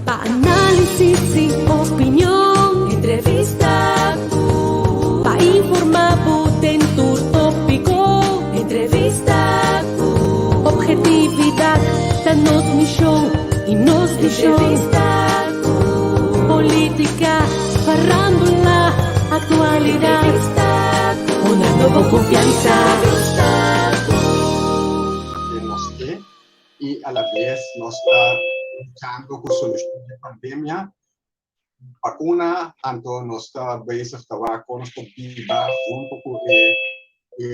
Pa análisis i opinion. Entrevista ku. Pa informá bo den tur tópiko. Entrevista ku. Obhetividat ta nos mishon i nos vishon. Entrevista ku. Polítika, farándula, aktualidat. Entrevista ku. Hunando bo konfiansa. Entrevista ku. Den nos ke i alabes nos ta luchando ku solushon di pandemia, bakuna, anto nos ta bezig ta wak kon nos por biba hunto ku e e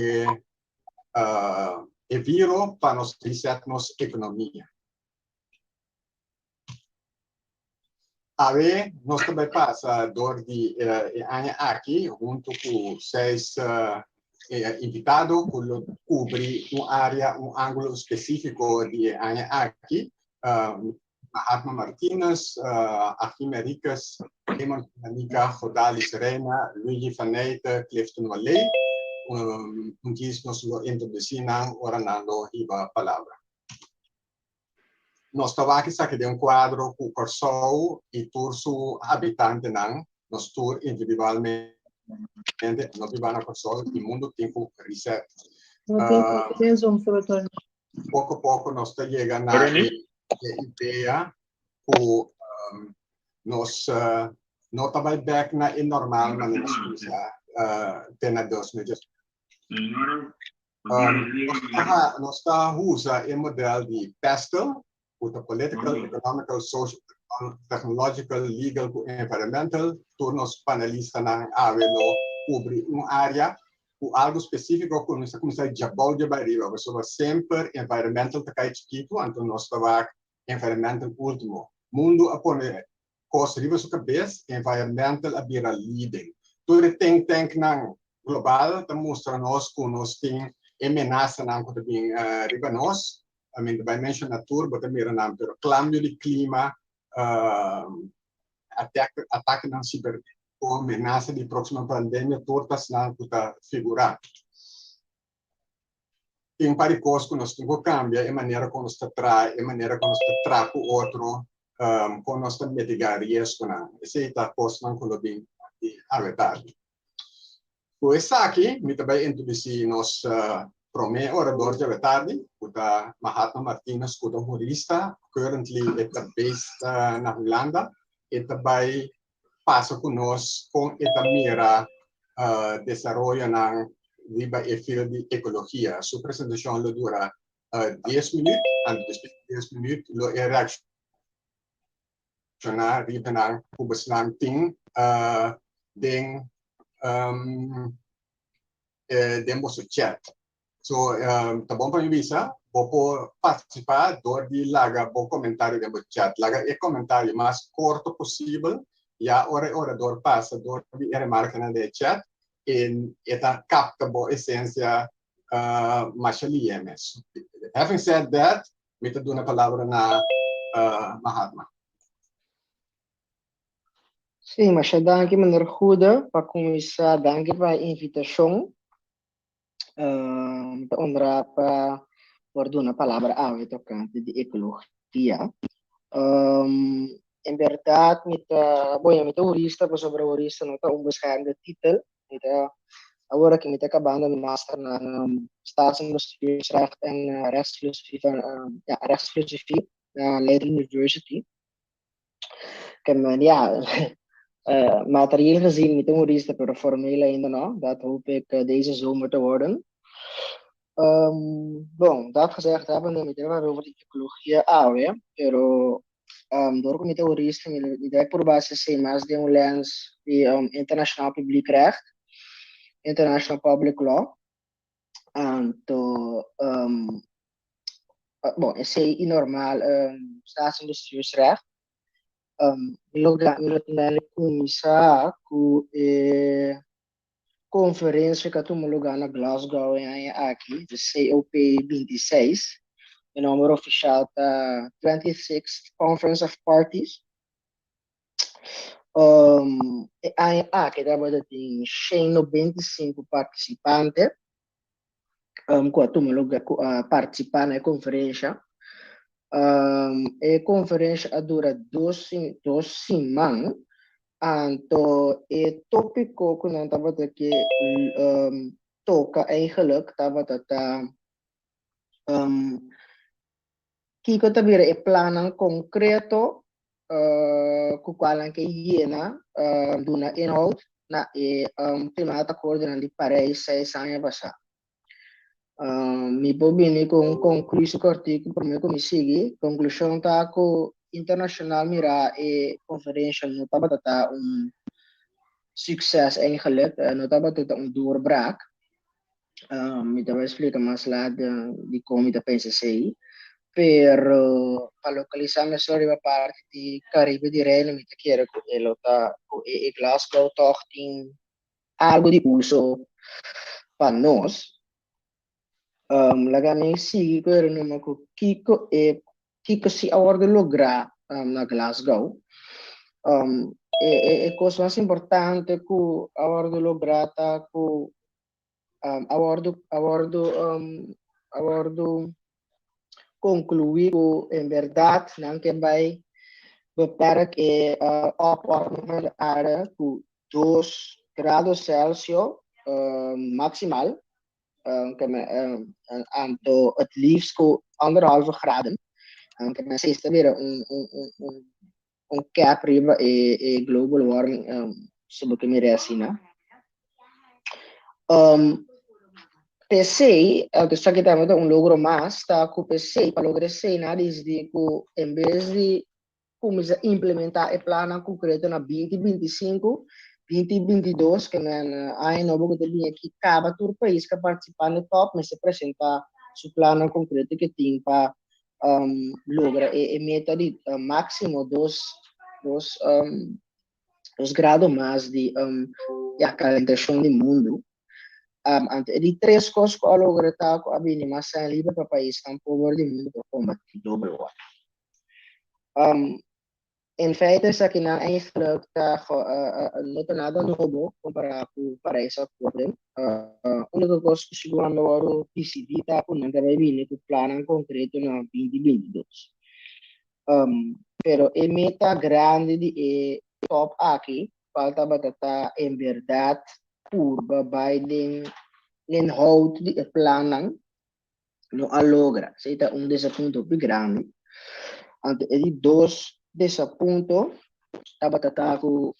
e viro pa nos reset nos ekonomia. Awe nos ta bai pasa dor di e aña aki hunto ku seis invitado ku lo kubri un área, un ángulo spesífiko di e aña aki. Mahatma Martinus, Achim Henriquez, Raymond Manica, Godalis Reina, Luigi van Nijte, Clifton Waley. Un djis nos lo introdusí nan ora nan lo hiba palabra. Nos ta wak esaki den un kuadro ku Kòrsou i tur su habitantenan, nos tur individualmente, no biba na Kòrsou i mundu tin ku reset. Poko poko nos ta yega na e idea ku nos no ta bai bèk na e normal manera nos kuminsá te na 2019. Nos ta usa e model di PESTEL, ku ta Political, Economical, Social, Technological, Legal ku Environmental. Tur nos panelistanan awe lo kubri un área ku algu spesífiko ku nos ta kuminsá djabou djabai riba, pasobra semper environmental ta kai chikitu, anto nos ta wak environmental último. Mundu a pone kos riba su kabes, environmental a bira leading. Tur e think tanknan global ta mustra nos ku nos tin e menasanan ku ta bin riba nos. I mean, ta bai menshona tur, bo ta mira nan, pero klambio di klima, atakenan sibernetiko, menasa di próksimo pandemia, tur ta esnan ku ta figurá. Tin un par di kos ku nos tin ku kambia, e manera kon nos ta traha, e manera kon nos ta traha ku otro, kon nos ta mitigá riesgonan. Esei ta kosnan ku lo bin di awe tardi. Ku esaki mi ta bai introdusí nos promé orador di awe tardi, ku ta Mahatma Martinus, ku ta un hurista, currently e ta based na Hulanda. E ta bai pasa ku nos kon e ta mira desaroyonan riba e field di ekologia. Su presentashon lo dura 10 minüt, anto despues di 10 minüt lo e reakshoná riba nan ku bosnan tin den den boso chat. So, ta bon pa mi bisa, bo por participá dor di laga bo comentario den bo chat. Laga e comentario mas corto posibel, ya ora e orador pasa dor di e remarcanan den e chat, e ta capta bo esencia masha lihe mes. Having said that, mi ta duna palabra na Mahatma. Sí, masha danki meneer Goede. Pa cuminsa, danki pa e invitacion. Mi ta honrá pa por duna palabra awe tokante di ekologia. En bèrdat mi ta, bueno, mi ta hurista pasobra hurista no ta un beschermde titel. Mi ta, awor aki mi ta kabando mi master na Staats- en Bestuursrecht en Rechtsfilosofie van, ja, Rechtsfilosofie na Leiden University. Ke men, ja, materieel gezien mi ta un hurista, pero formeel ainda no. Dat hoop ik deze zomer te worden. Bon, dat gezegd hebbende, mi ta papia over di ecologia awe, pero door ku mi ta hurista, mi mi ta purba hasi esei mas den un lens di internationaal publiek recht, international public law. Anto, bon, esei i normal staats- en bestuursrecht. Mi lo mi lo tin gana di kuminsá ku e konferensia ku a tuma lugá na Glasgow e aña aki, de COP 26. E nòmber ofishal ta 26th Conference of Parties. E aña aki tabata tin 195 partisipante ku a tuma lugá, ku a partisipá na e konferensia. E konferensha a dura dos siman, anto e tópiko ku nan tabata ke toka eigenlijk tabata ta kiko ta bira e plannan konkreto ku kual nan ke yena, duna inhoud na e klimaatakkoordennan di Parijs seis aña pasá. Mi por bini ku un konklusie kòrtiku promé ku mi sigui. Konklushon ta ku internashonal mirá e konferensha no tabata ta un sukses eigenlik, no tabata ta un doorbraak. Mi ta bai splika mas lat dikon mi ta pensa esei. Pero pa lokalisá mesor riba parti di Karibe di Reino mi ta kere ku e lo ta ku e Glasgow tòg tin algo di uso pa nos. Laga mi sigui ku e renuma ku kiko e kiko si a wòrdu lográ na Glasgow. E e e kos mas importante ku a wòrdu lográ ta ku a wòrdu a wòrdu a wòrdu konkluí ku en bèrdat nan ke bai beperk e opwarming van de aarde ku dos grado Celsius maksimal, anto het liefst ku anderhalve graden, ke men esei ta bira un un un cap riba e e global warming si bo ke mira asina. P'esei, esaki tambe ta un logro mas, ta ku p'esei pa logra esei nan a disidí ku en bes di kuminsá implementá e plannan konkreto na 2025, 2022, ke men aña nobo ku ta bini aki, kaba tur pais ku a partisipá na e top mester presentá su plannan konkreto ke tin pa logra e meta di máksimo dos grado mas di ya kalentashon di mundu. Anto e di tres kos ku a logra ta ku a bini mas sèn liber pa paisnan pober di mundu pa kombatí global warming. En feite esakinan eigenlijk ta no ta nada nobo kompará ku Parijs Akkoorden. Úniko kos ku sigur a wòrdu disidí ta ku nan ta bai bini ku plannan konkreto na 2022. Pero e meta grandi di e top aki kual tabata ta en bèrdat purba bai den inhoud di e plannan no a logra. Esei ta un desapunto hopi grandi. Anto e di dos desapunto tabata ta ku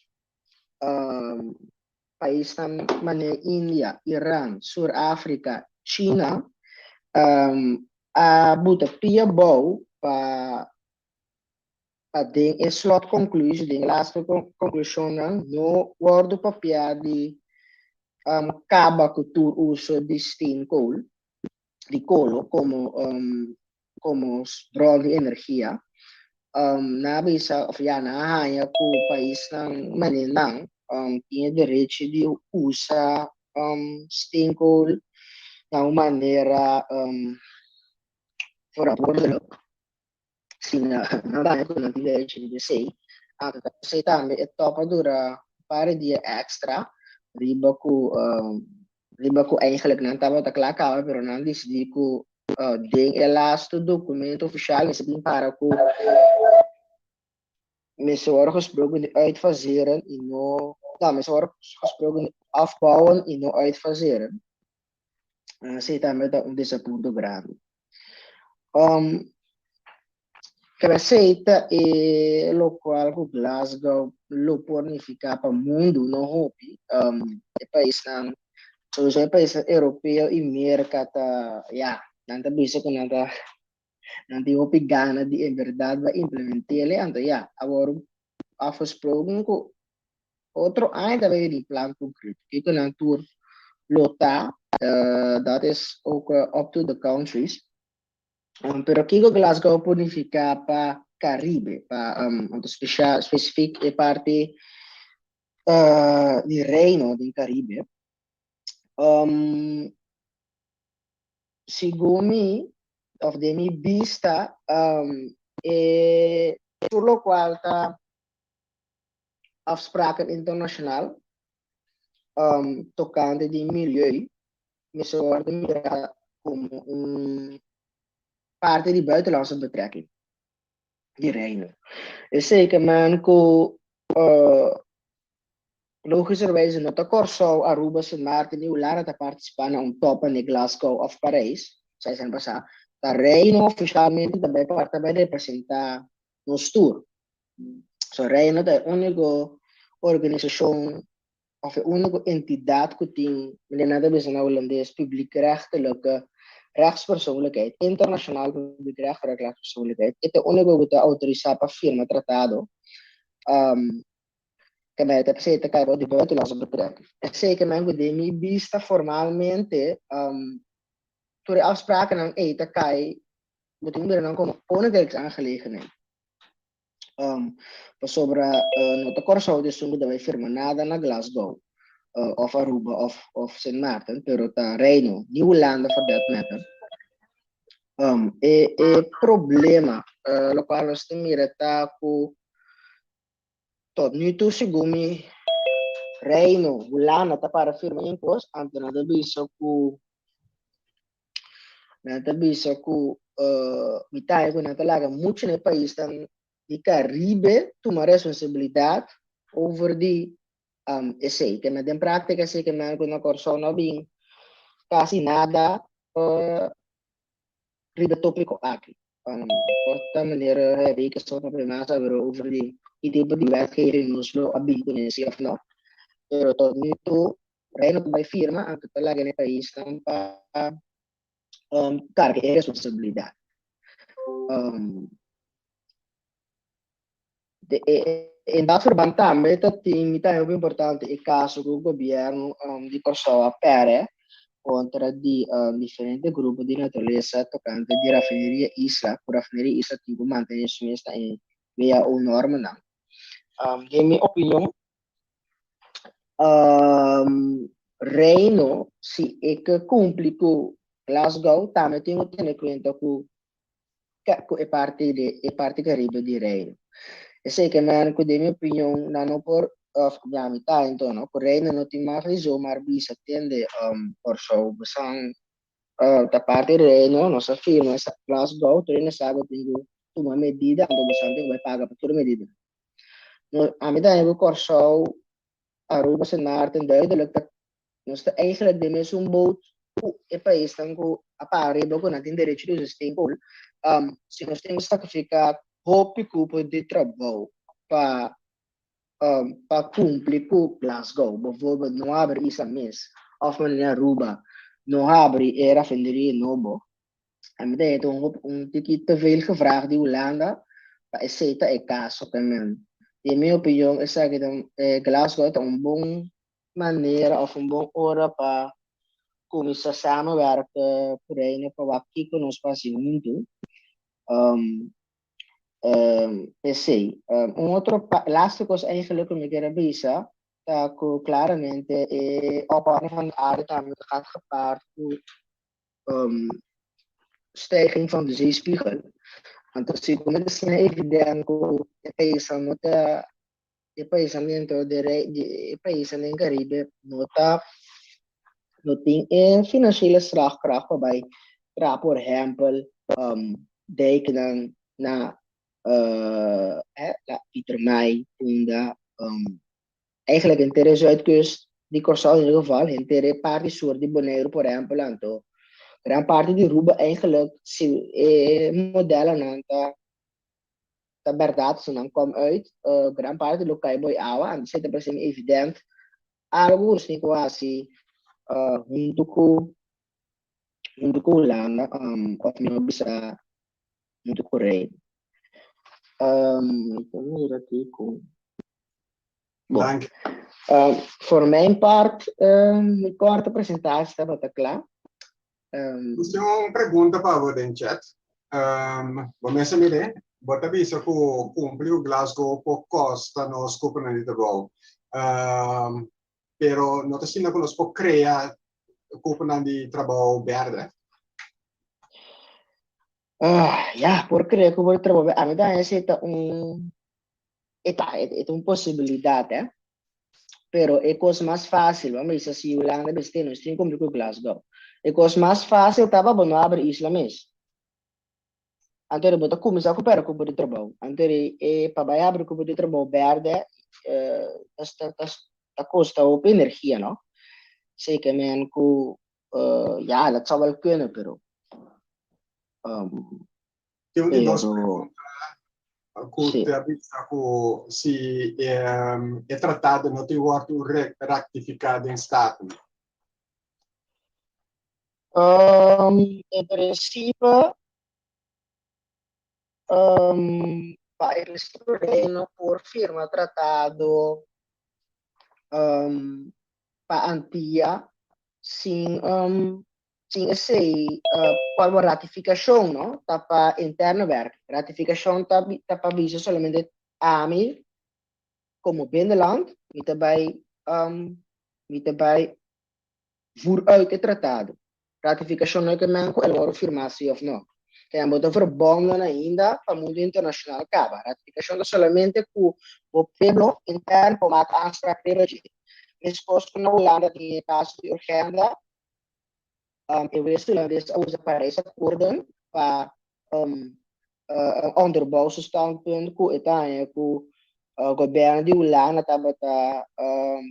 paisnan manera India, Iran, Sur Afrika, China a buta pia bou pa pa den e slotconclusie, den e laatste conclusionnan no wordo papia di caba cu tur uso di steenkool, di colo como bron di energia. Nan a bisa of ya nan a haña cu paisnan manera nan tin e derecho di usa steenkool na un manera verantwoordelijk. Si nan ta haña ku nan tin derecho riba esei, anto ta p'esei tambe e tòp a dura un par di dia èkstra riba ku eigenlijk nan tabata kla kaba, pero nan disidí ku den e lastu dokumento ofishal mester bin para ku mester wòrdu gesproken di uitfaseren i no, no, mester wòrdu gesproken di afbouwen i no uitfaseren. Esei tambe ta un desapunto grandi. Esei ta e lokual ku Glasgow lo por nifiká pa mundu, no hopi. E paisnan, sowieso e paisnan europeo i Merka ta, ya, nan ta bisa ku nan ta nan tin hopi gana di en bèrdat bai implement'é, anto ya, awor afgesproken ku otro aña ta bay di plan concreto. Kiko nan tur lo ta, dat is ook up to the countries. Pero kiko Glasgow por nifica pa Caribe, pa anto special, specifiek e parti di Reino den Caribe? Segun mi, of den mi bista, e tur locual ta afspraken internacional tocante di milieu mester wordo mira como un parti di buitenlandse betrekking. Di Reino. Esei ke men ku logischerwijze no ta Kòrsou, Aruba, Sint Maarten i Hulanda ta partisipá na un topa ne Glasgow òf Parijs, esei esnan pasá, ta Reino ofishalmente ta bai ta bai representá nos tur. So Reino ta e úniko organisashon òf e úniko entidat ku tin, manera nan ta bisa na hulandes, publiekrechtelijke rechtspersoonlijkheid, internationaal publiekrechtelijke rechtspersoonlijkheid, e ta e úniko ku ta outorisá pa firma tratado. Ke men ta p'esei ta kai bou di buitenlandse betrekking. Esei ke men ku den mi bista formalmente tur e afsprakennan ei ta kai, bo tin ku mira nan komo koninkrijksaangelegenheid. Pasobra no ta Kòrsou ta esun ku ta bai firma nada na Glasgow òf Aruba òf Sint Maarten, pero ta Reino, ni Hulanda for that matter. E problema lokual nos ta mira ta ku tot nu toe segun mi Reino, Hulanda ta para firma un kos, anto nan ta bisa ku Nan ta bisa ku mi ta ku nan ta laga muchu na e paisnan di Karibe tuma responsabilidat over di esei. Ke men den práktika esei ke men ku na Kòrsou no a bin kasi nada riba e tópiko aki. Por ta manera Henrique so ta papia mas awe over di ki tipo di wetgeving nos lo a bin kuné si òf no. Pero tot nu toe Reino ta bai firma anto ta laga na e paisnan pa karga e responsabilidat. In dat verband tambe ta tin mi ta hopi importante e kaso ku gobièrnu di Kòrsou a pèrdè kontra di diferente grupo di naturalesa tokante di Rafineria Isla, ku Rafineria Isla tin ku mantené su mes na e WHO normanan. Den mi opinion Reino si e ke kumpli ku Glasgow tambe tin ku tene kuenta ku ku e parti di e parti Karibe di Reino. Esei ke men ku den mi opinion nan no por òf ya mi ta enton no ku Reino no tin mag di zomaar bisa tende Kòrsou bosan ta parti di Reino nos a firma Glasgow tur hende sa ku tin ku tuma medida anto bosan tin ku bai paga pa tur e medida. No, ami ta haña ku Kòrsou, Aruba, Sint Maarten duidelijk ta nos ta eigenlijk den mesun boot ku e paisnan ku a para riba ku nan tin derecho di usa steenkool. Si nos tin ku sakrifiká hopi kupo di trabou pa pa kumpli ku Glasgow, bijvoorbeeld no habri isla mes òf manera Aruba no habri e rafinderia nobo, Ami ta heta un un tiki te veel gevraagd di Hulanda pa esei ta e kaso pe men. Den mi opinion esaki ta Glasgow ta un bon manera of un bon ora pa kuminsá samenwerken ku Reino pa wak kiko nos por hasi huntu. P'esei. Un otro laatste kos eigenlijk ku mi kier a bisa ta ku klaramente e opwarming van de aarde tambe ta gaat gepaard ku stijging van de zeespiegel. Anto si ku ta asina evident ku e paisnan no ta e paisnan dentro di e paisnan den Caribe no ta no tin e financiële slagkracht pa bai traha por ehempel dijknan na Pietermaai, Punda. Eigenlijk henter e zuidkust di Kòrsou in ieder geval, henter e parti sur di Boneiru por ehempel anto gran parti di Aruba eigenlijk si e modelonan ta ta bèrdat si nan kòm uit gran parti lo kai boi awa anto esei ta parse mi evident algu ku nos tin ku hasi huntu ku huntu ku Hulanda òf mihó bisa huntu ku Reino. Mi ta mira aki ku Bon. Dank. Voor mijn part, mi korte presentatie tabata kla. Nos tin un pregunta pa bo den chat. Bo mester mire, bo ta bisa ku kumpli ku Glasgow por kosta nos kuponan di trabou. Pero no ta asina ku nos por krea kuponan di trabou bèrdè? Ya, por krea kupo di trabou bèrdè. Ami ta haña esei ta un E ta, e ta un posibilidat, eh. Pero e kos mas fásil, bo a bisa si Hulanda mester, nos tin kumpli ku Glasgow. E kos mas fásil ta pa bo no abri isla mes. Anto bo ta kuminsá ku pèrdè kupo di trabou. Anto e pa bai habri kupo di trabou bèrdè ta ta ta kosta hopi energia no. Zeker men ku ya dat zou wel kunnen pero Tin un di dos pregunta ku ta bisa ku si e tratado no tin wòrdu raktifiká den Staten. En principe, pa e principe Reino por firma tratado pa Antia sin sin esei cual bo ratificacion no ta pa interne werk. Ratificacion ta ta pa bisa solamente ami como binnenland mi ta bay mi ta bay vooruit e tratado. Ratificacion no ke men cu el worde firma si of no. Kaya bo ta verbonden ainda pa mundo internacional caba. Ratificacion ta solamente cu bo pueblo interno por maak aanspraak riba dje. Mescos cu na Hulanda tin e caso di Urgenda, e West Hulandes a usa Parijsakkoorden pa onderbouw su standpunt ku e ta haña ku gobierno di Hulanda tabata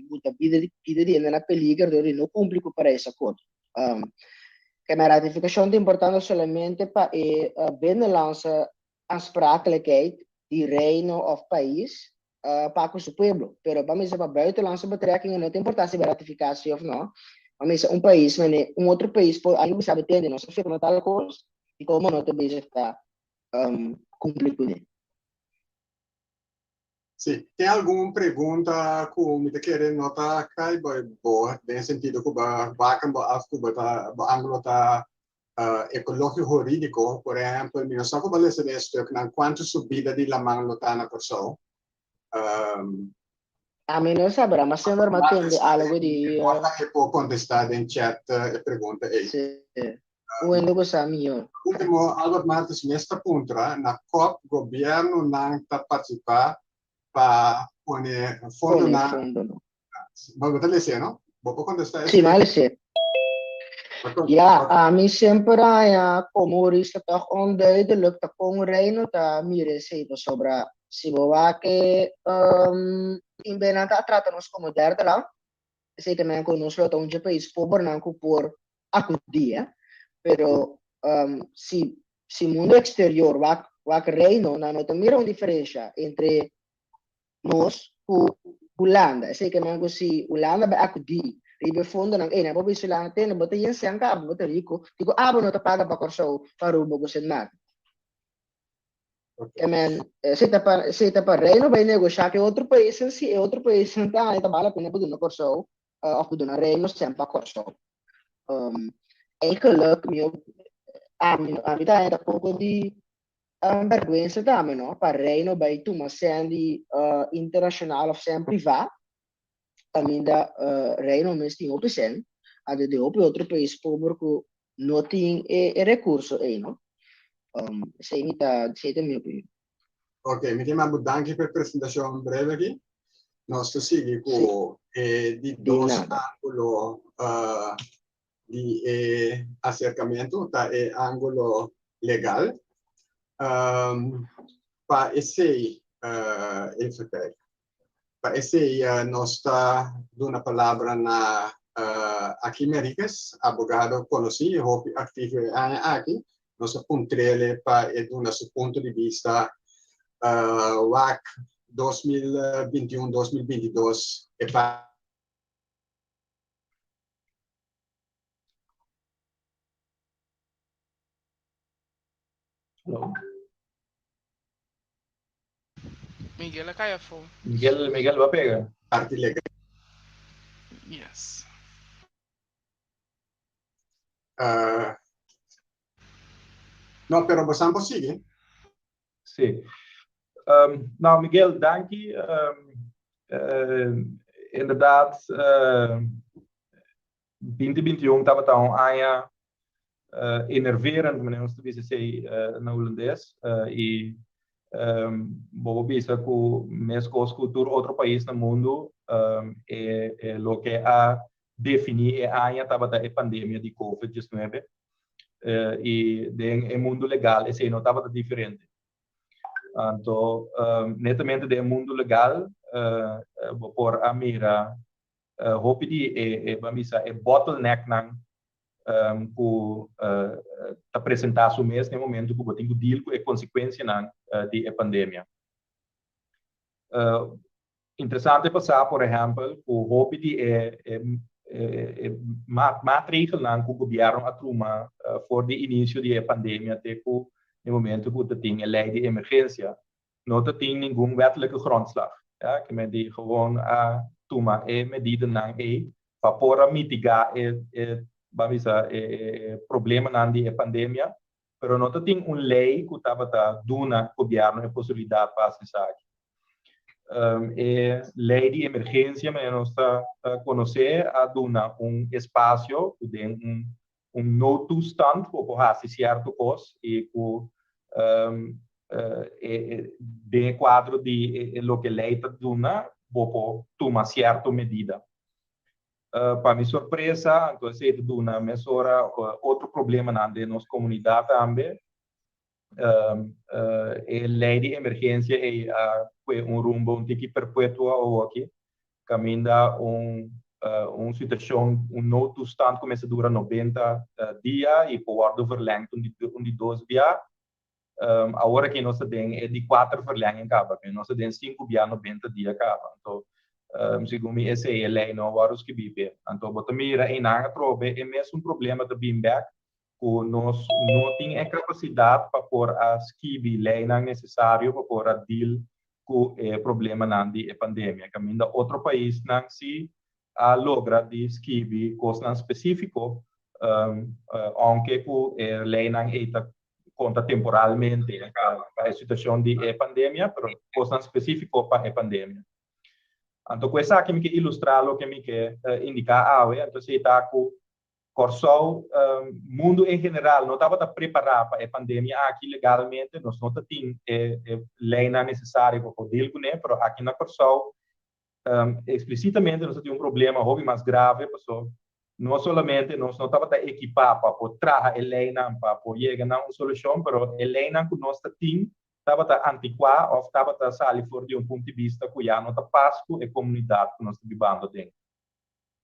buta bida di bida di hende na peliger dor di no kumpli ku Parijsakkoord. Keme ratifikashon ta importante solamente pa e binnenlandse aansprakelijkheid di reino òf pais pa ku su pueblo. Pero pa misa pa buitenlandse betrekkingen no ta importá si bo ratifiká si òf no. Pa misa un pais mane un otro pais por algu bisa bo tende nos a firma tal kos i komo no ta bezig ta kumpli kuné. Si, tin algun pregunta ku mi ta kere no ta kai bo den sentido ku bo baken bo af ku bo ta bo angulo ta ekologio hurídiko. Por ehèmpel, mi no sa ku bo a lesa den e stuknan kuantu subida di laman lo ta na Kòrsou. Ami no sa, pero mi a semper mi a tende algu di. Por ta e por kontestá den chat e pregunta ei. Si, un hende ku sa mihó. Último, Albert Martis mes ta puntra na kòp gobièrnunan ta partisipá pa pone fondonan. Pone fondonan. Bo ta lese, no? Bo por contesta Sí, mi a lese. Ja, ami semper haña como hurista toch onduidelijk ta con Reino ta mira esei pasobra si bo wak e tin be nan ta trata nos como derde land, esei ta men cu nos lo ta un dje pais pobernan cu por acudi, eh. Pero si si mundo exterior wak wak Reino nan no ta mira un diferencia entre nos ku Hulanda. Esei ke men ku si Hulanda bai akudí riba e fondonan ei, nan por bisa Hulanda, tende, bo ta yen sèn kaba, bo ta riku, dikon abo no ta paga pa Kòrsou, pa Aruba ku Sint Maarten? Ke men, esei ta pa, esei ta pa Reino bai negoshá ku e otro paisnan, si e otro paisnan ta haña ta bal la pena pa duna Kòrsou òf pa duna Reino sèn pa Kòrsou. Eigenlijk mi, ami, ami ta haña ta poko di Un bèrgwensa tambe no pa Reino bai tuma sèn di internashonal òf sèn privá kaminda Reino mes tin hopi sèn anto den hopi otro pais pober ku no tin e rekurso ei no. Esei mi ta esei ta mi opinion. Ok, mi tin manda bo danki pa e presentashon breve aki. Nos ta sigui ku e di dos ángulo di e aserkamentu ta e ángulo legal. Pa esei, even kijken, pa esei nos ta duna palabra na Akim Henriquez, abogado konosí i hopi aktivo e aña aki. Nos a puntr'el pa e duna su punto di bista wak 2021, 2022 e pa. Hello. Miguel a cai afo. Miguel, Miguel va pega. Parti legal. Yes. No, pero bosan por sigui. Sí. Nou, Miguel, danki. Um, inderdaad, uh, 2021 tabata un aña uh, enerverend, meneer ons te bisa sei uh, na holandês, uh, e um, bobo bisa ku meskos ku tur otro país na mundo, um, e, e loke a defini e aña tabata e pandemia di COVID-19. I den e mundu legal esei no tabata diferente. Anto netamente den e mundu legal bo por a mira hopi di e, ban bisa, e bottlenecknan ku ta presentá su mes na e momento ku bo tin ku deal ku e konsekuensianan di e pandemia. Interesante pa sa, por ehèmpel, ku hopi di e e maatregelnan ku gobièrnu a tuma for di inisio di e pandemia te ku e momento ku ta tin e lei di emergensia, no ta tin ningun wettelijke grondslag. Ya, ke men di gewoon a tuma e medidanan ei pa por a mitigá e e ban bisa e problemanan di e pandemia, pero no ta tin un lei ku tabata duna gobièrnu e posibilidat pa hasi esaki. E lei di emergensia manera nos ta konosé a duna un espasio ku den un un noodtoestand bo por hasi sierto kos i ku den e kuadro di loke lei ta duna bo por tuma sierto medida. Pa mi sorpresa, anto esei ta duna mesora otro problemanan den nos komunidat tambe. E lei di emergensia ei a kue un rumbo un tiki perpetuo awoki, kaminda un un situashon, un noodtoestand ku mester dura 90 dia i por wòrdu verlengd un di un di dos bia. Awor aki nos ta den e di kuater verlenging kaba, nos ta den sinku bia 90 dia kaba. Anto segun mi esei e lei no a wòrdu skibí p'e. Anto bo ta mira einan atrobe e mesun problema ta bin bèk ku nos no tin e kapasidat pa por a skibi leinan nesesario pa por a deal ku e problemanan di e pandemia. Kaminda otro paisnan si a logra di skibi kosnan spesífiko, ounke ku e leinan ei ta konta temporalmente pa e situashon di e pandemia, pero kosnan spesífiko pa e pandemia. Anto ku esaki mi ke ilustrá loke mi ke indiká awe, anto esei ta ku Kòrsou, mundu en general no tabata prepará pa e pandemia aki legalmente, nos no ta tin e leinan nesesario pa por deal kuné, pero aki na Kòrsou eksplisitamente nos ta tin un problema hopi mas grave paso no solamente nos no tabata ekipá pa por traha e leinan pa por yega na un solushon, pero e leinan ku nos ta tin tabata antikuá òf tabata sali for di un punto di bista ku ya no ta pas ku e komunidat ku nos ta bibando aden.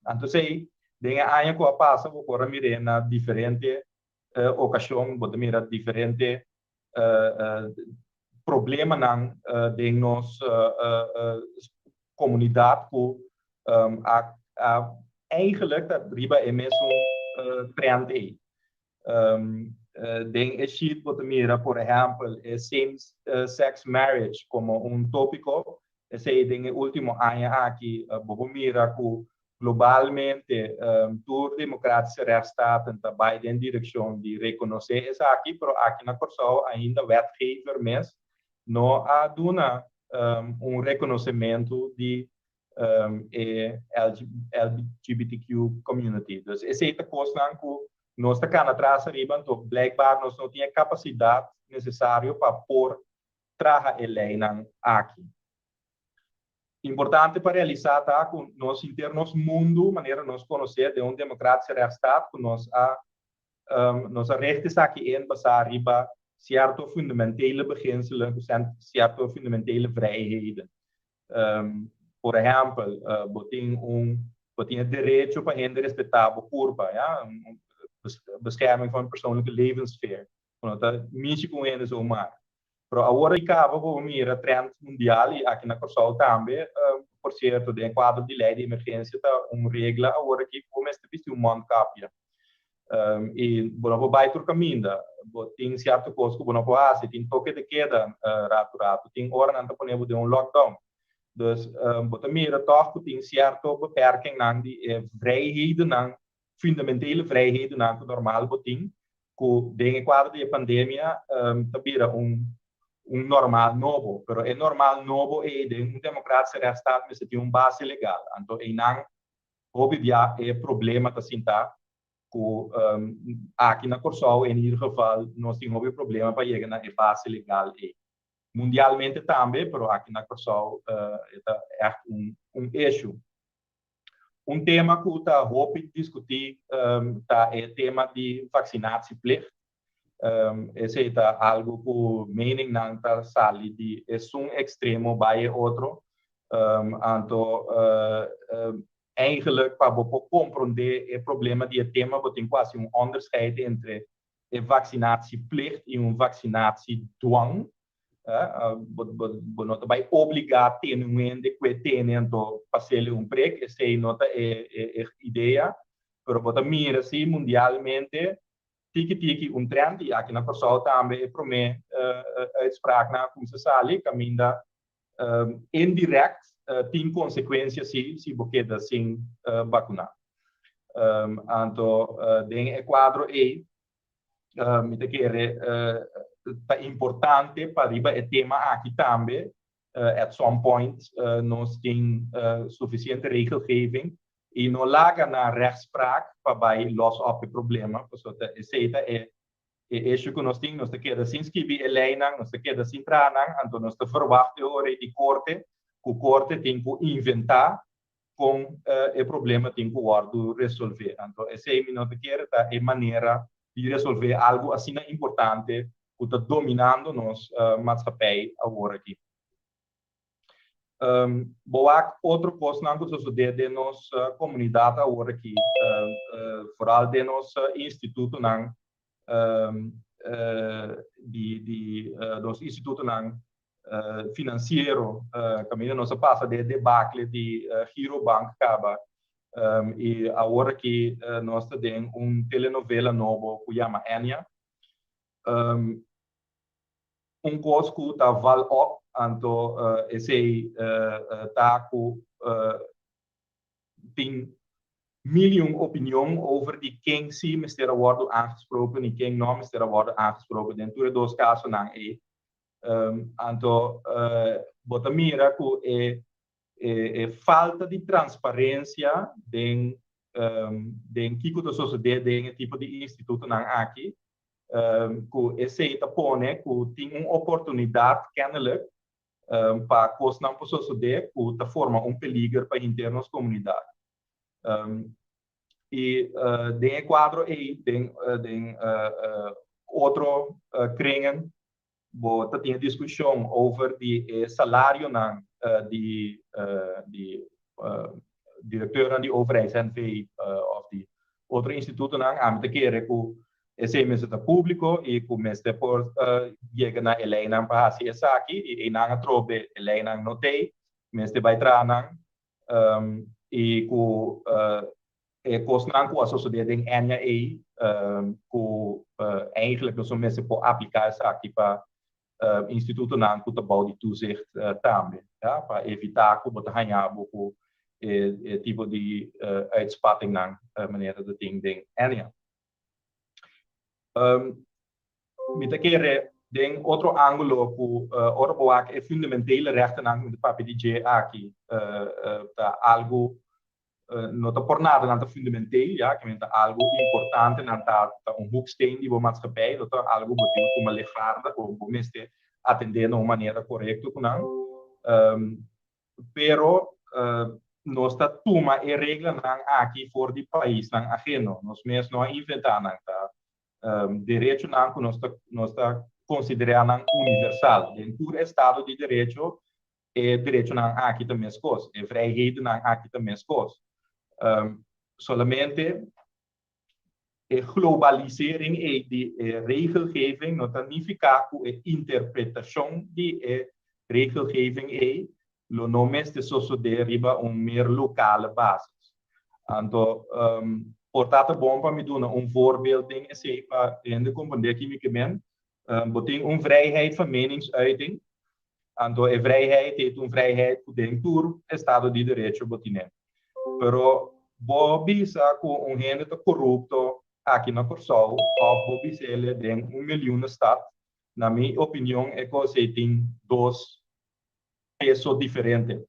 Anto esei, den e aña ku a pasa bo por a mir'é na diferente okashon, bo ta mira diferente problemanan den nos komunidat ku a eigenlijk ta riba e mesun trend ei. Den e sheet bo ta mira por ehèmpel e same sex marriage komo un tópiko. Esei den e último aña aki bo por mira ku globalmente tur democratische rechtsstaten ta bai den direkshon di rekonosé esaki, pero aki na Kòrsou ainda wetgever mes no a duna un rekonosementu di e LGBTQ community. Dus esei ta kosnan ku nos ta kana tras ariba, anto blijkbaar nos no tin e kapasidat nesesario pa por traha e leinan aki. Importante pa realisá ta ku nos henter nos mundu manera nos konosé den un democratische rechtsstaat ku nos a nos a richt esaki in basá riba sierto fundamentele beginselen ku sierto fundamentele vrijheden. Por ehèmpel, bo tin un bo tin e derecho pa hende respetá bo kurpa, ya, bescherming van persoonlijke levenssfeer. Bo no ta mishi ku un hende zomaar. Pero awor di kaba bo por mira trend mundial i aki na Kòrsou tambe, por sierto den e kuadro di lei di emergensia ta un regla awor aki ku bo mester bisti un mondkapje. I bo no por bai tur kaminda, bo tin sierto kos ku bo no por hasi, tin toke de keda ratu ratu, tin ora nan ta pone bo den un lockdown. Dus bo ta mira tòg ku tin sierto beperkingnan di e vrijhedennan, fundamentele vrijhedennan ku normal bo tin, ku den e kuadro di e pandemia ta bira un un normal nobo. Pero e normal nobo ei den un democratische rechtsstaat mester tin un base legal. Anto einan Hopi bia e problema ta sinta ku aki na Kòrsou en ieder geval nos tin hopi problema pa yega na e base legal ei. Mundialmente tambe, pero aki na Kòrsou e ta ègt un issue. Un tema ku ta hopi diskutí ta e tema di vaccinatieplicht. Esei ta algu ku meningnan ta sali di esun ekstremo bai e otro. Anto eigenlijk pa bo por komprondé e problema di e tema bo tin ku hasi un onderscheid entre e vaccinatieplicht i un vaccinatiedwang. Bo no ta bai obligá tene un hende ku e tene anto pas'el un prek, esei no ta e e idea, pero bo ta mira si mundialmente tiki tiki un trend i aki na Kòrsou tambe e promé uitspraaknan a kuminsá sali kaminda indirèkt tin konsekuensia si si bo keda sin bakuná. Anto den e kuadro ei mi ta kere ta importante pa riba e tema aki tambe at some point nos tin suficiente regelgeving y no laga na rechtspraak pa bay los op e problema, pasobra esey ta e issue cu nos tin, nos ta keda sin skibi e leynan, nos ta keda sin traha nan, anto nos ta verwacht e ora di corte cu corte tin cu inventa kon e problema tin ku wòrdu resolvé. Anto esei mi no ta kere ta e manera di resolvé algu asina importante ku ta dominando nos maatschappij awor aki. Bo wak otro kosnan ku sosodé den nos komunidat awor aki, foral den nos institutonan di nos institutonan finansiero kaminda nos a pasa den e debakle di Girobank kaba i awor aki nos ta den un telenovela nobo ku yama Ennia. Un kos ku ta val op anto esei ta ku tin mil i un opinion over di ken si mester a wòrdu aangesproken i ken no mester a wòrdu aangesproken den tur e dos kasonan ei. Anto bo ta mira ku e e falta di transparensia den den kiko ta sosodé den e tipo di institutonan aki, ku esei ta pone ku tin un oportunidat kennelijk pa kosnan por sosodé ku ta forma un peliger pa henter nos komunidat. I den e kuadro ei, den den otro kringen, bo ta tin e diskushon over di e salarionan di di direkteurnan di overheids NV òf di otro institutonan. Ami ta kere ku esei mester ta públiko i ku mester por yega na e leinan pa hasi esaki i einan atrobe e leinan no t'ei, mester bai traha nan i ku e kosnan ku a sosodé den aña ei ku eigenlijk nos no mester por apliká esaki pa institutonan ku ta bou di toezicht tambe, ya, pa evitá ku bo ta haña bo ku e tipo di uitspattingnan manera ta tin den aña. Mi ta kere den otro ángulo ku ora bo wak e fundamentele rechtennan ku mi ta papia di dje aki ta algu no ta por nada nan ta fundamenteel, ya, ke men ta algu importante, nan ta ta un hoeksteen di bo maatschappij, no ta algu bo tin ku tuma lichtvaardig, bo bo mester atendé na un manera korekto ku nan. Pero nos ta tuma e reglanan aki for di paisnan ageno, nos mes no a inventá nan, ta derechonan ku nos ta nos ta konsiderá nan universal. Den tur estado di derecho e derechonan aki ta meskos, e vrijhedennan aki ta meskos. Solamente e globalisering ei di e regelgeving no ta nifiká ku e interpretashon di e regelgeving ei lo no mester sosodé riba un meer lokale basis. Anto por ta ta bon pa mi duna un voorbeeld den esei pa hende komprendé ki mi ke men. Bo tin un vrijheid van meningsuiting, anto e vrijheid ei ta un vrijheid ku den tur estado di derecho bo tine. Pero bo bisa ku un hende ta korupto aki na Kòrsou òf bo bis'el den un miljoenenstad, na mi opinion e kos ei tin dos peso diferente.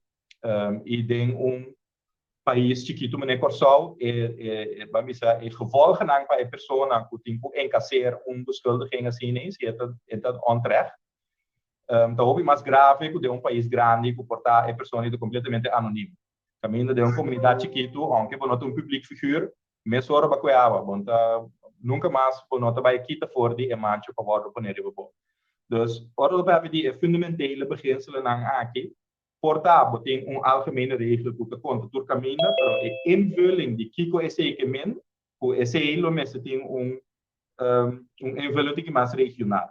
I den un pais chikitu manera Kòrsou, e e ban bisa e gevolgennan pa e persona ku tin ku enkaser un beschuldiging asina si e ta e ta onterecht, ta hopi mas grave ku den un pais grandi ku por ta e persona ta kompletamente anonimo. Kaminda den un komunidat chikitu, ounke bo no ta un publiek figuur, mesora bo a kue awa, bo no ta nunka mas bo no ta bai kita for di e mancha ku a wòrdu pone riba bo. Dus, ora bo papia di e fundamentele beginselennan aki, por ta bo tin un algemene regel ku ta konta tur kaminda, pero e invulling di kiko esei ke men, ku esei lo mester tin un un invulling tiki mas regional.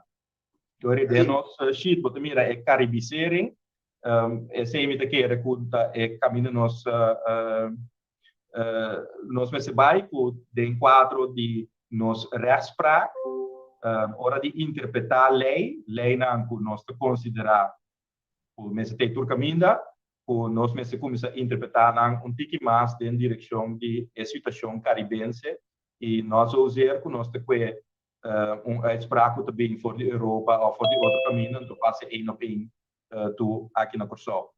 Dor i den nos sheet bo ta mira e Caribisering, esei mi ta kere ku ta e kaminda nos nos mester bai ku den kuadro di nos rechtspraak, ora di interpretá lei, leinan ku nos ta konsiderá ku mester ta e tur kaminda, ku nos mester kuminsá interpretá nan un tiki mas den direkshon di e situashon karibense i no zozeer ku nos ta kue un uitspraak ku ta bin for di Europa òf for di otro kaminda, anto pasa één op één tur aki na Kòrsou.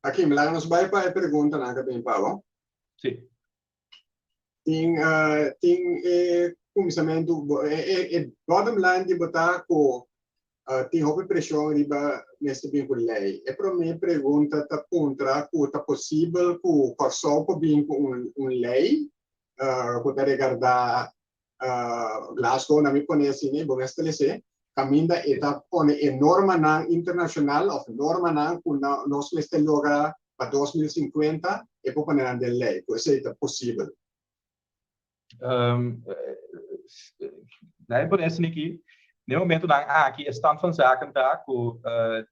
Akim, laga nos bai pa e preguntanan ku a bin pa bo. Sí. Tin tin e kuminsamentu, e bottom line di bo ta ku tin hopi preshon riba mester bin ku lei. E promé pregunta ta puntra ku ta posibel ku Kòrsou por bin ku un lei ku ta regardá Glasgow na mi pone asina y bo mes ta lese, caminda e ta pone e normanan internacional of normanan cu nos mester logra pa 2050, e por pone nan den ley, cu esey ta posibel. Na mi pone asina aki, den e momentonan aki e stand van zaken ta cu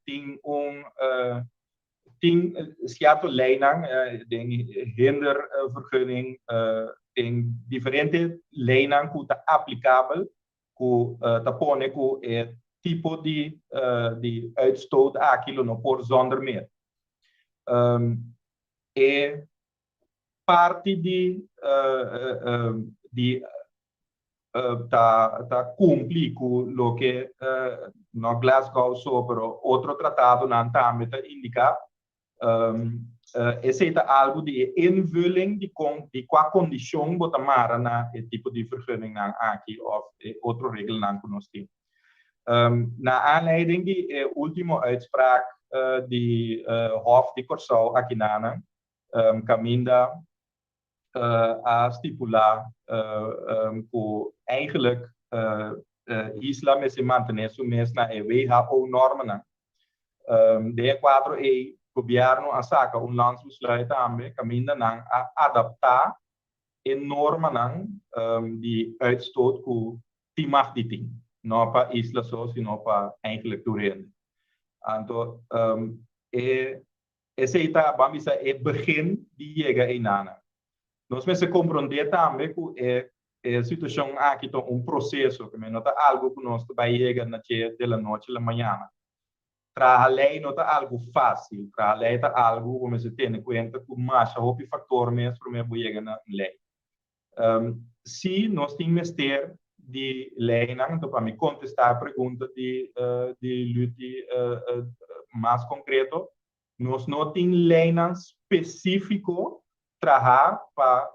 tin un Tin cierto leynan den hindervergunning, tin diferente leynan cu ta aplicabel cu ta pone cu e tipo di di uitstoot aki lo no por zonder meer. E parti di di ta ta cumpli cu loke no Glasgow so pero otro tratadonan tambe ta indica, esey ta algo di e invulling di con di cua condicion bo ta mara na e tipo di vergunningnan aki of e otro regelnan cu nos tin. Na aanleiding di e ultimo uitspraak di Hof di Corsou akinanan caminda a stipulá ku eigenlijk Isla mester mantené su mes na e WHO-normanan. Den e kuadro ei, gobièrnu a saka un landsbesluit tambe kaminda nan a adaptá e normanan di uitstoot ku tin mag di tin, no pa Isla so, sino pa eigenlijk tur hende. Anto e Esei ta, ban bisa, e begin di yega einanan. Nos mester komprondé tambe ku e e situashon aki ta un proseso, ku no ta algu ku nos ta bai yega na dje de la noche a la mañana. Traha lei no ta algu fásil, traha lei ta algu ku mester tene kuenta ku masha hopi faktor mes promé bo yega na un lei. Si nos tin mester di leinan, anto pa mi kontestá e pregunta di di Luti mas konkreto, nos no tin leinan spesífiko trahá pa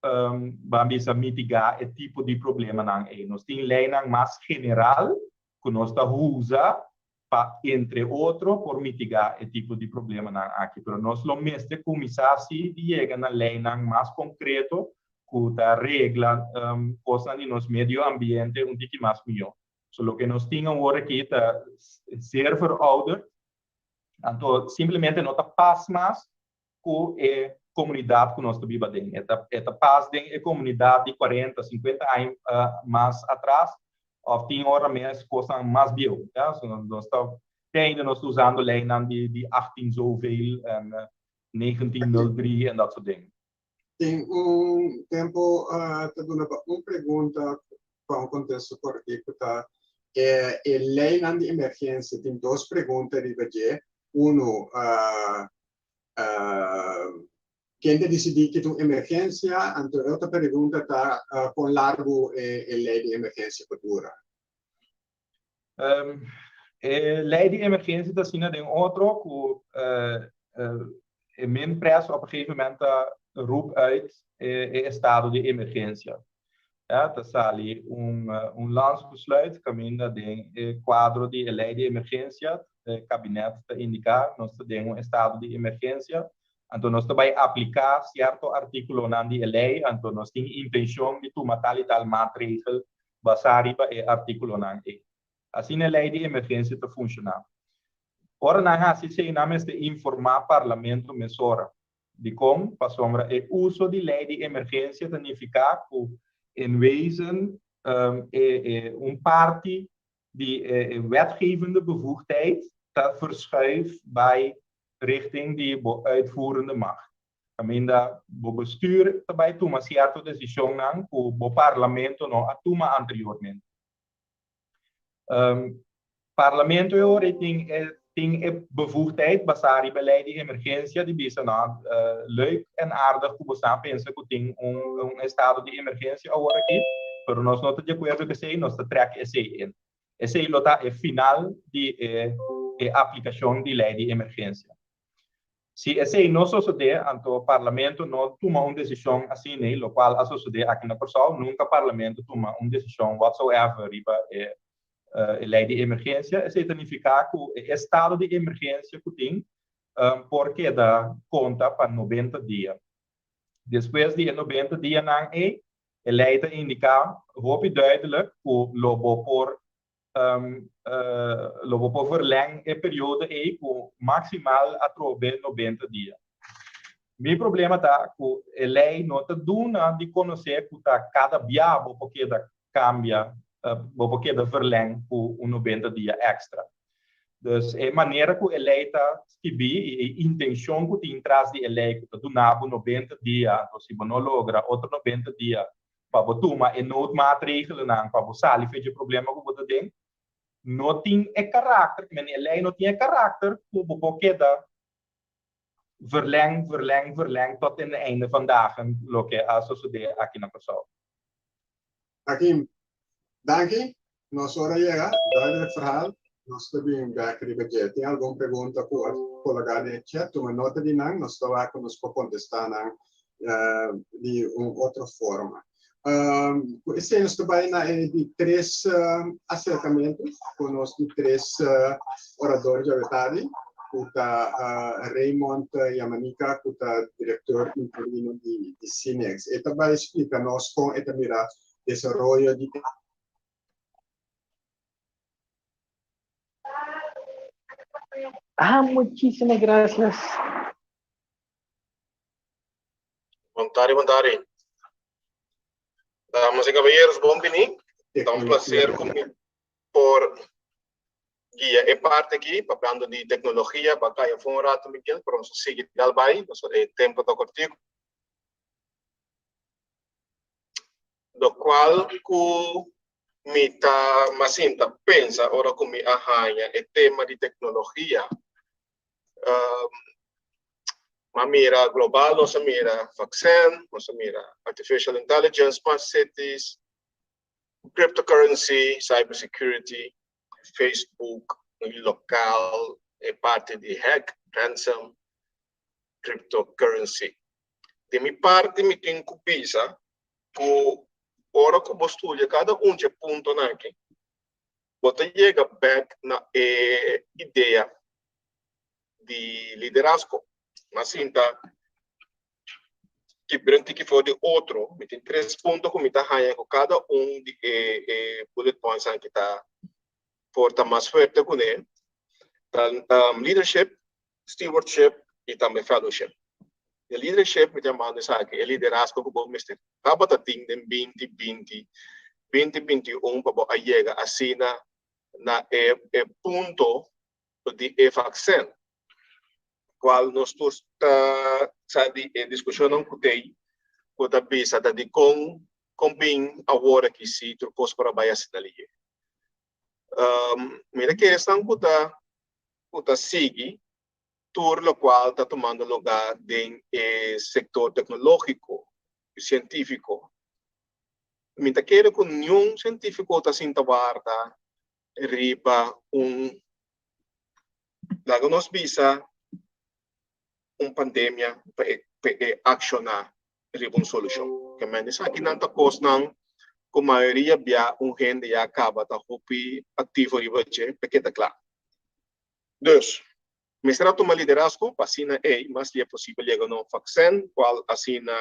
ban bisa mitigá e tipo di problemanan ei. Nos tin leinan mas general ku nos ta usa pa entre otro por mitigá e tipo di problemanan aki. Pero nos lo mester kuminsá si di yega na leinan mas konkreto ku ta regla kosnan di nos medio ambiente un tiki mas mihó. So loke nos tin awor aki ta zeer verouderd, anto simplemente no ta pas mas ku e komunidat ku nos ta biba aden. E ta e ta pas den e komunidat di kuarenta, sinkuenta aña mas atras òf tin ora mes kosnan mas bieu. Ya, so nos ta te ainda nos ta usando leinan di di achttien zoveel en negentien nul drie en dat soort dingen. Tin un tempo ta duna pa un pregunta pa un kontesto kòrtiku ta e e leinan di emergensia tin dos pregunta riba dje. Unu Ken ta disidí ki ta un emergensia? Anto e otro pregunta ta kon largu e lei di emergensia por dura? E lei di emergensia ta asina den otro ku e minpres op een gegeven moment ta roep uit e estado di emergensia. Ya, ta sali un un landsbesluit kaminda den e kuadro di e lei di emergensia e kabinet ta indiká nos ta den un estado di emergensia. Anto nos ta bai apliká sierto artíkulonan di e lei, anto nos tin intenshon di tuma tal i tal maatregel basá riba e artíkulonan ei. Asina e lei di emergensia ta funshoná. Ora nan hasi esei nan mester informá Parlamento mesora. Dikon? Pasobra e uso di lei di emergensia ta nifiká ku in wezen e un parti di e wetgevende bevoegdheid ta verschuif bai richting di bo uitvoerende macht. Kaminda bo bestuur ta bai tuma sierto desishonnan ku bo parlamento no a tuma anteriormente. Parlamento e ora ei tin e tin e bevoegdheid basá riba e lei di emergensia di bisa no leuk en aardig ku bo sa pensa ku tin un un estado di emergensia awor aki, pero nos no ta di akuerdo ku esei, nos ta trèk esei in. Esei lo ta e final di e e aplikashon di lei di emergensia. Si esei no sosodé, anto Parlamento no tuma un desishon asin'ei, lokual a sosodé aki na Kòrsou, nunka Parlamento tuma un desishon whatsoever riba e e lei di emergensia. Esei ta nifiká ku e estado di emergensia ku tin por keda konta pa nobenta dia. Despues di e nobenta dianan ei, e lei ta indiká hopi duidelijk ku lo bo por lo bo por verleng e periodo ei ku maksimal atrobe nobenta dia. Mi problema ta ku e lei no ta duna di konosé ku ta kada bia bo por keda kambia, bo por keda verleng ku un nobenta dia èkstra. Dus e manera ku e lei ta skibí i e intenshon ku tin tras di e lei ku ta duna bo nobenta dia, anto si bo no logra otro nobenta dia pa bo tuma e noodmaatregelennan pa bo sali for dje problema ku bo ta den, no tin e karakter, men e lei no tin e karakter ku bo por keda verleng, verleng, verleng tot in de einde van dagen loke a sosodé aki na Kòrsou. Hakim, danki. Nos ora yega, duidelijk verhaal. Nos ta bin bek riba dje. Tin algun pregunta ku a kologá den e chat, tuma nota di nan, nos ta wak ku nos por kontestá nan di un otro forma. Ku esei nos ta bai na e di tres aserkamentu ku nos di tres orador djawe tardi, ku ta Raymond Yamanika, ku ta direktor interino di Cinex. E ta bai splika nos kon e ta mira desaroyo di. Ah, muchísimas gracias. Bon tardi, bon tardi. Damas y caballeros, bon bini. Ta un placer cu mi por guia e parti aki, papiando di tecnologia, pa caya for un rato, Miguel, pero nos a sigui dal bay, pasobra e tempo ta cortico. Locual cu mi ta mas sinta pensa ora cu mi a haña e tema di tecnologia, m'a mira global, nos a mira vaccin, nos a mira artificial intelligence, smart cities, cryptocurrency, cyber security, Facebook local, e parti di hack, ransom, cryptocurrency. Di mi parti mi tin cu bisa cu ora cu bo studia cada un dje puntonan aki, bo ta yega bek na e idea di liderazgo. M'a sinta kibra un tiki for di otro. Mi tin tres punto cu mi ta haña cu cada un di e bullet points aki ta por ta mas fuerte cune. Ta leadership, stewardship y tambe fellowship. E leadership mi ta yamando esaki e liderazgo cu bo mester tabata tin den binti binti, binti binti un pa bo a yega asina na e e punto di e vaccin cual nos tur ta sa di e discusionnan cu tey cu ta bisa ta dicon con bin awor aki si tur cos por a bay asina lihe. Mi ta kere esnan cu ta cu ta sigui tur locual ta tumando lugar den e sector tecnologico y cientifico. Mi ta kere cu niun cientifico ta sinta warda riba un, laga nos bisa, un pandemia pa e pa e acciona riba un solucion. Ke men esakinan ta cosnan cu mayoria bia un hende ya caba ta hopi activo riba dje pa keda cla. Dus. Mester a tuma liderazgo pa asina ei mas lia posibel yega na un vaksin kual asina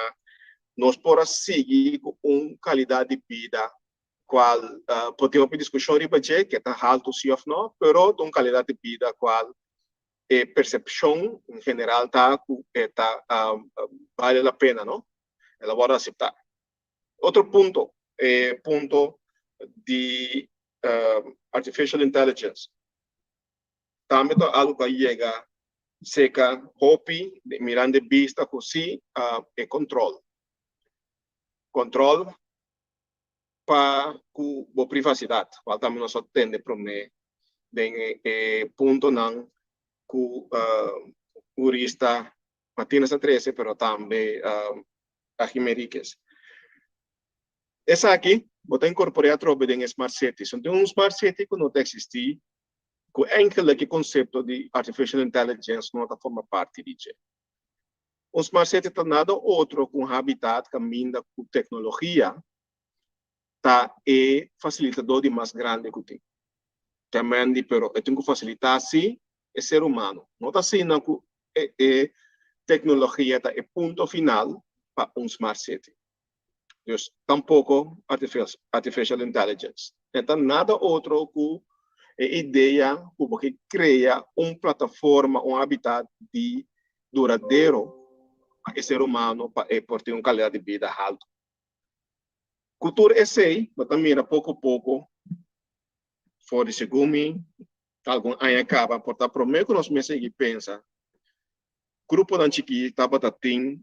nos por a sigui ku un kalidat di bida kual por tin hopi diskushon riba dje ke ta haltu si òf no, pero ta un kalidat di bida kual e persepshon en general ta ku e ta bale la pena no, el a wòrdu aseptá. Otro punto, e punto di artificial intelligence. Tambe ta algo ku a yega seka hopi mirando e bista ku si e control. Control pa ku bo privacidad, cual tambe nos a tende prome den e puntonan ku hurista Martinez a trece pero tambe Agim Henriquez. Esaki bo ta incorpora atrobe den e smart city. So tin un smart city ku no ta existi ku enkele ki konsepto di artificial intelligence no ta forma parti di dje. Un smart city ta nada otro ku un habitat kaminda ku teknologia ta e fasilitador di mas grandi ku tin. Kemen di pero e tin ku fasilitá si e ser humano. No ta asina ku e teknologia ta e punto final pa un smart city. Dus tampoko artificial intelligence. E ta nada otro ku e idea ku bo ke krea un plataforma, un habitat di duradero pa e ser humano pa e por tin un kalidat di bida haltu. Ku tur esei bo ta mira poko poko for di segun mi algun aña kaba por ta promé ku nos mes sigui pensa gruponan chikí tabata tin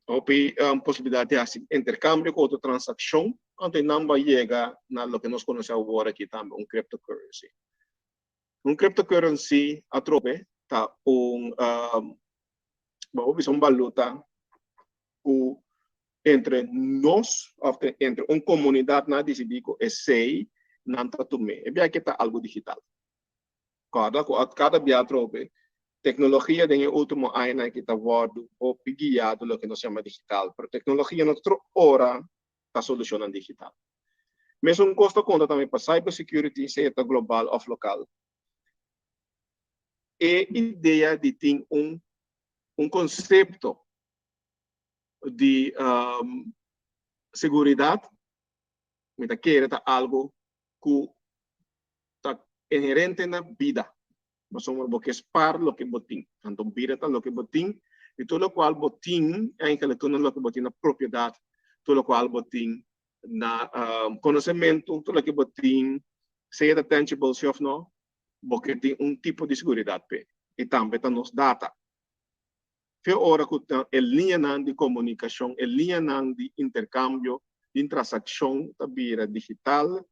hopi posibilidat di hasi interkambio ku otro transakshon anto nan bo a yega na loke nos konosé awor aki tambe un cryptocurrency. Un cryptocurrency atrobe ta un bo por bisa un baluta ku entre nos òf entre un komunidat nan a disidí ku esei nan ta tum'é. E biaha ke ta algu digital. Kòrda ku kada bia atrobe teknologia den e último añanan aki ta wòrdu hopi guiá dor loke nos yama digital, pero teknologia no ta tur ora ta solushonnan digital. Mesun kos ta konta tambe pa cyber security, sea ta global òf lokal. E idea di tin un un konsepto di seguridat mi ta kere ta algu ku ta inherente na bida. Pasobra bo ke spar loke bo tin. Anto bida ta loke bo tin i tur lokual bo tin eigenlijk tur loke bo tin na propiedat, tur lokual bo tin na konosementu, tur loke bo tin sea ta tangible si òf no, bo ke tin un tipo di seguridat p'e. I tambe ta nos data. Fe ora ku ta e liñanan di komunikashon, e liñanan di interkambio, di transakshon ta bira digital,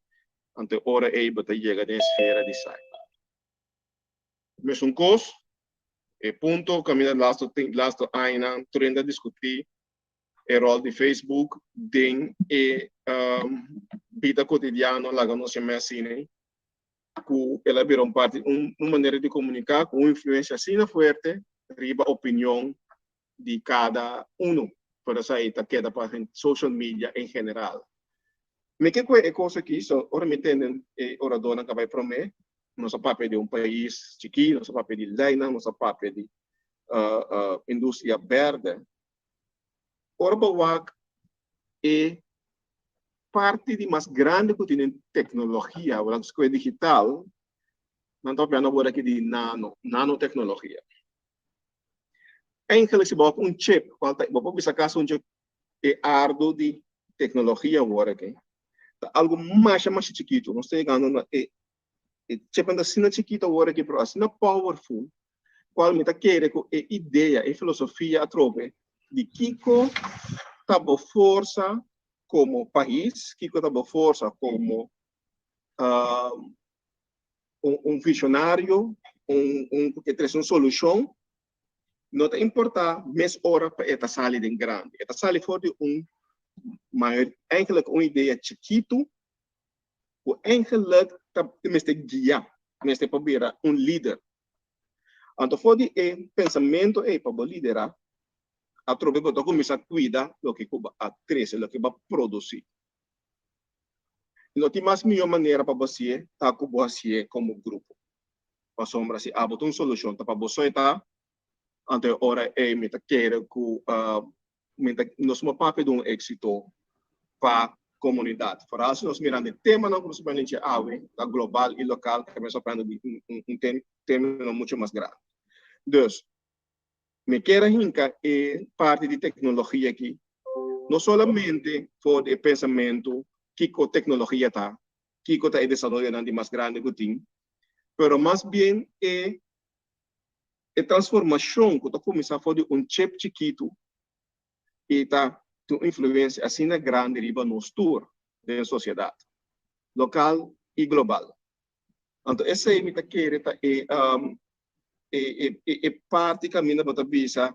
anto e ora ei bo ta yega den e sfera di cyber. Mesun kos, e punto kaminda lastu lastu añanan tur hende a diskutí e ròl di Facebook den e bida kotidiano, laga nos yam'é asina, ku el a bira un parti, un manera di komuniká ku un influensia asina fuerte riba opinion di kada unu. Por esei ta keda pa social media en general. Mi ke kue e kos aki, so ora mi tende e oradornan ku a bai promé, nos a papia di un pais chikí, nos a papia di leinan, nos a papia di industria bèrdè. Ora bo wak e parti di mas grandi ku tin den teknologia, ora ku skohe digital, nan ta papiando awor aki di nano, nanoteknologia. Eigenlijk si bo wak un chip, kual ta, bo por bisa kasi un chip e ardu di teknologia awor aki, ta algu masha masha chikitu, nos ta yegando na e E chipnan ta asina chikito awor aki pero asina powerful cual mi ta kere cu e idea, e filosofia atrobe di kico ta bo forsa como pais, kico ta bo forsa como un visionario, un cu ke trece un solucion, no ta importa mes ora pa e ta sali den grandi. E ta sali for di un mayor, eigenlijk un idea chikito ku eigenlijk ta mester guia, mester por bira un lider. Anto for di e pensamentu ei pa bo lidera, atrobe bo ta kuminsá kuida loke ku bo a trese, loke bo a produsí. No tin mas mihó manera pa bo hasié ta ku bo hasié komo grupo. Pasobra si abo ta un solushon ta pa bo so e ta, anto e ora ei mi ta kere ku mi ta nos no papia di un éksito pa komunidat. Foral si nos mirando e temanan ku nos ta pone awe ta global i lokal, ta nos ta hablando di un término mucho mas grandi. Dus, Mi kier a hinka e parti di teknologia aki no solamente for di e pensamentu kiko teknologia ta, kiko ta e desaroyonan di mas grandi ku tin, pero mas bien e e transformashon ku ta kuminsá for di un chip chikitu i ta tin un influensia asina grandi riba nos tur den sosiedat, lokal i global. Anto esei mi ta kere ta e e parti kaminda bo ta bisa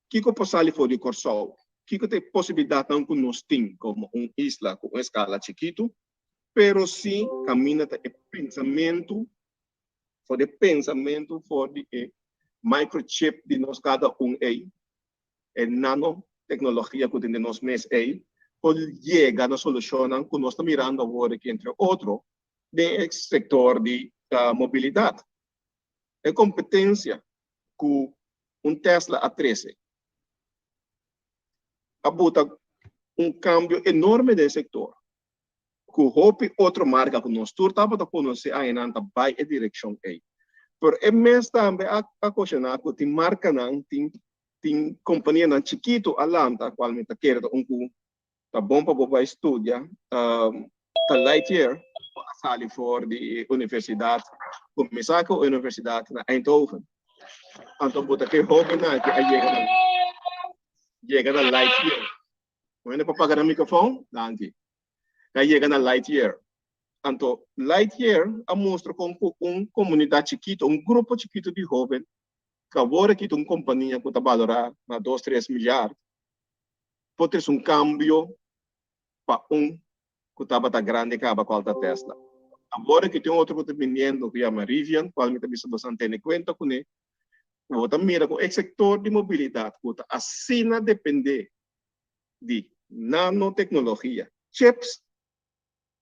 kiko por sali for di Kòrsou, kiko ta e posibilidatnan ku nos tin komo un isla ku un eskala chikitu, pero si kaminda ta e pensamentu for di e pensamentu for di e microchip di nos kada un ei, e nanoteknologia ku tin den nos mes ei, por yega na solushonnan ku nos ta mirando awor aki entre otro den e sektor di mobilidat. E kompetensia ku un Tesla a trese a buta un kambio enorme den e sektor, ku hopi otro marka ku nos tur tabata konosé añanan ta bai e direkshon ei. Pero e mes tambe a okashoná ku tin markanan, tin tin kompanianan chikitu a lanta, kual mi ta kere ta un ku Ta bon pa bo bai studia. Ta Lightyear ku a sali for di universidat, kuminsá ku universidat na Eindhoven. Anto bo ta ke hóbennan aki a yega na yega na Lightyear. Un hende por paga nan mikrofon? Danki. A yega na Lightyear. Anto Lightyear a mustra kon ku un komunidat chikitu, un grupo chikitu di hóben, ku awor aki ta un kompania ku ta balorá na dos tres milyar, por trese un kambio pa un ku tabata grandi kaba kual ta Tesla. Awor aki tin otro ku ta biniendo ku yama Rivian, kual mi ta bisa boso tene kuenta kuné, ku bo ta mira ku e sektor di mobilidat ku ta asina dependé di nanoteknologia, chips,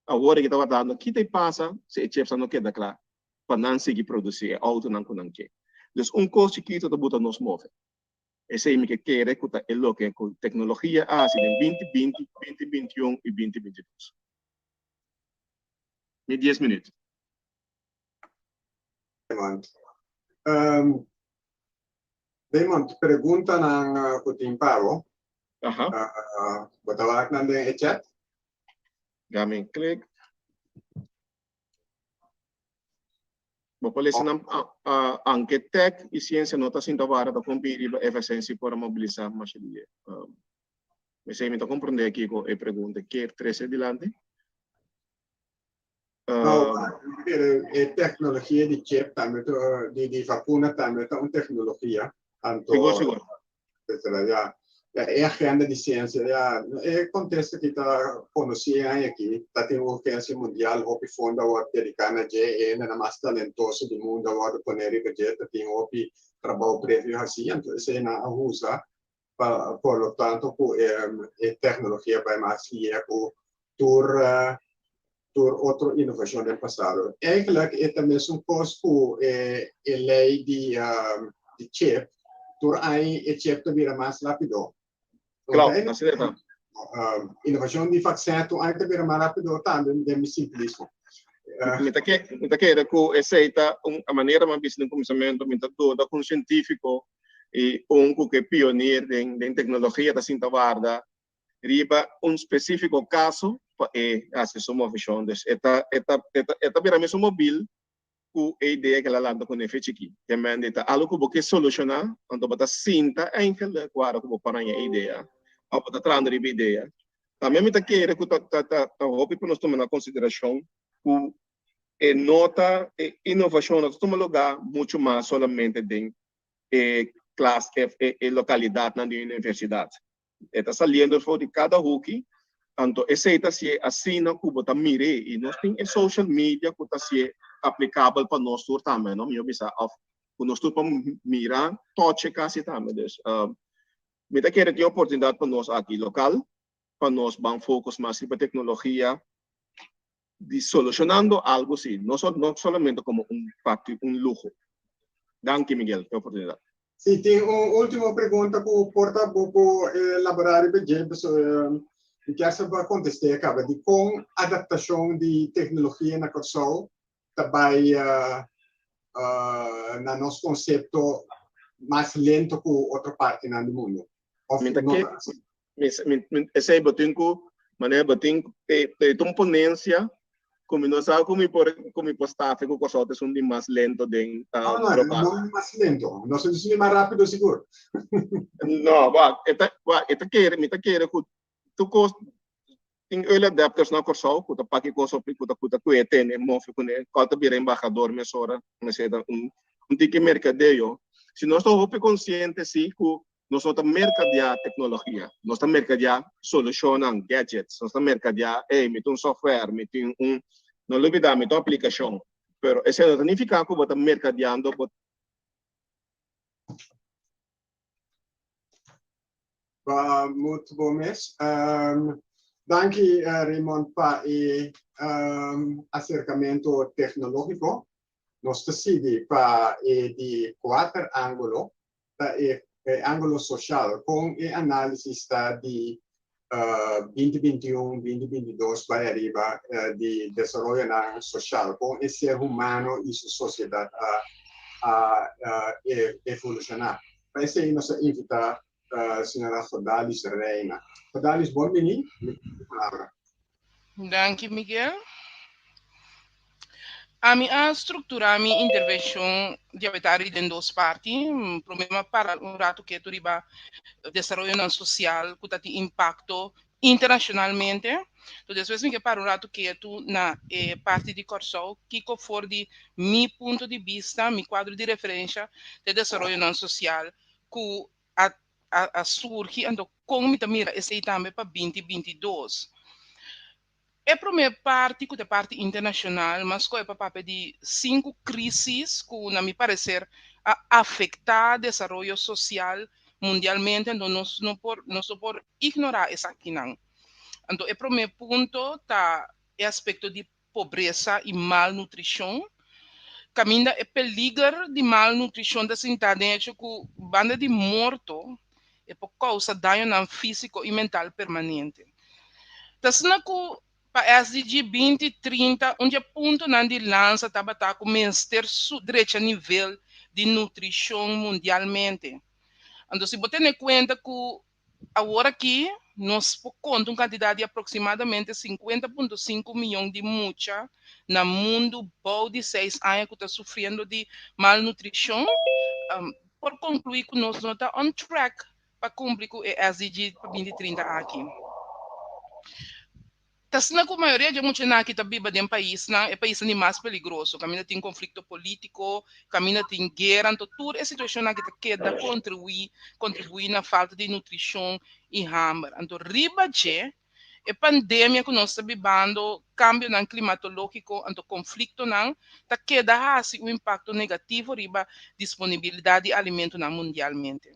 awor aki ta wardando ki ta pasa si e chipsnan no keda kla pa nan sigui produsí e outonan ku nan ke. Dus un kos chikitu ta buta nos move. Esei mi ke kere ku ta e loke ku teknologia a hasi den 2020, 2021 i 2022. Mi dies minüt. Raymond. Raymond, preguntanan ku tin pa bo. Aha. Bo ta wak nan den e chat? Gami klik. Bo por lesa nan anke tech i siensia no ta sinta wara ta kompi riba FSN si por a mobilisá masha di e. Mesei mi ta komprondé kiko e pregunta kier trese dilanti. No, e tecnologia di chip tambe ta, di di vacuna tambe ta un tecnologia. Anto, Sigur, sigur. Etcetera, ya. Ya, e agenda di ciencia, ya, e contexto ki ta conoci e aña aki, ta tin urgencia mundial, hopi fondo a worde dedica na dje, e hendenan mas talentoso di mundo a worde pone riba dje, ta tin hopi trabou previo haci, anto eseinan a usa pa, por lo tanto cu e tecnologia bay mas lier cu tur tur otro innovacion den pasado. Eigenlijk e ta mesun cos cu e e ley di di chip, tur aña e chip ta bira mas rapido. Claro, asina ta. Innovacion di vaccin tur aña ta bira mas rapido tambe den mi simplismo. Mi ta ke mi ta kere cu esey ta un manera mi a bisa den cuminsamento, mi ta duda cu un cientifico y un cu ke pionier den den tecnologia ta sinta warda riba un specifico caso pa e haci su movecion. Dus e ta e ta e ta e ta bira mesun mobil cu e idea cu el a lanta cu nefe chiki. Te mende ta algo cu bo ke soluciona, anto bo ta sinta eigenlijk warda cu bo por haña e idea of bo ta trahando riba e idea. Tambe mi ta kere cu ta ta ta ta hopi pa nos tuma na consideracion cu e no ta e innovacion no ta tuma lugar mucho mas solamente den e klas e e localidadnan di universidad. E ta saliendo for di kada huki, anto esei ta hasié asina ku bo ta mir'é. I nos tin e social media ku ta hasié aplikabel pa nos tur tambe, no? Mihó bisa, òf ku nos tur por mira, tòch'e kasi tambe. Dus, mi ta kere tin oportunidat pa nos aki lokal, pa nos ban focus mas riba teknologia. di solucionando algo si, no no solamente como un parti, un luho. Danki Miguel pa e oportunidad. Si tin un ultimo pregunta ku por ta bo por elaborá riba dje, pasobra mi kier sa bo a kontest'é kaba, di kon adaptashon di teknologia na Kòrsou ta bai na nos konsepto mas lento ku otro partinan di mundu? Òf Mi ta no ke ta asina? Esei bo tin ku manera bo tin e ta un ponensia ku mi no sa ku mi por ku mi por stafia ku Kòrsou ta esun di mas lento den No, no, global. no mas lento. Nos ta esun di mas rápido sigur. No, wak, e ta wak e ta kere mi ta kere ku tur kos tin early adapters na Kòrsou ku ta paki kos op ku ta ku ta kue tene mofe kuné kòl ta bira embahador mesora mester ta un un tiki merkadeo. Si nos ta hopi konsiente si ku Nos no ta merkadiá teknologia, nos ta merkadiá solushonnan, gadgets, nos ta merkadiá, ey, mi tin un software, mi tin un, no lubidá, mi tin un aplikashon. Pero esei no ta nifiká ku bo ta merkadiando bo. Ba mut bo mes. Danki Raymond pa e aserkamentu teknologiko. Nos ta sigui pa e di kuater ángulo ta e ángulo soshal, kon e análisis ta di binti binti un, binti binti dos bai ariba di desaroyonan soshal, kon e ser humano i su sosiedat a evolushoná. Pa esei nos a invitá señora Godalis Reina. Godalis, bon bini, mi ta duna palabra. Danki Miguel. Ami a strukturá mi intervenshon diabetari den dos parti. Promé mi a para un ratu ketu riba desaroyonan sosial ku ta tin impakto internashonalmente. Enton despues mi ke para un ratu ketu na e parti di Kòrsou, kiko for di mi punto di bista, mi kuadro di referensha, ta e desaroyonan sosial ku a a surgi anto kon mi ta mira esei tambe pa binti 22. E promé parti ku ta e parti internashonal mas koe pa papia di sinku krisis ku na mi pareser a afektá desaroyo sosial mundialmente anto nos no por nos no por ignorá esakinan. Anto e promé punto ta e aspekto di pobresa i malnutrishon, kaminda e peliger di malnutrishon ta sintá den hecho ku banda di morto e por kousa dañonan físiko i mental permanente. Ta asina ku pa SDG 2030 un di e puntonan di lansa tabata ku mester drecha nivel di nutrishon mundialmente. Anto si bo tene kuenta ku Awor aki nos por konta un kantidat di aproksimadamente 50.5 mion di mucha na mundu bou di seis aña ku ta sufriendo di malnutrishon. Por konkluí ku nos no ta on track pa kumpli ku e SDG pa 2030 aki. Ta asina ku mayoria dje muchanan aki ta biba den paisnan, e paisnan di mas peligroso, kaminda tin konflikto polítiko, kaminda tin guera, anto tur e situashonnan aki ta keda kontribuí kontribuí na falta di nutrishon i hamber. Anto riba dje, e pandemia ku nos ta bibando, kambionan klimatológiko, anto konfliktonan ta keda hasi un impakto negativo riba disponibilidat di alimentonan mundialmente.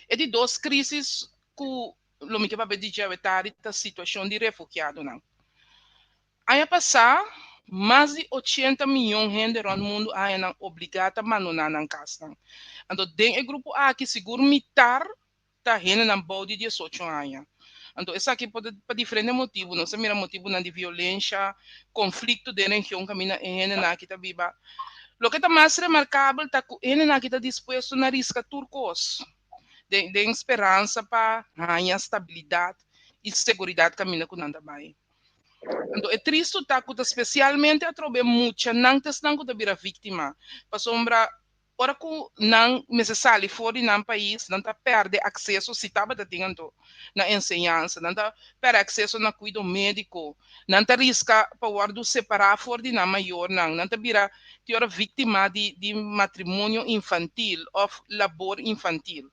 E di dos krísis ku lo mi ke papia di dje awetari ta situashon di refugiadonan. Aña pasá, mas di 80 miyon hende rònt mundu a haña nan obligá ta bandoná nan kasnan. Anto den e grupo aki sigur mitar ta hendenan bou di 18 aña. Anto esaki por ta pa diferente motibu. Nos ta mira motibunan di violensha, konflikto den region kaminda e hendenan aki ta biba. Loke ta mas remarkabel ta ku e hendenan aki ta dispuesto na riska tur kos den den speransa pa haña stabilidat i seguridat kaminda ku nan ta bai. Anto e tristu ta ku ta spesialmente atrobe muchanan ta esnan ku ta bira víktima, pasobra Ora ku nan mester sali for di nan pais, nan ta pèrdè akseso, si tabata tin anto, na enseñansa, nan ta pèrdè akseso na kuido médiko, nan ta riska pa wòrdu separá for di nan mayornan, nan ta bira tin ora víktima di di matrimonio infantil òf labor infantil.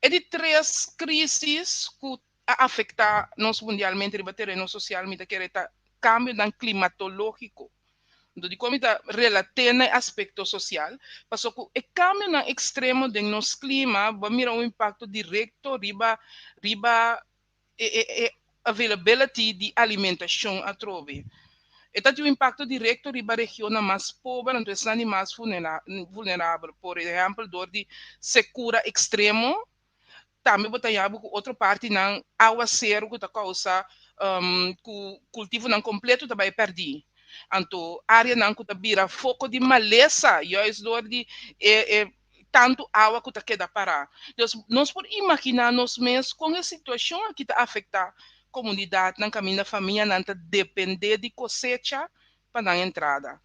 E di tres krísis ku a afektá nos mundialmente riba tereno sosial mi ta kere ta kambionan klimatológiko. Anto dikon mi ta relat'é na e aspekto sosial? Pasobra ku e kambionan ekstremo den nos klima bo a mira un impakto direkto riba riba e e e availability di alimentashon atrobe. E ta tin un impakto direkto riba regionnan mas pober anto esnan di mas vulnerabel. Por ehèmpel dor di sekura ekstremo tambe bo ta yabu ku otro partinan awaseru ku ta kousa ku kultivonan kompleto ta bai pèrdí. Anto áreanan ku ta bira foko di malesa juist dor di e e tantu awa ku ta keda pará. Dus nos por imaginá nos mes kon e situashon aki ta afektá komunidatnan kaminda famianan ta dependé di kosecha pa nan entrada.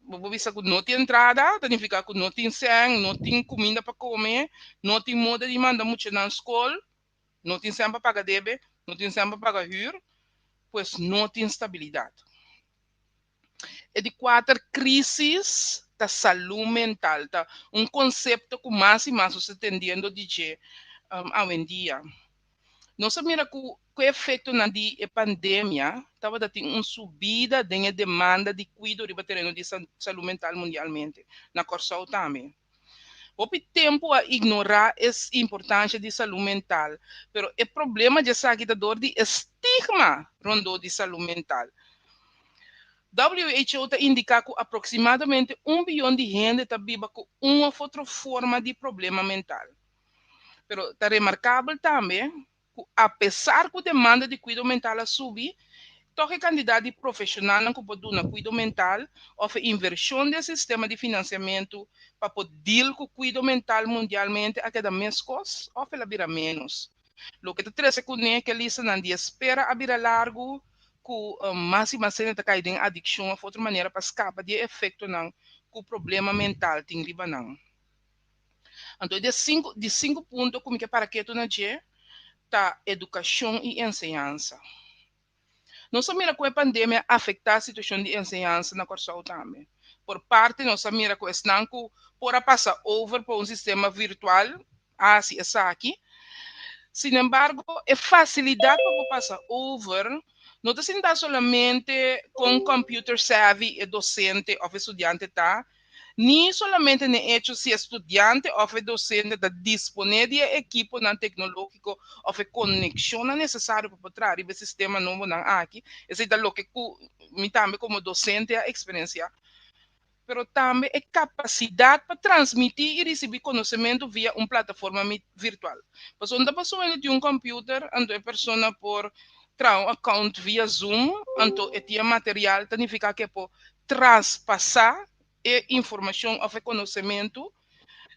Bo por bisa ku no tin entrada, ta nifiká ku no tin sèn, no tin kuminda pa kome, no tin moda di manda muchanan skol, no tin sèn pa paga debe, no tin sèn pa paga hür, pues no tin stabilidat. E di kuater krísis ta salú mental, ta un konsepto ku mas i mas nos ta tendiendo di dje awendia. Nos a mira ku ku e efektonan di e pandemia tabata tin un subida den e demanda di kuido riba tereno di salú mental mundialmente, na Kòrsou tambe. Hopi tempu a ignorá e importansha di salú mental, pero e problema di esaki ta dor di e stigma rondó di salú mental. WHO ta indiká ku aproksimadamente un biyon di hende ta biba ku un òf otro forma di problema mental. Pero ta remarkabel tambe ku apesar ku demanda di kuido mental a subi, tòg e kandidat di profeshonalnan ku por duna kuido mental òf e invershon den sistema di finansiamentu pa por deal ku kuido mental mundialmente a keda meskos òf el a bira ménos. Loke ta trese kuné ku e listanan di espera a bira largu, ku mas i mas hende ta kai den adikshon òf otro manera pa skapa di e efektonan ku problema mental tin riba nan. Anto e di sinku di sinku punto ku mi ke para ketu na dje ta edukashon i enseñansa. Nos a mira ku e pandemia a afektá situashon di enseñansa na Kòrsou tambe. Por parte nos a mira ku esnan ku por a pasa over pa un sistema virtual a hasi esaki. Sinembargo, e fasilidat pa por pasa over no ta sinta solamente kon computer savvy e dosente òf e studiante ta, Ni solamente n'e echo si e studiante òf e dosente ta disponé di e ekiponan teknológiko òf e konekshonnan nesesario pa por traha riba e sistema nobonan aki, esei ta loke ku mi tambe komo dosente a eksperensiá, pero tambe e kapasidat pa transmití i risibí konosementu via un plataforma virtual. Pasobra no ta pasobra hende tin un kòmpiuter anto e persona por traha un account via Zoom anto e tin e material ta nifiká ku e por traspasá e informashon òf e konosementu,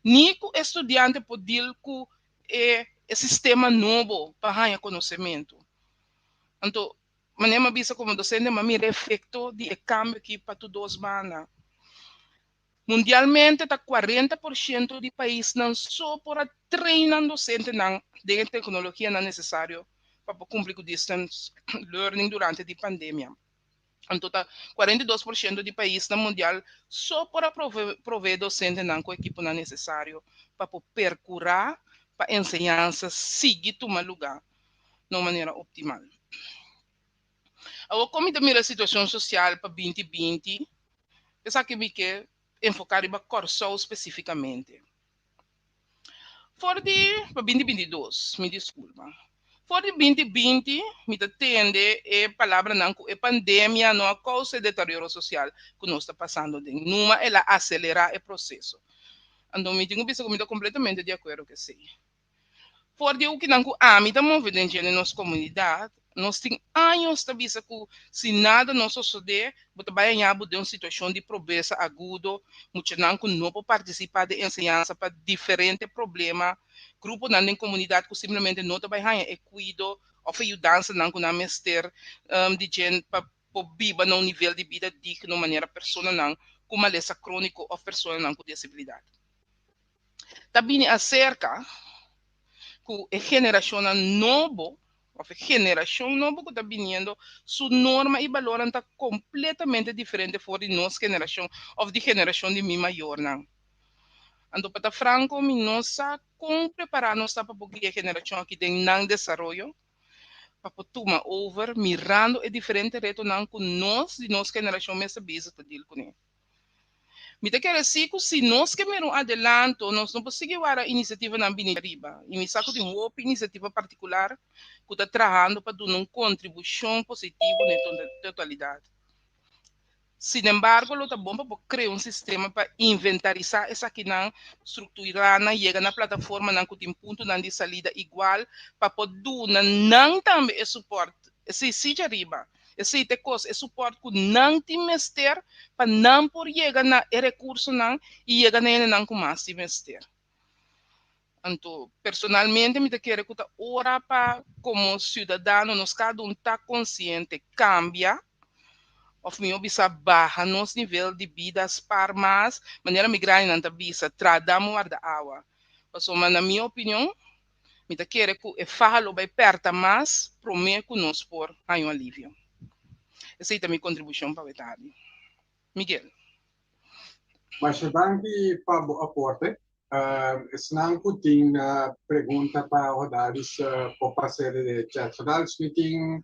ni ku e studiante por deal ku e e sistema nobo pa haña konosementu. Anto, manera mi a bisa komo dosente mi a mira e efekto di e kambio aki pa tur dos banda. Mundialmente ta 40% di paisnan so por a train nan dosentenan den e teknologianan nesesario pa por kumpli ku distance learning durante di pandemia. Anto ta 42% di paisnan mundial so por a provee dosentenan ku ekiponan nesesario pa por perkurá pa enseñansa sigui tuma lugá na un manera optimal. Awor kon mi ta mira situashon sosial pa 2020? Esaki mi ke enfoká riba Kòrsou spesífikamente. For di pa 2022, mi disculpa. For di 2020 mi ta tende e palabranan cu e pandemia no a causa e deterioro social cu nos ta pasando den. Numa el a acelera e proceso. Anto mi tin cu bisa cu mi ta completamente di acuerdo cu esey. For di e ukinan ku ami ta move den dje den nos komunidat, nos tin años ta bisa ku si nada no sosodé, bo ta bai haña bo den un situashon di pobresa agudo, muchanan ku no por partisipá den enseñansa pa diferente problema, gruponan den komunidat ku simplemente no ta bai haña e kuido òf e yudansanan ku nan mester di dje pa por biba na un nivel di bida digno manera personanan ku malesa króniko òf personanan ku disabilidat. Ta bini aserka ku e generashonnan nobo òf e generashon nobo ku ta biniendo su norma i balornan ta kompletamente diferente for di nos generashon òf di generashon di mi mayornan. Anto pa ta franko mi no sa kon prepará nos ta pa por guia e generashon aki den nan desaroyo pa por tuma over mirando e diferente retonan ku nos di nos generashon mester bisa ta deal kuné. Mi ta kere si ku si nos ke mira un adelanto, nos no por sigui wara inisiativanan bini ariba. I mi sa ku tin hopi inisiativa partikular ku ta trahando pa duna un kontribushon positivo na e totalidat. Sinembargo, lo ta bon pa bo krea un sistema pa inventarisá esakinan, strukturá nan, yega na plataformanan ku tin puntonan di salida igual pa por duna nan tambe e supòrt. Esei sí djariba. Esei ta e kos, e supòrt ku nan tin mester pa nan por yega na e rekursonan i yega na hendenan ku mas tin mester. Anto, personalmente mi ta kere ku ta ora pa komo siudadano nos kada un ta konsiente, kambia, òf mihó bisa baha nos nivel di bida, spar mas, manera mi grandinan ta bisa, traha dam warda awa. Pasobra na mi opinion, mi ta kere ku e faha lo bai pèrta mas promé ku nos por haña un alivio. Esei ta mi kontribushon pa awe tardi. Miguel. Masha danki pa bo aporte. Esnan ku tin pregunta pa Odalis por pasa den chat. Odalis, mi tin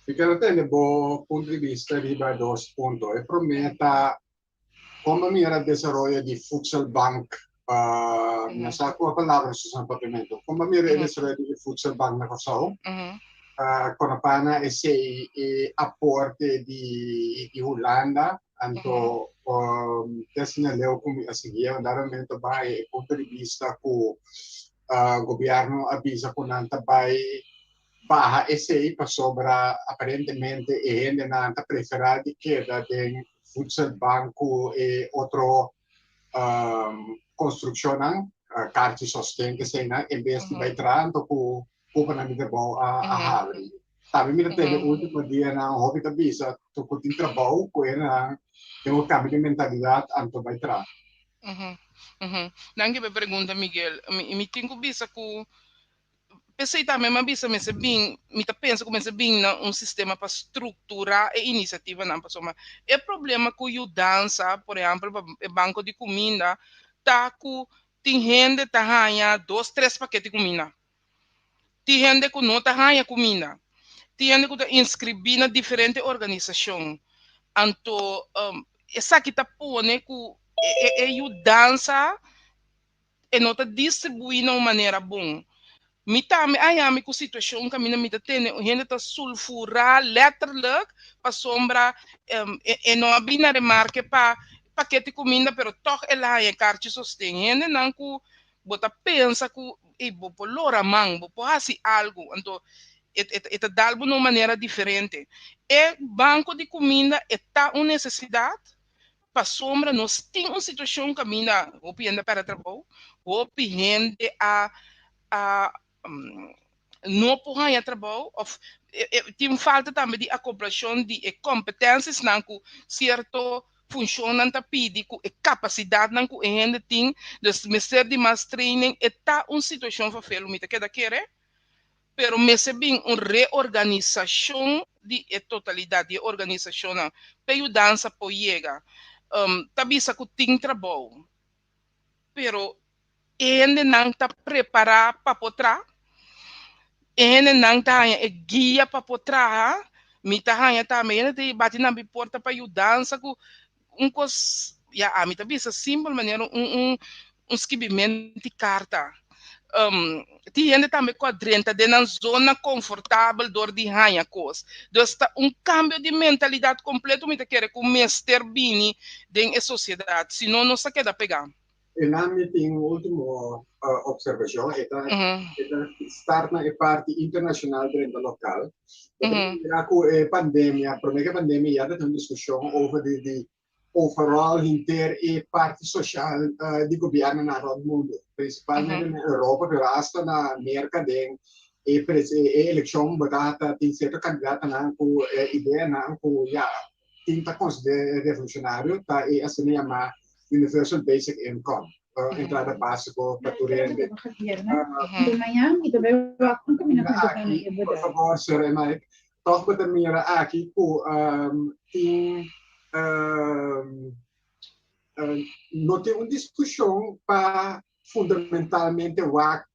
mi quiero tende bo punto di vista riba dos punto. E promé ta kon bo mira desaroyo di Voedselbank, no sa kua palabra se usa na papiamento. Kon bo mira e desaroyo di Voedselbank na Kòrsou? Konopana esei e aporte di di Hulanda, anto te asina leu ku mi a sigui un dado momento bai e punto di bista ku gobièrnu a bisa ku nan ta bai baha esei pasobra aparentemente e hendenan ta preferá di keda den voedselbank ku e otro konstrukshonnan, karchi sosten eseinan, en bes di bai traha anto ku kupanan di trabou a habri. Tambe mi ta tende ultimo dianan hopi ta bisa ku tin trabou ku hendenan tin un kambio di mentalidat anto bai traha. Danki pa e pregunta, Miguel. Mi tin ku bisa ku p'esei tambe mi a bisa mester bin, mi ta pensa ku mester bin na un sistema pa strukturá e inisiativanan pasobra e problema ku yudansa, por ehèmpel pa e banko di kuminda, ta ku tin hende ta haña dos tres pakete kuminda. Tin hende ku no ta haña kuminda. Tin hende ku ta inskribí na diferente organisashon. Anto esaki ta pone ku e yudansa e no ta distribuí na un manera bon. Mi tambe a haña mi ku situashon kaminda mi ta tene un hende ta sulfurá letterlijk pasobra e no a bini na remarke pa pakete kuminda pero tòg el a haña e karchi sosten. Hendenan ku bo ta pensa ku ey bo por lora man, bo por hasi algu, anto e ta dal bo na un manera diferente. E banko di kuminda e ta un nesesidat pasobra nos tin un situashon kaminda hopi hende a pèrdè trabou, hopi hende a a no por haña trabou òf tin falta tambe di akoplashon di e kompetensiasnan ku sierto funshonnan ta pidi ku e kapasidatnan ku e hende tin, dus mester di mas training. E ta un situashon fafelu, mi ta keda kere, pero mester bin un reorganisashon di e totalidat di e organisashonnan pa e yudansa por yega. Ta bisa ku tin trabou, pero e hendenan ta prepará pa por traha? E hendenan ta haña e guia pa por traha? Mi ta haña tambe hende ta bati nan bi porta pa yudansa ku un kos, ya ami ta bisa simpel manera un un un skibimento di karta. Tin hende tambe ku a drenta den nan zona konfortabel dor di haña kos. Dus ta un kambio di mentalidat kompleto mi ta kere ku mester bini den e sosiedat, si no nos ta keda pegá. E nan mi tin un ultimo observacion, e ta e ta start na e parti internacional drenta local. Bo ta mira cu e pandemia, prome cu e pandemia ya ta tin un discusion over di di overall henter e parti social di gobiernonan rond mundo, principalmente na Europa pero hasta na Merca den e e eleccion bo ta tin cierto candidatonan cu ideanan cu ya tin ta considera revolucionario ta e asina yama Universal Basic Income, entrada basico pa tur hende. Aki, por favor, Sir Mike, toch bo ta mira aki cu tin no tin un discusion pa fundamentalmente wak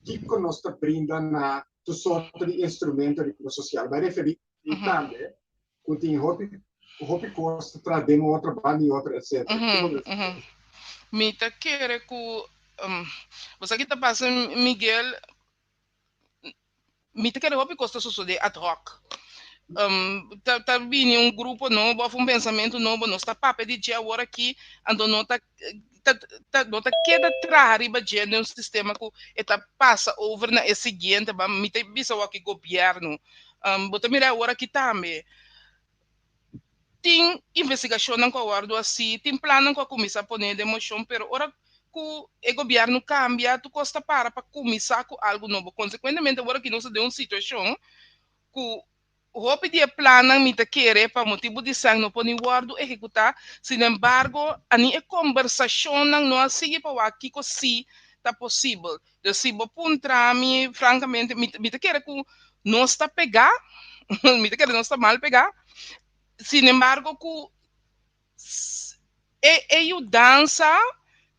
kico nos ta brinda na tur sorto di instrumento di social. Bai referi tambe cu tin hopi. Hopi kos ta traha den otro banda di otro etc. Mi ta kere ku bo sa ki ta pasa Miguel, mi ta kere hopi kos ta sosode ad hoc. Ta bini un grupo nobo of un pensamentu nobo, nos ta papia di dje awor aki, anto no ta no ta keda traha riba dje den un sistema ku e ta pasa over na e siguiente. Mi ta bisa awor aki gobièrnu, bo ta mira awor aki tambe tin investigashonnan ku a wòrdu hasi, tin plannan ku a kuminsá pone den moshon, pero ora ku e gobièrnu kambia, tur kos ta para pa kuminsá ku algu nobo. Konsekuentemente, awor aki nos ta den un situashon ku hopi di e plannan mi ta kere pa motibu di sèn no por ni wòrdu ehekutá. Sinembargo, ani e kombersashonnan no a sigui pa wak kiko sí ta posibel. Dus si bo puntra mi, frankamente, mi ta kere ku nos ta pegá, mi ta kere nos ta mal pegá, sinembargo ku e e yudansa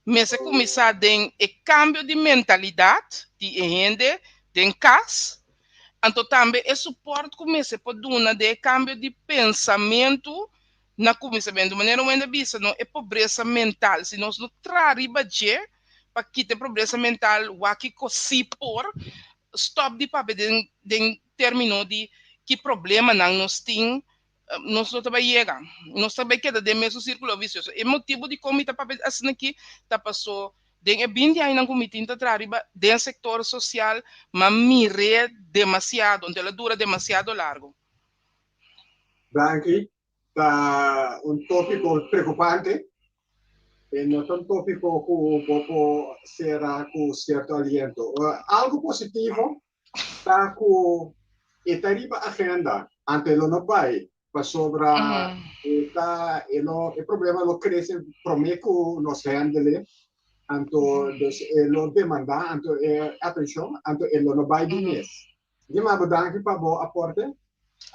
mester kuminsá den e kambio di mentalidat di e hende den kas, anto tambe e support ku mester por duna den e kambio di pensamentu na kuminsamentu. Manera un hende a bisa, no, e pobresa mental, si nos no traha riba dje, pa kita e pobresa mental wak kiko si por stop di papia den den termino di ki problemanan nos tin, nos no ta bai yega, nos ta bai keda den mesun sirkulo visioso. E motibu dikon mi ta papia asina aki ta paso den e binti añanan ku mi tin ta traha riba den sektor sosial m'a mir'é demasiado, anto el a dura demasiado largo. Danki. Ta un tópiko preokupante. E no ta un tópiko ku bo por sera ku sierto aliento. Algu positivo ta ku e ta riba agenda, ante lo no bai, pasobra e ta e lo e problema lo krese promé ku nos handle, anto dus e lo demandá anto e atenshon, anto e lo no bai di mes. Dima bo danki pa bo aporte.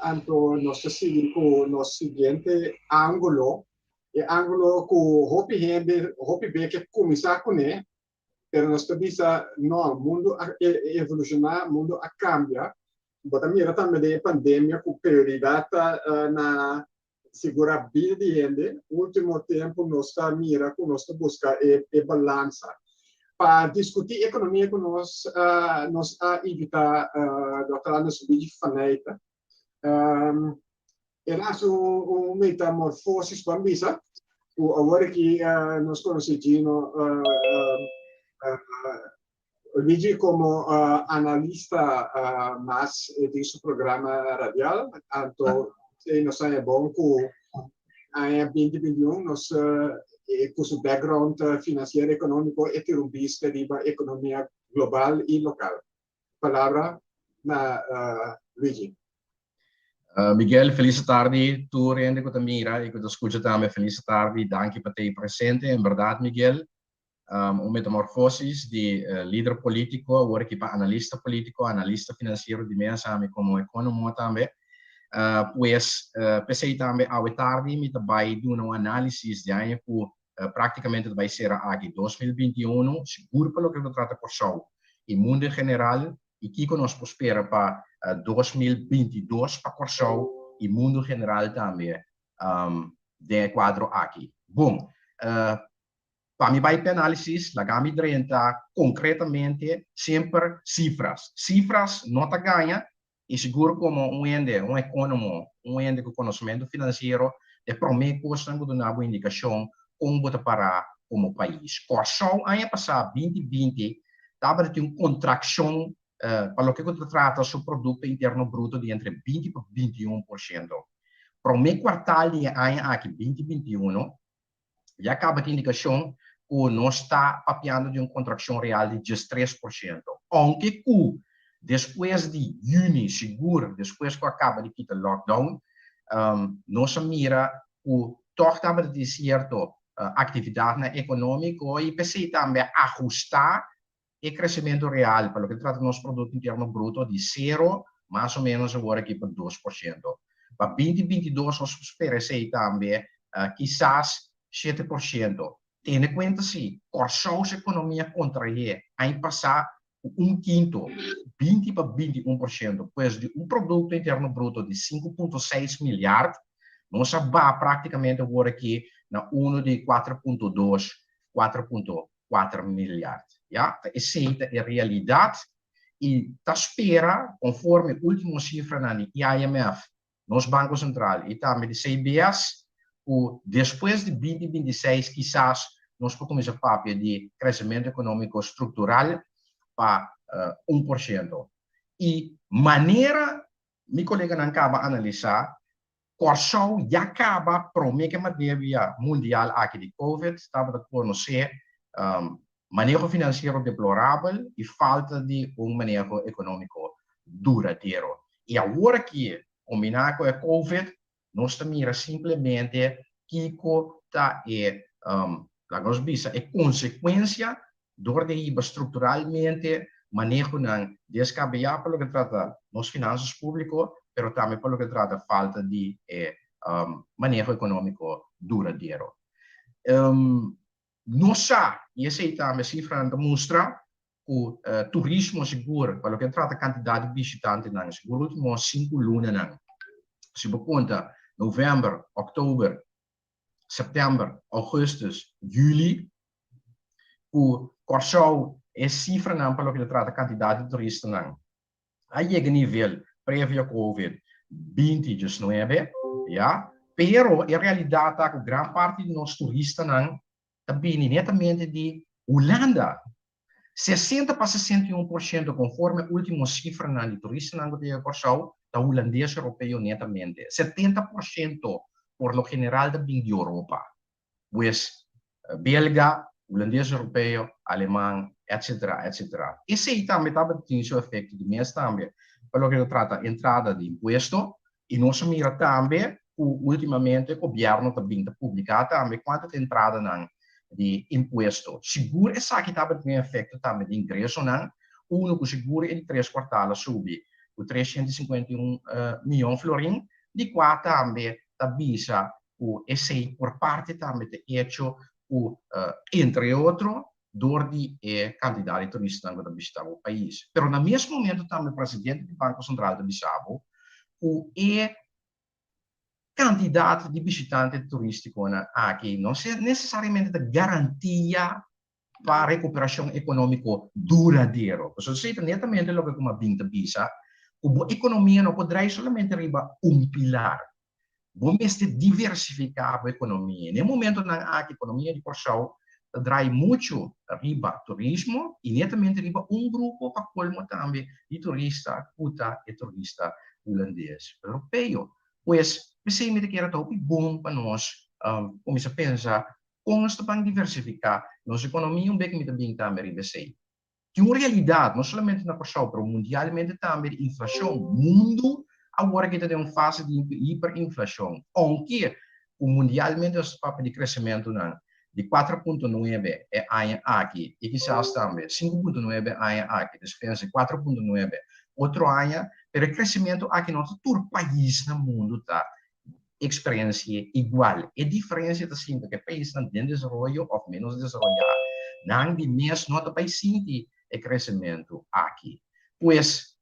Anto nos ta sigui ku nos siguiente ángulo, e ángulo ku hopi hende hopi be ke kuminsá kuné, pero nos ta bisa no, mundu a evolushoná, mundu a kambia. Bo ta mira tambe den e pandemia ku prioridat ta na sigurá bida di hende. Último tempu nos ta mira ku nos ta buska e balansa. Pa diskutí ekonomia ku nos, nos a invitá Dòkter Anders Luigi Faneyte. El a hasi un metamorfosis ban bisa ku awor aki nos konosé Gino Luigi komo analista mas den su programa radial. Anto nos haña bon ku aña 2021 nos ku su background finansiero ekonómiko e tira un bista riba ekonomia global i lokal. Palabra na Luigi. Miguel, felis tardi tur hende ku ta mira i ku ta skucha tambe felis tardi, danki pa tei presente. En bèrdat Miguel, un metamorfosis di lider politico awor aki pa analista politico, analista financiero di mes ami como economo tambe. Pues p'esey tambe awe tardi mi ta bay duna un analisis di aña cu practicamente ta bay cera aki 2021, sigur pa loke ta trata Corsou y mundo en general y kico nos por spera pa 2022 pa Corsou y mundo en general tambe den e cuadro aki. Bon, Pa mi bai p'e análisis, laga mi drenta konkretamente semper sifras. Sifras no ta gaña i sigur komo un hende, un ekónomo, un hende ku konosementu finansiero, ta e promé kosnan ku duna bo indikashon kon bo ta pará komo pais. Kòrsou aña pasá, binti binti, tabata tin un kontrakshon pa loke ku ta trata su produkto interno bruto di entre 20 pa 21%. Promé kuartal di e aña aki, 2021, Ya kaba tin indikashon ku nos ta papiando di un kontrakshon real di 13%. Ounke ku despues di yüni, sigur despues ku a kaba di kita lockdown, nos a mira ku tòg tabata tin sierto aktividatnan ekonómiko i p'esei tambe a ahustá E kresementu real pa loke ta trata nos Produkto Interno Bruto di sero mas o ménos awor aki pa 2%. Pa 2022 nos por spera esei tambe kisas 7%. Tene kuenta si, Kòrsou su ekonomia kontraé aña pasá ku un kinto, 20 pa 21%, pues di un Produkto Interno Bruto di 5.6 milyard. Nos a baha práktikamente awor aki na unu di 4.2, 4.4 milyard. Ya, ta esei ta e realidat i ta spera konforme último sifranan di IMF, nos Banko Sentral i tambe di CBS ku despues di 2026 kisas nos por kuminsá papia di kresementu ekonómiko struktural pa 1%. I manera mi koleganan kaba analisá, Kòrsou ya kaba promé ku e pandemia mundial aki di Covid tabata konosé maneho finansiero deplorabel i falta di un maneho ekonómiko duradero. I awor aki, kombiná ku e Covid, nos ta mira simplemente kiko ta e, laga nos bisa, e konsekuensia dor di hiba strukturalmente manehonan deskabeyá pa loke trata nos finansas públiko, pero tambe pa loke trata falta di e maneho ekonómiko duradero. Nos sa, i esei tambe sifranan ta mustra, ku turismo sigur pa loke trata kantidat di bishitantenan sigur último sinku lunanan, si bo konta novèmber, òktober, sèptèmber, ougùstùs, yüli, ku Kòrsou e sifranan pa loke ta trata kantidat di turistanan a yega nivel previo covid 2019, ya, pero e realidat ta ku gran parti di nos turistanan ta bini netamente di Hulanda. 60 pa 61% konforme último sifranan di turistanan ku ta yega Kòrsou ta hulandes europeo netamente. 70% por lo general ta bini di Europa. Pues belga, hulandes europeo, aleman, etcetera, etcetera. Esei tambe tabata tin su efecto di mes tambe pa loke ta trata entrada di impuesto y nos a mira tambe cu ultimamente gobierno ta bin ta publica tambe cuanto ta entradanan di impuesto. Sigur esaki tabata tin efecto tambe di ingresonan, uno cu sigur e di tres kwartal a subi cu 351 miyon florin, di cua tambe ta bisa ku esei por parti tambe ta echo ku entre otro dor di e kantidat di turistanan ku ta bishitá bo pais. Pero na mes momento tambe presidente di Banko Sentral ta bisa bo ku e kantidat di bishitante turistikonan aki no nesesariamente ta garantia pa rekuperashon ekonómiko duradero. Pasobra esei ta netamente loke ku mi a bin ta bisa, ku bo ekonomia no por drai solamente riba un pilar. Bo mester diversifiká bo ekonomia. Na e momentonan aki ekonomia di Kòrsou ta drai muchu riba turismo i netamente riba un grupo pa kolmo tambe di turista ku ta e turista hulandes europeo. Pues p'esei mi ta kere ta hopi bon pa nos kuminsá pensa Kon nos ta ban diversifiká nos ekonomia un bek mi ta bin tambe riba esei. Tin un realidat, no solamente na Kòrsou, pero mundialmente tambe di inflashon. Mundu awor aki ta den un fase di hiperinflashon. Ounke ku mundialmente nos ta papia di kresementunan di 4.9 e aña aki i kisas tambe 5.9 aña aki, dus pensa 4.9 otro aña, pero e kresementu aki no ta tur pais na mundu ta experiencia igual. E diferencia ta sinta cu e paisnan den desaroyo of menos desaroya, nan di mes no ta bay sinti e crecemento aki. Pues,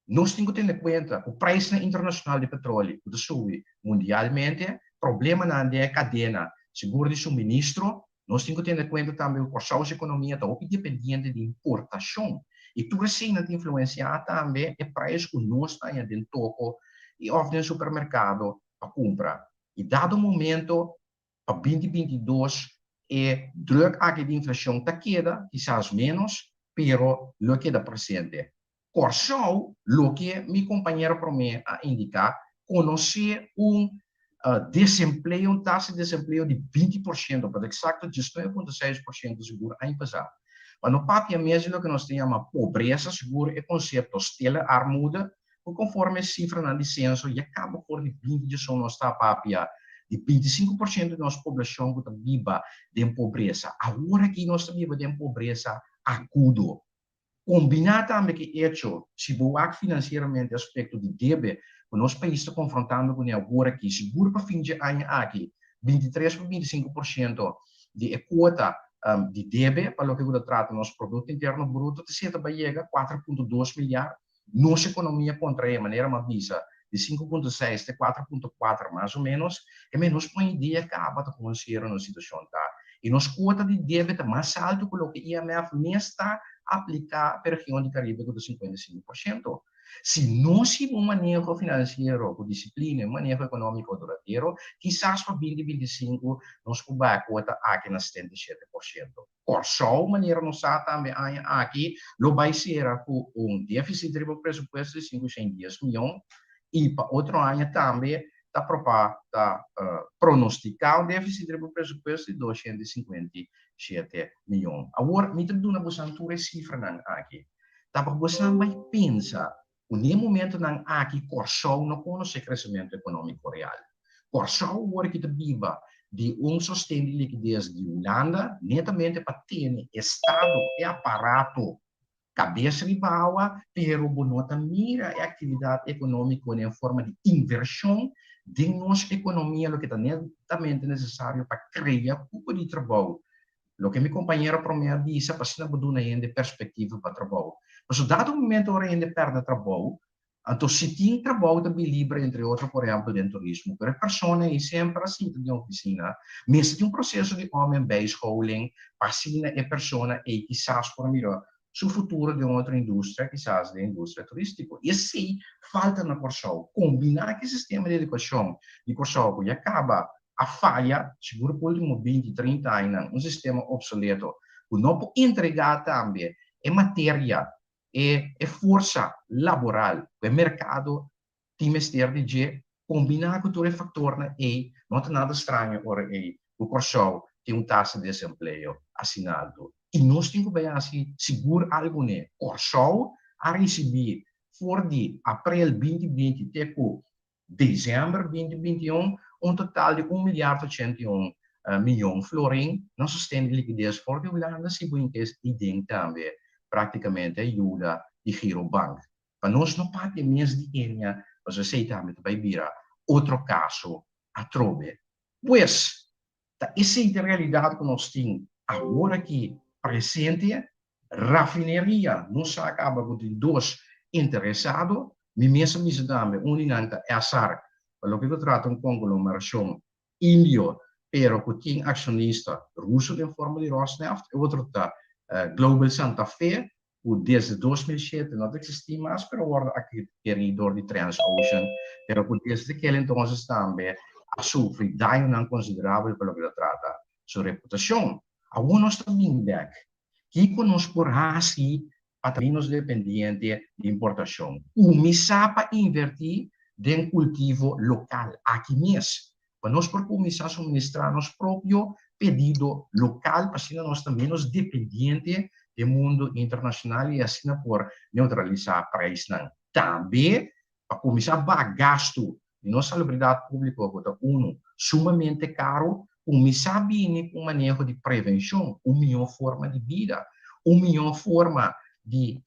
nos tin cu tene cuenta cu prijsnan internacional di petroleo cu ta subi mundialmente, problemanan den e cadena sigur di suministro, Nos tin ku tene kuenta tambe ku Kòrsou su ekonomia ta hopi dependiente di importashon i tur eseinan ta influensiá tambe e preis ku nos ta haña den toko i òf den supermerkado pa kumpra. I dado momento pa 2022 e druk aki di inflashon ta keda, kisas ménos, pero lo keda presente. Kòrsou, loke mi kompañero promé a indiká, konosé un desempleo, un tasa di desempleo di 20%, pa ta eksakto 19.6% sigur aña pasá. Pa no papia mes di loke nos ta yama pobresa, sigur e konsepto stille armoede, ku konforme sifranan di senso ya kaba for di 2011 nos ta papia di 25% di nos poblashon ku ta biba den pobresa. Awor aki nos ta biba den pobresa agudo. Kombiná tambe ku e echo, si bo wak finansieramente aspekto di debe ku nos pais ta konfrontando kuné awor aki, sigur pa fin dje aña aki, 23 pa 25% di e kuota di debe pa loke ku ta trata nos Produkto Interno Bruto ta seta bai yega 4.2 milyar. Nos ekonomia kontraé, manera mi a bisa. di 5.6 te 4.4 mas o ménos, e men nos pon idea kaba ta kon serio nos situashon ta. I nos kuota di debe ta mas altu ku loke IMF mes ta apliká pa e region di Karibe ku ta 55%. Si nos hiba un maneho finansiero ku disiplina i un maneho ekonómiko duradero, kisas pa 2025 nos por baha e kuota aki na 77%. Kòrsou, manera nos sa tambe aña aki, lo bai sera ku un défisit riba presupuesto di 510 mion i pa otro aña tambe ta propá ta pronostiká un défisit riba presupuesto di 257 mion. Awor mi ta duna bosan tur e sifranan aki ta pa bosan bai pensa ku n'e momentonan aki Kòrsou no konosé kresementu ekonómiko real. Kòrsou awor ki ta biba di un sosten di likides di Hulanda netamente pa tene estado, e aparato kabes riba awa, pero bo no ta mira e aktividat ekonómiko den forma di invershon den nos ekonomia loke ta netamente nesesario pa krea kupo di trabou. Loke mi kompañero promé a bisa pa asina bo duna hende perspektiva pa trabou. Pasobra dado momento ora hende pèrdè trabou, anto si tin trabou ta bin libre entre otro por ehèmpel den turismo, pero e persona ei semper a sinta den ofisina, mester tin un proseso di om en bijscholing pa asina e persona ei kisas por mira su futuro den otro industria, kisas den industria turístiko. I esei falta na Kòrsou. Kombiná ku e sistema di edukashon di Kòrsou ku ya kaba a faya, sigur pa último binti, trinta añanan, un sistema opsoleto ku no por entregá tambe e materia, e e forsa laboral ku e merkado tin mester di dje, kombiná ku tur e faktornan ei, no ta nada straño ora ei ku Kòrsou tin un tasa di desempleo asina altu. I nos tin ku bai hasi sigur algu n'e. Kòrsou a risibí for di aprel 2020 te ku desèmber 2021 un total di un milyard 81 miyon florin na sosten di likides for di Hulanda si bo inkes i den tambe praktikamente ayuda di Girobank. Pa nos no papia mes di Enia, pasobra esei tambe ta bai bira otro kaso atrobe. Pues, ta esei ta e realidat ku nos tin awor aki presente. Rafineria no sa kaba ku tin dos interesado. Mi mes a bisa tambe, un di nan ta Essar, pa loke ta trata un konglomerashon indio, pero ku tin akshonista ruso den forma di Rosneft. E otro ta Global Santa Fe, ku desde 2007 no ta eksistí mas, pero a wòrdu atkerí dor di Transocean, pero ku desde kel entonces tambe a sufri dañonan konsiderabel pa loke ta trata su reputashon. Awor nos ta bin bèk. Kiko nos por hasi pa ta ménos dependiente di importashon? Kuminsá pa invertí den kultivo lokal aki mes, pa nos por kuminsá suministrá nos propio pedido lokal pa asina nos ta ménos dependiente den mundu internashonal i asina por neutralisá preisnan. Tambe pa kuminsá baha gastu di nos salubridat públiko ku ta unu sumamente karu, kuminsá bini ku un maneho di prevenshon, un mihó forma di bida, un mihó forma di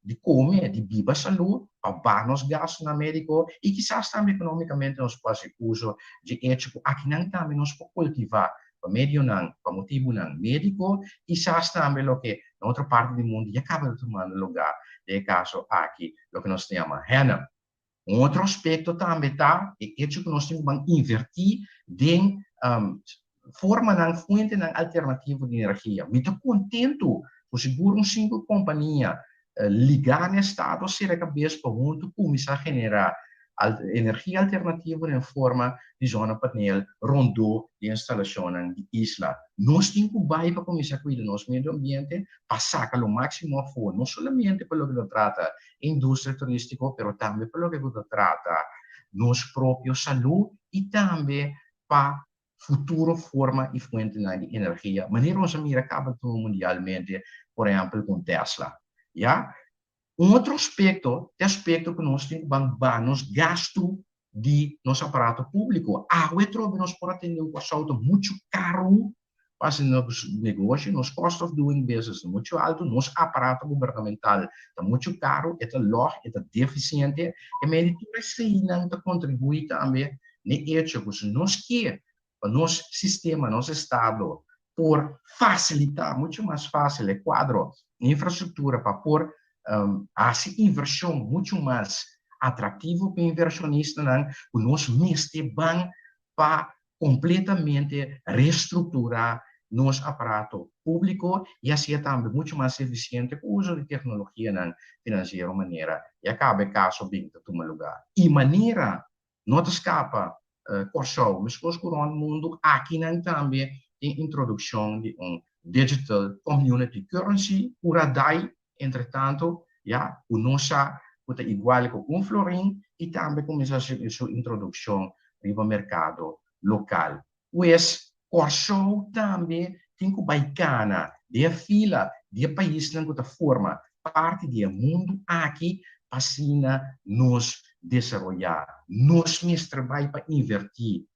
di kome, di biba salú, pa baha nos gastunan médiko i kisas tambe ekonómikamente nos por hasi uso dje echo ku akinan tambe nos por kultivá pa medionan, pa motibunan médiko, kisas tambe loke na otro parti di mundu ya kaba ta tumando lugá den e kaso aki, loke nos ta yama hennep. Un otro aspekto tambe ta e echo ku nos tin ku ban invertí den formanan, fuentenan alternativo di energia. Mi ta kontentu ku sigur un sinku kompania ligá na estado a sera kabes pa huntu kuminsá generá energia alternativo den forma di zonnepaneel rondó di instalashonnan di isla. Nos tin ku bai pa kuminsá kuida nos medio ambiente pa saka lo máksimo afó, no solamente pa loke ta trata e industria turístiko, pero tambe pa loke ku ta trata nos propio salú i tambe pa futuro forma i fuentenan di energia, manera nos a mira kaba tur mundialmente, por ehèmpel ku un Tesla. Ya. Un otro aspekto ta e aspekto ku nos tin ku ban baha nos gastu di nos aparato públiko. Awe trobe nos por atendé un Kòrsou ta muchu karu pa hasi nos negoshi, nos cost of doing business ta muchu altu, nos aparato gubernamental ta muchu karu, e ta lòg, e ta defisiente. E medio di tur eseinan ta kontribuí tambe n'e echo ku si nos ke pa nos sistema, nos estado por fasilitá muchu mas fásil e kuadro, infrastruktura pa por hasi invershon muchu mas atraktivo pa invershonistanan, ku nos mester ban pa kompletamente restrukturá nos aparato públiko i hasié tambe muchu mas efisiente ku uso di teknologianan finansiero manera ya kaba e kaso bin ta tuma lugá i manera no ta skapa Kòrsou meskos ku rònt mundu akinan tambe tin introdukshon di un digital community currency ku Radai entretanto ya ku nos sa ku ta igual ku un florin i tambe kuminsá su introdukshon riba merkado lokal. Pues Kòrsou tambe tin ku bai kana den e fila di e paisnan ku ta forma parti di e mundu aki pa asina nos desaroyá. Nos mester bai pa invertí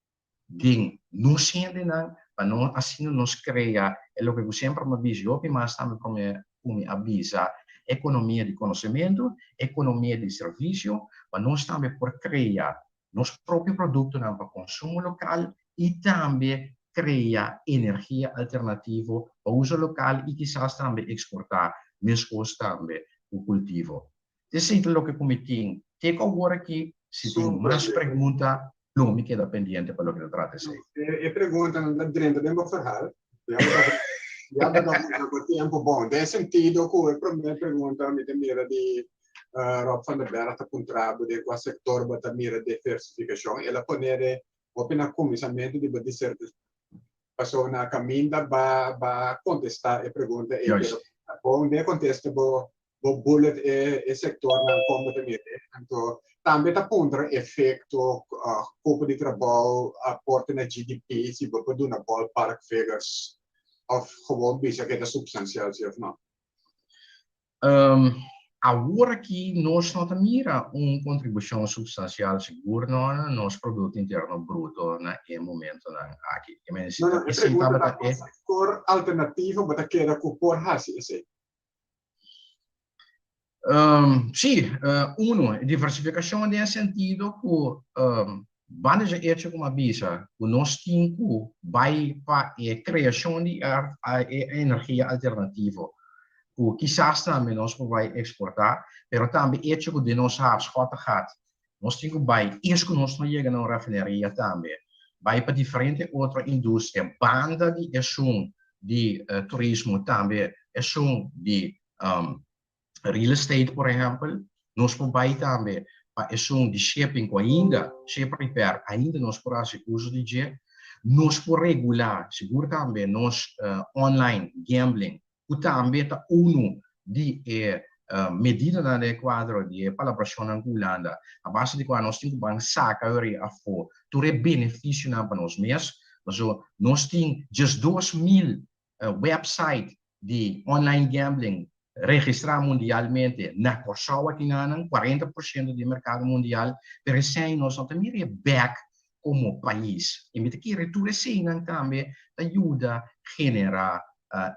den nos hendenan pa no asina nos krea e loke ku semper mi a bisa i hopi mas tambe promé ku mi a bisa, ekonomia di konosementu, ekonomia di servisio, pa nos tambe por krea nos propio produktonan pa konsumo lokal i tambe krea energia alternativo pa uso lokal i kisas tambe eksportá meskos tambe ku kultivo. Esei ta loke ku mi tin te ku awor aki. Si tin mas pregunta lo mi keda pendiente pa loke ta trata esei. E preguntanan ta drenta den bo verhaal. Ya bo ta usa bo tempu bon. Den sentido ku e promé pregunta mi ta mira di Rob van der Berg ta puntra bo den kua sektor bo ta mira diversifikashon. El a pone de hopi na kuminsamentu di bo disertashon. Pasobra na kaminda ba ba kontestá e pregunta ei, pero bon den kontesta bo bo bullet e e sektornan kon bo ta mira. Anto tambe ta puntra efekto, kupo di trabou, aporte na GDP, si bo por duna ballpark figures òf gewoon bisa ke ta supstansial si òf no. Awor aki nos no ta mira un kontribushon supstansial sigur no na nos Produkto Interno Bruto na e momentonan aki. No, no, e pregunta ta kua sektor alternativo bo ta keda ku por hasi esei? Sí, uno, diversifikashon den e sentido ku banda dje echo ku mi a bisa ku nos tin ku bai pa e kreashon di e energia alternativo ku kisas tambe nos por bai eksportá, pero tambe echo ku den nos haf Schottegat nos tin ku bai es ku nos no yega na un rafineria tambe bai pa diferente otro industria banda di esun di turismo tambe esun di real estate por ehempel, nos por bai tambe pa esun di shipping ku ainda, ship repair, ainda nos por hasi uso di dje. Nos por regulá sigur tambe nos online gambling ku tambe ta unu di e medidanan den e kuadro di e palabrashonnan ku Hulanda a base di kua nos tin ku ban saka yori afó tur e benefisionan pa nos mes. Pasobra nos tin 12.000 website di online gambling registrá mundialmente na Kòrsou akinanan, 40% di e merkado mundial, pero esei nos no ta mir'é bèk komo pais. I mi ta kere tur eseinan tambe ta yuda generá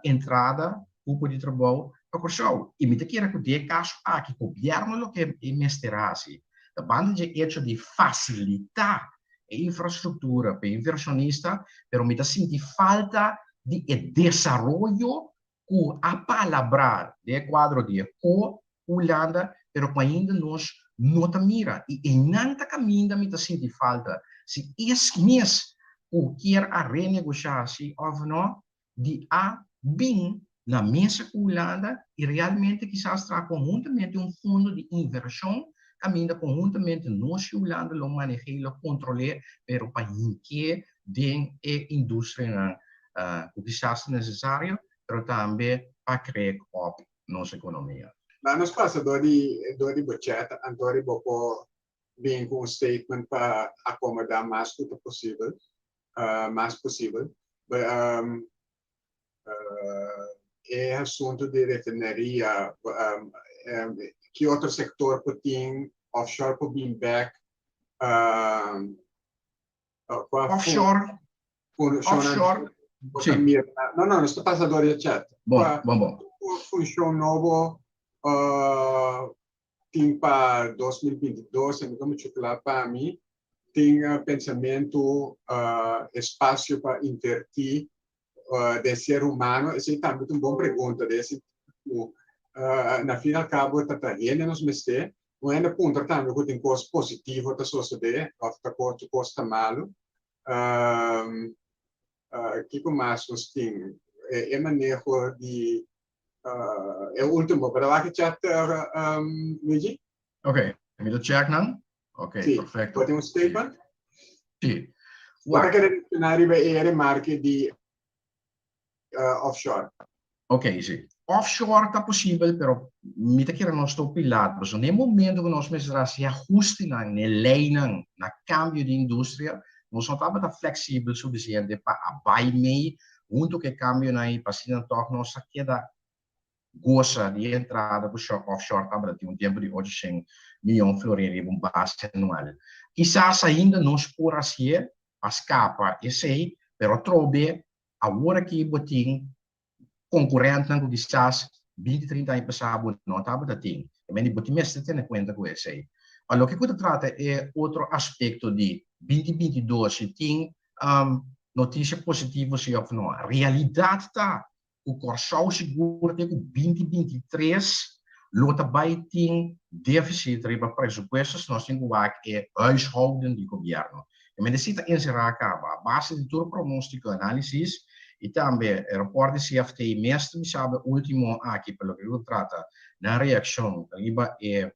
entrada, kupo di trabou pa Kòrsou. I mi ta kere ku den e kaso aki gobièrnu loke e mester hasi ta banda dje echo di fasilitá e infrastruktura pa e invershonista, pero mi ta sinti falta di e desaroyo ku a palabrá den e kuadro di e ko Hulanda, pero ku ainda nos no ta mira. I einan ta kaminda mi ta sinti falta si es mes ku kier a renegoshá si òf no, di a bin na mesa ku Hulanda i realmente kisas traha konhuntamente un fondo di invershon kaminda konhuntamente nos i Hulanda lo maneh'é i lo kontrol'é pero pa hink'é den e industrianan ku kisas ta nesesario pero tambe pa krek op nos ekonomia. Laat nos pasa dor di dor di bo chat anto riba bo por bin ku un statement pa akomodá mas ku ta posibel. Mas posibel. E asuntu di refineria, ki otro sektor por tin offshore por bin bek? Offshore, offshore, si. No, no, nos ta pasa dor di e chat. Bon, bon, bon. Funshon nobo tin pa 2022, e no ta muchu kla pa mi. Tin pensamentu, espasio pa invertí den ser humano? Esei tambe ta un bon pregunta den e sentido ku na fin al kabo ta ta hende nos mester. Un hende puntra tambe ku tin kos positivo ta sosodé òf ta tur kos ta malu. Kiko mas nos tin? E maneho di e último, bo ta wak e chat, Luigi? Ok, mi ta check nan. Ok, sí, perfecto. Bo tin un statement? Sí. Bo ta kere mencioná riba e remarke di offshore? Ok, sí. Offshore ta posibel, pero mi ta kere nos ta hopi laat. Pasobra na e momento ku nos mester hasi ahustenan na e leinan, na kambio di industria, nos no tabata fleksibel sufisiente pa a bai mee huntu ku e kambionan ei pa asina tòg nos a keda gosa di e entrada ku offshore tabata tin un tempu di 800 miyon florin riba un base anual. Kisas ainda nos por hasié pa skapa esei, pero atrobe awor aki bo tin konkurentnan ku kisas binti, trinta aña pasá bo no tabata tin. E mende bo tin mester tene kuenta ku esei. Pa loke ku ta trata e otro aspekto di 2022 si tin notisia positivo si òf no, realidat ta ku Kòrsou sigur te ku 2023 lo ta bai tin defisit riba presupuesto si nos tin ku wak e huishouden di gobièrnu. E mester si ta enserá kaba a base di tur pronóstiko, análisis i tambe e rapòrt di CFT mes ta bisa bo e último aki pa loke ku ta trata nan reakshon riba e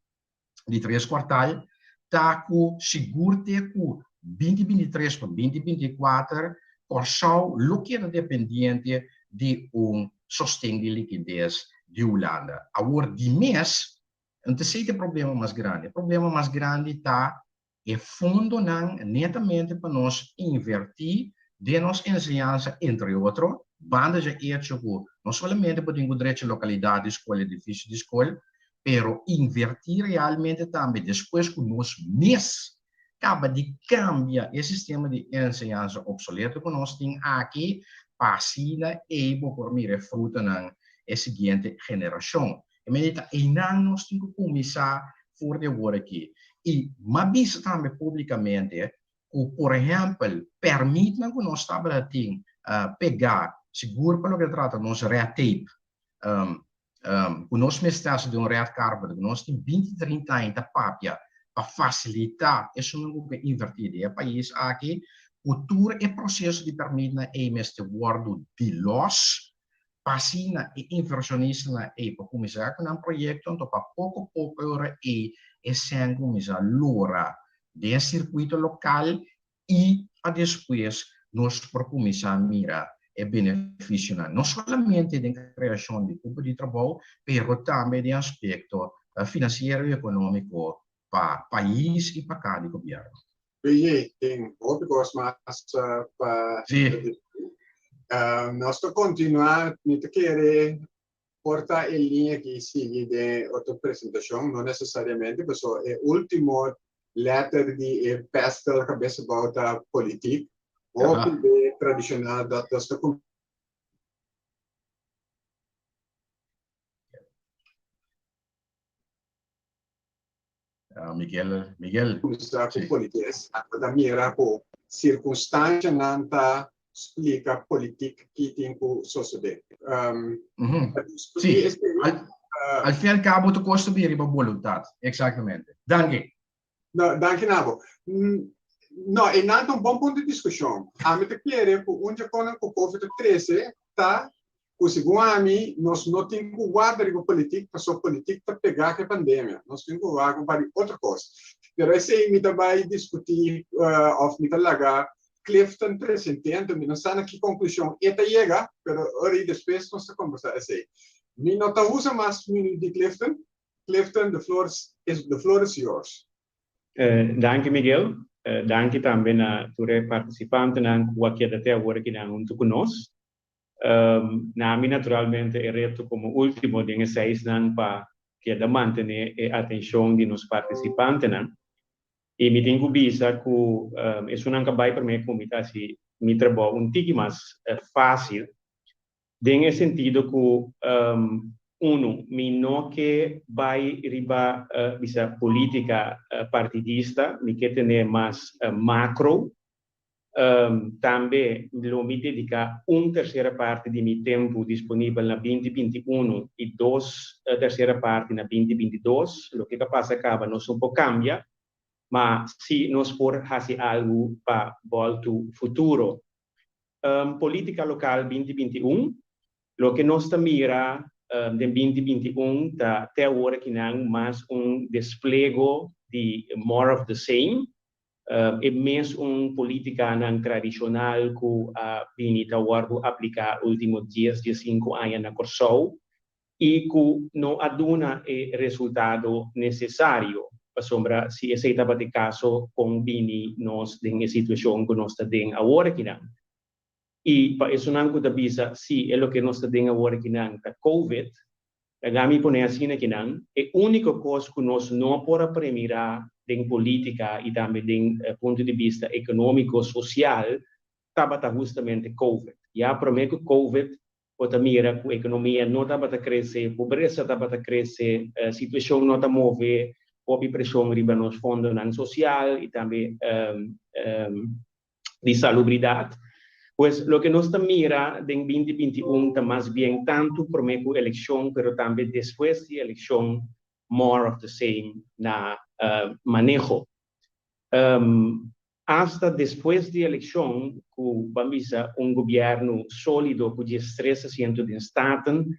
di tres kwartal ta ku sigur te ku 2023 pa 2024 Kòrsou lo keda dependiente di un sosten di likides di Hulanda. Awor di mes, no ta esei ta e problema mas grandi. E problema mas grandi ta e fondonan netamente pa nos invertí den nos enseñansa entre otro, banda dje echo ku no solamente bo tin ku drecha lokalidat di skol, edifisio di skol, pero invertí realmente tambe despues ku nos mes kaba di kambia e sistema di enseñansa opsoleto ku nos tin aki pa asina ei bo por mira e frutanan e siguiente generashon. E mester ta einan nos tin ku kuminsá for di awor aki. I m'a bisa tambe públikamente ku por ehèmpel pèrmitnan ku nos tabata tin pegá sigur pa loke ta trata nos red tape ku nos mester hasi den un red carpet ku nos tin binti trinta aña ta papia pa fasilitá esunnan ku ke invertí den e pais aki ku tur e proseso di pèrmitnan ei mester wòrdu di lòs pa asina e invershonistanan ei por kuminsá ku nan proyekto anto pa poko poko e ora ei e sèn kuminsá lora den e sirkuito lokal i pa despues nos por kuminsá mira e benefisionan no solamente den kreashon di kupo di trabou pero tambe den aspekto finansiero i ekonómiko pa pais i pa kada gobièrnu. PJ, tin hopi kos mas pa diskutí. Nos ta kontinuá, mi ta kere por ta e liña ki sigui den otro presentashon, no nesesariamente, pasobra e último lèter di e pestel kabes abou ta politiek. Hopi be tradishonal dat nos ta Miguel, Miguel. Kuminsá ku polities, bo ta mira ku sirkunstanshanan ta splika politik ki tin ku sosodé. Sí, al fin al kabo tur kos ta bira riba boluntat. Eksaktamente. Danki. No, danki na bo. No, einan ta un bon punto di diskushon. Ami ta kere ku un dje konan ku Covid ta trese ta ku segun ami nos no tin ku warda riba politik pasobra politik ta pegá ku e pandemia. Nos tin ku wak un par di otro kos. Pero esei mi ta bai diskutí òf mi ta laga Clifton present'é, anto mi no sa na ki konklushon e ta yega, pero ora i despues nos ta kombersá esei. Mi no ta usa mas minüt di Clifton. Clifton, the floor is, the floor is yours. Danki Miguel. Danki tambe na tur e partisipantenan ku a keda te awor akinan huntu ku nos. Na mi naturalmente e reto komo último den e seisnan pa keda mantené e atenshon di nos partisipantenan. I mi tin ku bisa ku esunnan ku a bai promé ku mi ta hasi mi trabou un tiki mas fásil Den e sentido ku, unu, mi no ke bai riba bisa polítika partidista, mi ke tene mas makro. Tambe lo mi dediká un tersera parti di mi tempu disponibel na 2021 i dos tersera parti na 2022. Loke ka pasa kaba nos no por kambia, ma si nos por hasi algu pa bòltu futuro. Polítika lokal 2021. Loke nos ta mira den 2021 ta te awor akinan mas un desplego di more of the same, e mes un politikanan tradishonal ku a bini ta wòrdu apliká último 10, 15 aña na Kòrsou i ku no a duna e resultado nesesario, pasobra si esei tabata e kaso, kon bini nos den e situashon ku nos ta den awor akinan? I pa esunnan ku ta bisa si e loke nos ta den awor akinan ta Covid, laga mi pone asina akinan, e úniko kos ku nos no por a premirá den polítika i tambe den punto di bista ekonómiko, sosial, tabata hustamente Covid. Ya promé ku Covid bo ta mira ku ekonomia no tabata krese, pobresa tabata krese, situashon no ta move, hopi preshon riba nos fondonan sosial i tambe di salubridat. Pues loke nos ta mira den 2021 ta mas bien tantu promé ku elekshon pero tambe despues di elekshon more of the same na maneho. Asta despues di elekshon ku ban bisa un gobièrnu sólido ku 13 asiento den Staten,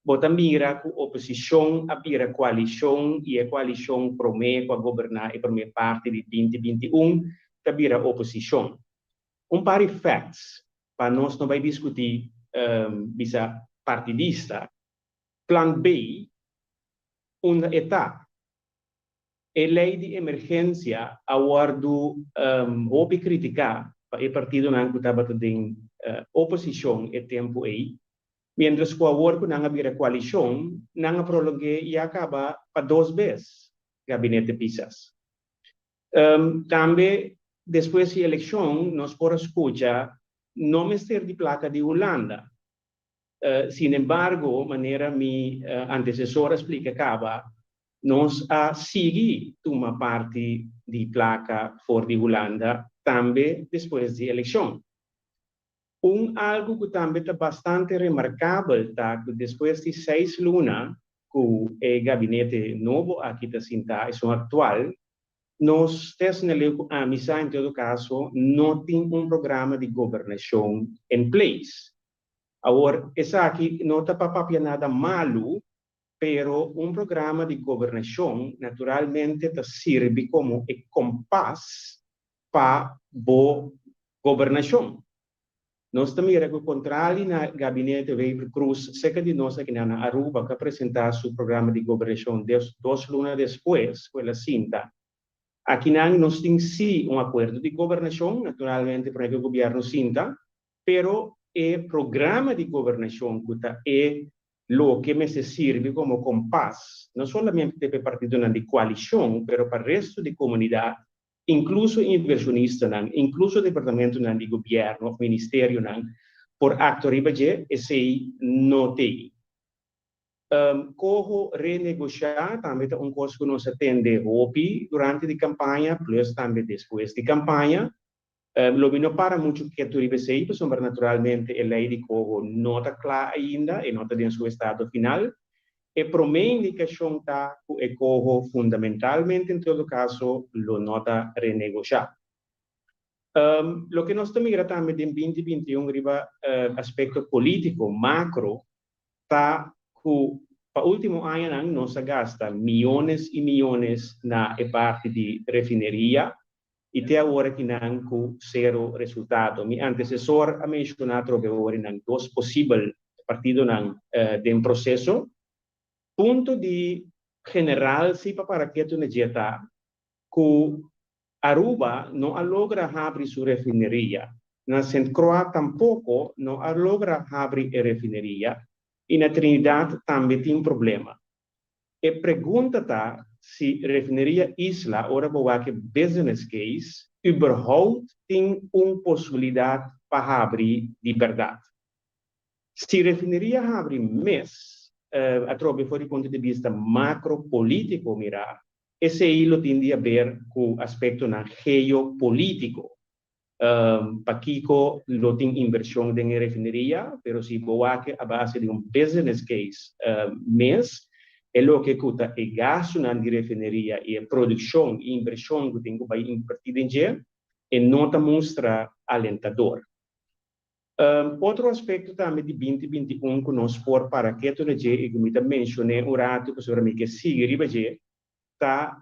bo ta mira ku oposishon a bira koalishon i e koalishon promé ku a goberná e promé parti di 2021 ta bira oposishon. Un par di facts pa nos no bai diskutí bisa partidista. Plan B unda e ta? E lei di emergensia a wòrdu hopi kritiká pa e partidonan ku tabata den oposishon e tempu ei, miéntras ku awor ku nan a bira koalishon, nan a prolong'é i a kaba pa dos bes, Gabinete Pisas. Tambe despues di elekshon nos por a skucha no mester di plaka di Hulanda. Sinembargo, manera mi antesesor a splika kaba, nos a sigui tuma parti di plaka for di Hulanda tambe despues di elekshon. Un algu ku tambe ta bastante remarkabel ta ku despues di 6 luna ku e gabinete nobo aki ta sintá, esun aktual, nos te asina leu ku ami sa en todo kaso no tin un programa di gobernashon in place. Awor, esaki no ta pa papia nada malu, pero un programa di gobernashon naturalmente ta sirbi komo e kompas pa bo gobernashon. Nos ta mira ku kontrali na gabinete Wever-Croes, serka di nos akinan na Aruba ku a presentá su programa di gobernashon 2 luna despues ku el a sinta. Akinan nos tin sí un akuerdo di gobernashon, naturalmente promé ku e gobièrnu sinta, pero e programa di gobernashon ku ta e loke mester sirbi komo kompas, no solamente pa e partidonan di koalishon, pero pa resto di komunidat, inkluso invershonistanan, inkluso departamentonan di gobièrnu òf ministerionan, por aktua riba dje, esei no t'ei. Koho renegoshá tambe ta un kos ku nos a tende hopi durante di kampaña, plus tambe despues di kampaña. Lo mi no para muchu ketu riba esei, pasobra naturalmente e lei di coho no ta kla ainda, e no ta den su estado final. E promé indikashon ta ku e coho fundamentalmente en todo kaso lo no ta renegoshá. Loke nos ta mira tambe den 2021 riba aspekto polítiko makro ta ku pa último añanan nos a gasta miónes i miónes na e parti di refineria i te awor akinan ku sero resultado. Mi antesesor a menshoná atrobe awor nan dos posibel partidonan den proseso. Punto di general si pa para ketu na dje ta ku Aruba no a logra habri su refineria, na Sint Croix tampoko no a logra habri e refineria i na Trinidad tambe tin problema. E pregunta ta si Refineria Isla ora bo wak e business case überhaupt tin un posibilidad pa habri di berdad. Si refineria habri mes, atrobe for di punto di bista macro politico mira, esey lo tin di haber cu aspectonan geopolitico. Pakiko lo tin invershon den e refineria, pero si bo wak a base di un business case mes, e loke ku ta e gastunan di refineria i e produkshon i invershon ku tin ku bai invertí den dje, e no ta mustra alentador. Otro aspekto tambe di 2021 ku nos por para ketu na dje i ku mi ta menshon'é un ratu pasobra mi ke sigui riba dje, ta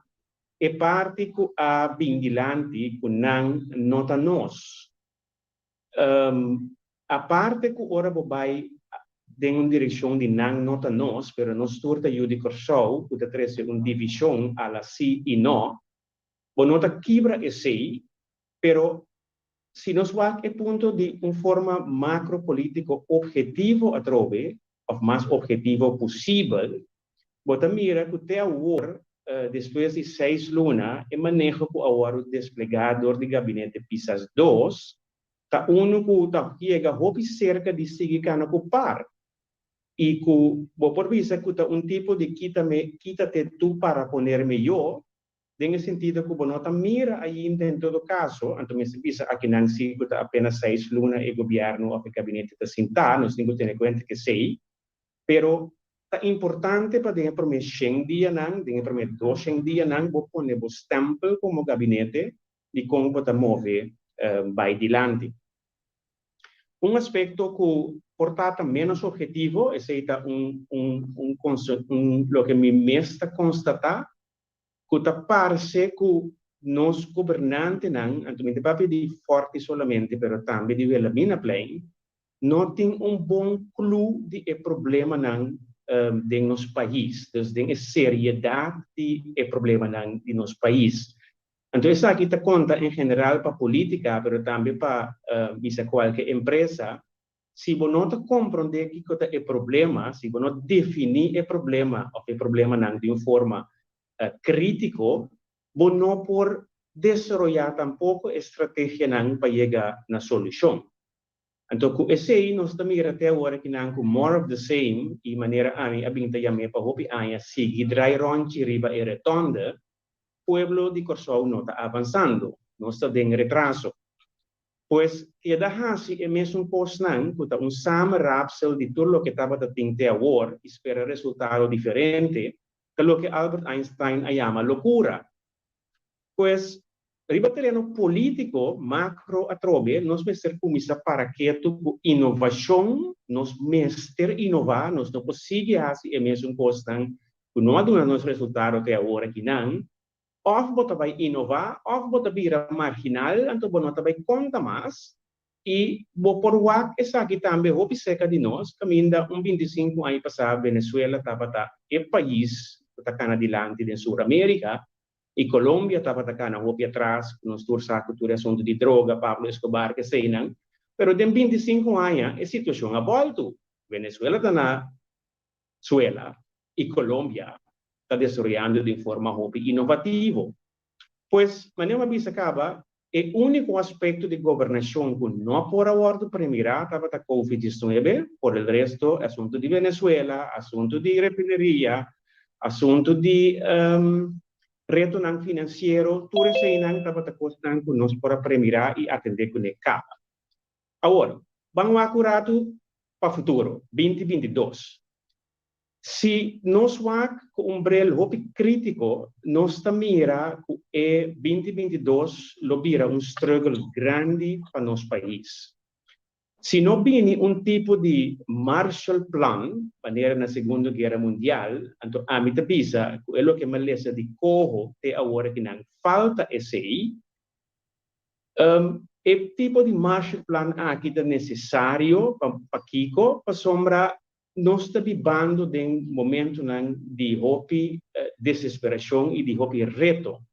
e parti ku a bin dilanti ku nan no ta nos. Aparte ku ora bo bai den un direkshon di nan no ta nos, pero nos tur ta yu di Kòrsou ku ta trese un divishon a la si i no, bo no ta kibra esei, pero si nos wak e punto di un forma makro-polítiko ophetivo atrobe, òf mas ophetivo posibel, bo ta mira ku te awor, despues di seis luna, e maneho ku a wòrdu desplegá dor di gabinete Pisas dos ta unu ku ta yega hopi serka di sigui kana ku par i ku bo por bisa ku ta un tipo di quítame, quítate tú para ponerme yo, den e sentido ku bo no ta mira ainda en todo kaso, anto mester bisa akinan si ku ta apenas seis luna e gobièrnu òf e gabinete ta sintá, nos tin ku tene kuenta ku esei, pero ta importante pa den e promé shen dianan, den e promé doshen dianan bo pone bo stèmpel komo gabinete di kon bo ta move bai dilanti. Un aspekto ku por ta ta ménos ophetivo, esei ta un un un un loke mi mes ta konstatá, ku ta parse ku nos gobernantenan, anto mi ta papia di Forti solamente, pero tambe di Wilhelminaplein, no tin un bon clue di e problemanan den nos pais, dus den e seriedad di e problemanan di nos pais. Anto esaki ta conta en general pa politica, pero tambe pa bisa cualke empresa, si bo no ta comprende kico ta e problema, si bo no defini e problema of e problemanan di un forma critico, bo no por desaroya tampoco e strategianan pa yega na solucion. Anto ku esei nos ta mira te awor akinan ku more of the same i manera ami a bin ta yam'é pa hopi aña sigui drai ròntji riba e retònde, pueblo di Kòrsou no ta avansando, nos ta den retraso. Pues keda hasi e mesun kosnan ku ta un samenraapsel di tur loke tabata tin te awor i spera resultado diferente ta loke Albert Einstein a yama lokura. Pues, riba tereno polítiko, makro atrobe, nos mester kuminsá para ketu ku inovashon, nos mester inová, nos no por sigui hasi e mesun kosnan ku no a duna nos resultado te awor akinan, òf bo ta bai inová òf bo ta bira marginal, anto bo no ta bai konta mas, i bo por wak esaki tambe hopi serka di nos, kaminda un 25 aña pasá Venezuela tabata e pais ku ta kana dilanti den Sur Amerika, i Colombia tabata kana hopi atras, ku nos tur sa ku tur e asuntu di droga, Pablo Escobar ku eseinan, pero den 25 aña e situashon a bòltu, Venezuela ta na suela i Colombia ta desaroyando den forma hopi inovativo. Pues, manera mi a bisa kaba, e úniko aspekto di gobernashon ku no por a wòrdu premirá tabata Covid 19, por el resto, asuntu di Venezuela, asuntu di refineria, asuntu di retonan finansiero, tur eseinan tabata kosnan ku nos por a premirá i atendé kuné kaba. Awor, ban wak un ratu pa futuro, 2022. Si nos wak ku un bril hopi krítiko, nos ta mira ku e 2022 lo bira un struggle grandi pa nos pais. Si no bini un tipo di Marshall Plan, manera na Segundo Guera Mundial, anto ami ta bisa ku e loke mi a lesa di Coho te awor akinan falta esei. E tipo di Marshall Plan aki ta nesesario pa pakiko? Pasobra nos ta bibando den momentonan di hopi desesperashon i di hopi reto.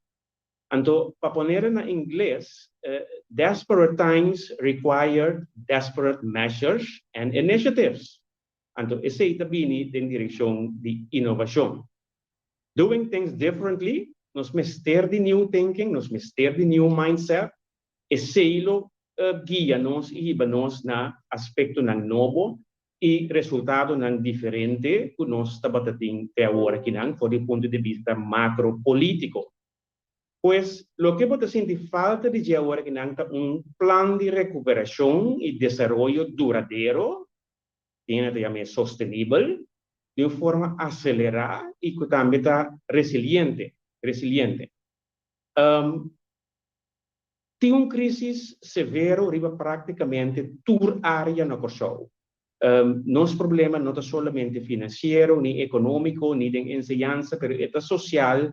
Anto, pa ponere na ingles, desperate times require desperate measures and initiatives. Anto, esei ta bini den direkshon di inovashon. Doing things differently, nos mester di new thinking, nos mester di new mindset, esei lo guia nos i hiba nos na aspektonan nobo i resultadonan diferente ku nos tabata tin te awor akinan for di punto di bista makro-polítiko. Pues, loke bo ta sinti falta di dje awor akinan ta un plan di rekuperashon i desaroyo duradero, tin hende ta yam'é sostenibel, di un forma aselerá i ku tambe ta resiliente, resiliente. Tin un krísis severo riba práktikamente tur área na Kòrsou. Nos problema no ta solamente finansiero, ni ekonómiko, ni den enseñansa, pero e ta sosial,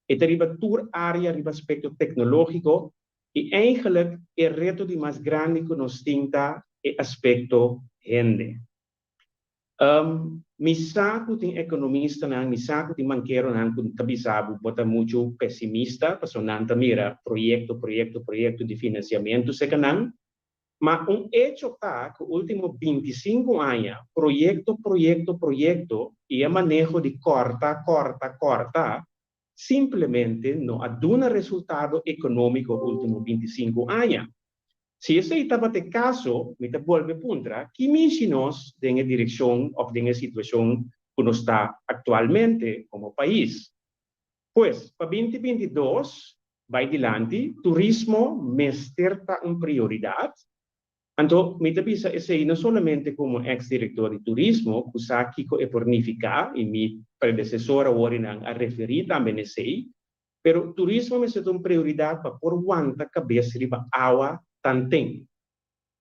e ta riba tur área riba aspekto teknológiko i eigenlik e reto di mas grandi ku nos tin ta e aspekto hende. Mi sa ku tin ekonomistanan, mi sa ku tin bankeronan ku ta bisa bo bo ta muchu pesimista pasobra nan ta mira proyekto, proyekto, proyekto di finansiamentu serka nan. Ma un echo ta ku último 25 aña proyekto, proyekto, proyekto i e maneho di kòrta, kòrta, kòrta simplemente no a duna resultado ekonómiko último 25 aña. Si esei tabata e kaso, mi ta bolbe puntra, ki mishi nos den e direkshon òf den e situashon ku nos ta aktualmente komo pais? Pues, pa 2022 bai dilanti, turismo mester ta un prioridat. Anto, mi ta bisa esei no solamente komo eks direktor di turismo, ku sa kiko e por nifiká, i mi predesesor aworinan a referí tambe na esei, pero turismo mester ta un prioridat pa por wanta kabes riba awa tanten.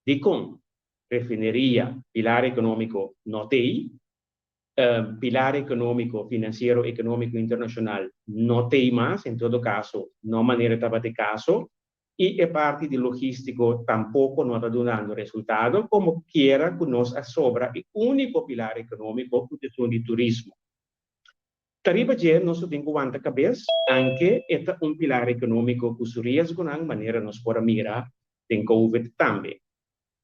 Dikon? Refineria, pilar ekonómiko no t'ei, pilar ekonómiko, finansiero ekonómiko internashonal no t'ei mas, en todo kaso no manera tabata e kaso, i e parti di logístiko tampoko no ta dunando resultado, komo kiera ku nos a sobra e úniko pilar ekonómiko ku ta esun di turismo. Ta riba dje nos lo tin ku wanta kabes, anke e ta un pilar ekonómiko ku su riesgonan manera nos por a mira den covid tambe.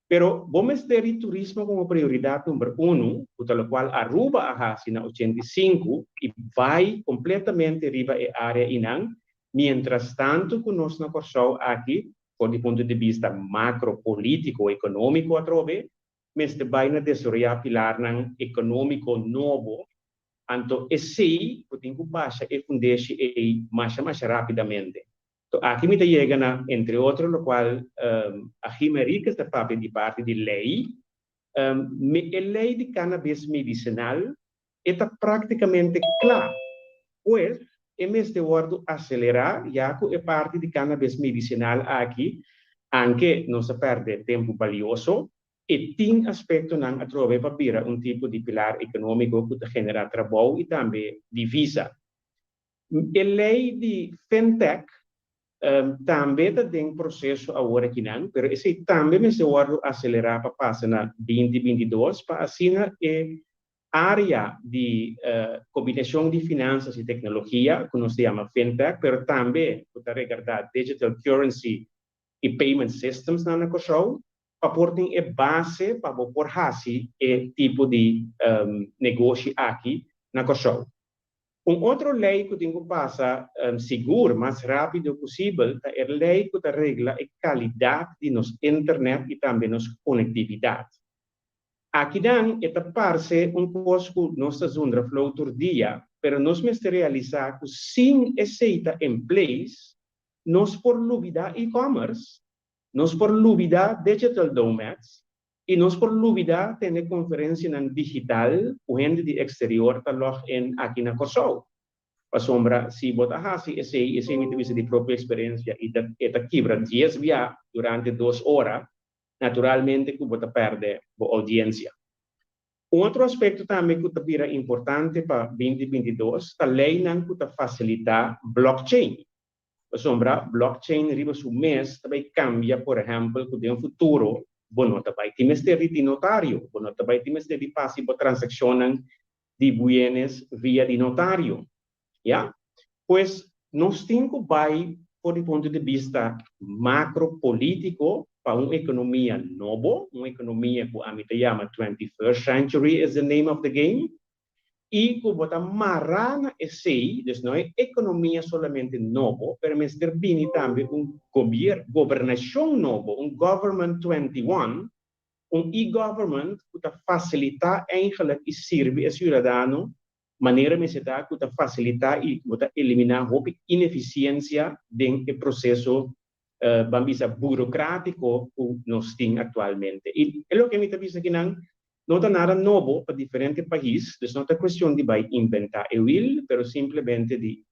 Pero bo mester di turismo komo prioridat number unu, ku ta lokual Aruba a hasi na 85 i bai kompletamente riba e área einan, mientras tantu ku nos na Kòrsou aki, for di punto di bista makro polítiko ekonómiko atrobe, mester bai na desaroyá pilarnan ekonómiko nobo, anto esei bo tin ku basha e fundeshi ei masha masha rápidamente. To aki mi ta yega na, entre otro, lokual Agim Henriquez ta papia di parti di lei. E lei di cannabis medicinal e ta práktikamente kla. Pues, e mester wòrdu aselerá ya ku e parti di cannabis medicinal aki, anke nos a pèrdè tempu balioso, e tin aspektonan atrobe pa bira un tipo di pilar ekonómiko ku ta generá trabou i tambe divisa. E lei di fintech tambe ta den proseso awor akinan, pero esei tambe mester wòrdu aselerá pa pasa na 2022 pa asina e área di kombinashon di finansas i teknologia, ku nos ta yama fintech, pero tambe ku ta regardá digital currency i payment systems nan na Kòrsou, pa por tin e base pa bo por hasi e tipo di negoshi aki na Kòrsou. Un otro lei ku tin ku pasa sigur mas rápido posibel ta e lei ku ta regla e kalidat di nos internet i tambe nos konektividat. Akinan e ta parse un kos ku nos ta zundra flou tur dia, pero nos mester realisá ku sin esei ta en place, nos por lubidá e-commerce, nos por lubidá digital nomads i nos por lubidá tene konferensianan digital ku hende di eksterior ta log in aki na Kòrsou. Pasobra si bo ta hasi esei, esei mi ta bisa di propio eksperensia i ta e ta kibra dies bia durante 2 ora, naturalmente ku bo ta pèrdè bo oudiensia. Un otro aspekto tambe ku ta bira importante pa 2022 ta leinan ku ta fasilitá blockchain. Pasobra blockchain riba su mes ta bai kambia, por ehèmpel, ku den futuro bo no ta bai tin mester di tin notario, bo no ta bai tin mester di pasa bo transakshonnan di bienes via di notario. Ya? Pues nos tin ku bai for di punto di bista makro polítiko pa un ekonomia nobo, un ekonomia ku ami ta yama 21st century is the name of the game, i ku bo ta mará na esei, dus no e ekonomia solamente nobo, pero mester bini tambe un gobier, gobernashon nobo, un government 21, un e-government ku ta fasilitá eigenlijk i sirbi e siudadano. Manera mester ta ku ta fasilitá i bo ta eliminá hopi inefisiensia den e proseso ban bisa burokrátiko ku nos tin aktualmente. I e loke mi ta bisa akinan no ta nada nobo pa diferente pais, dus no ta kuestion di bai inventá e wiel, pero simplemente di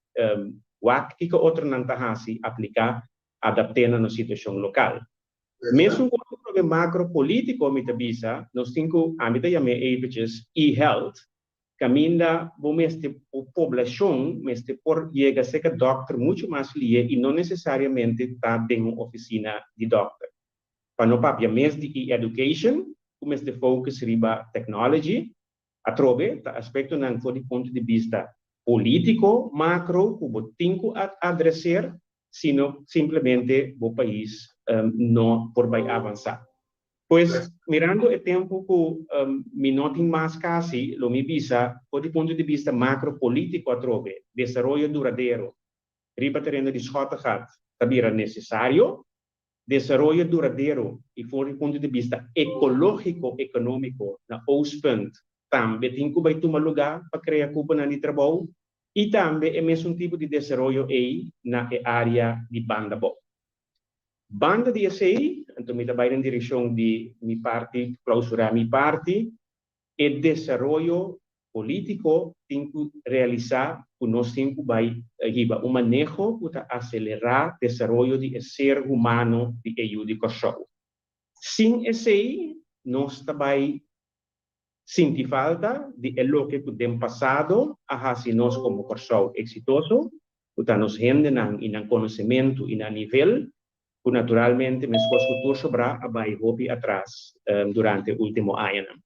wak kiko otronan ta hasi, apliká, adapt'é na nos situashon lokal. Mesun kos ku probe makro polítiko mi ta bisa, nos tin ku, ami ta yam'é eventjes e-health, kaminda bo mester, bo poblashon mester por yega serka dòkter muchu mas lié i no nesesariamente ta den un ofisina di dòkter. Pa no papia mes di e-education ku mester focus riba technology, atrobe ta aspektonan for di punto di bista polítiko makro ku bo tin ku adreser sino simplemente bo pais no por bai avansá. Pues, mirando e tempu ku mi no tin mas kasi, lo mi bisa, for di punto di bista makro polítiko atrobe, desaroyo duradero riba tereno di Schottegat ta bira nesesario. Desaroyo duradero i for di punto di bista ekológiko ekonómiko na Oostpunt tambe tin ku bai tuma lugá pa krea kuponan di trabou i tambe e mesun tipo di desaroyo ei na e área di Banda Bou. Banda di esei, anto mi ta bai den direkshon di mi parti, klousurá mi parti, e desaroyo polítiko tin ku realisá ku nos tin ku bai hiba un maneho ku ta aselerá desaroyo di e ser humano di e yu di Kòrsou. Sin esei nos ta bai sinti falta di e loke ku den pasado a hasi nos komo Kòrsou eksitoso, ku ta nos hendenan i nan konosementu i nan nivel, ku naturalmente meskos ku tur sobrá a bai hopi atras durante último añanan.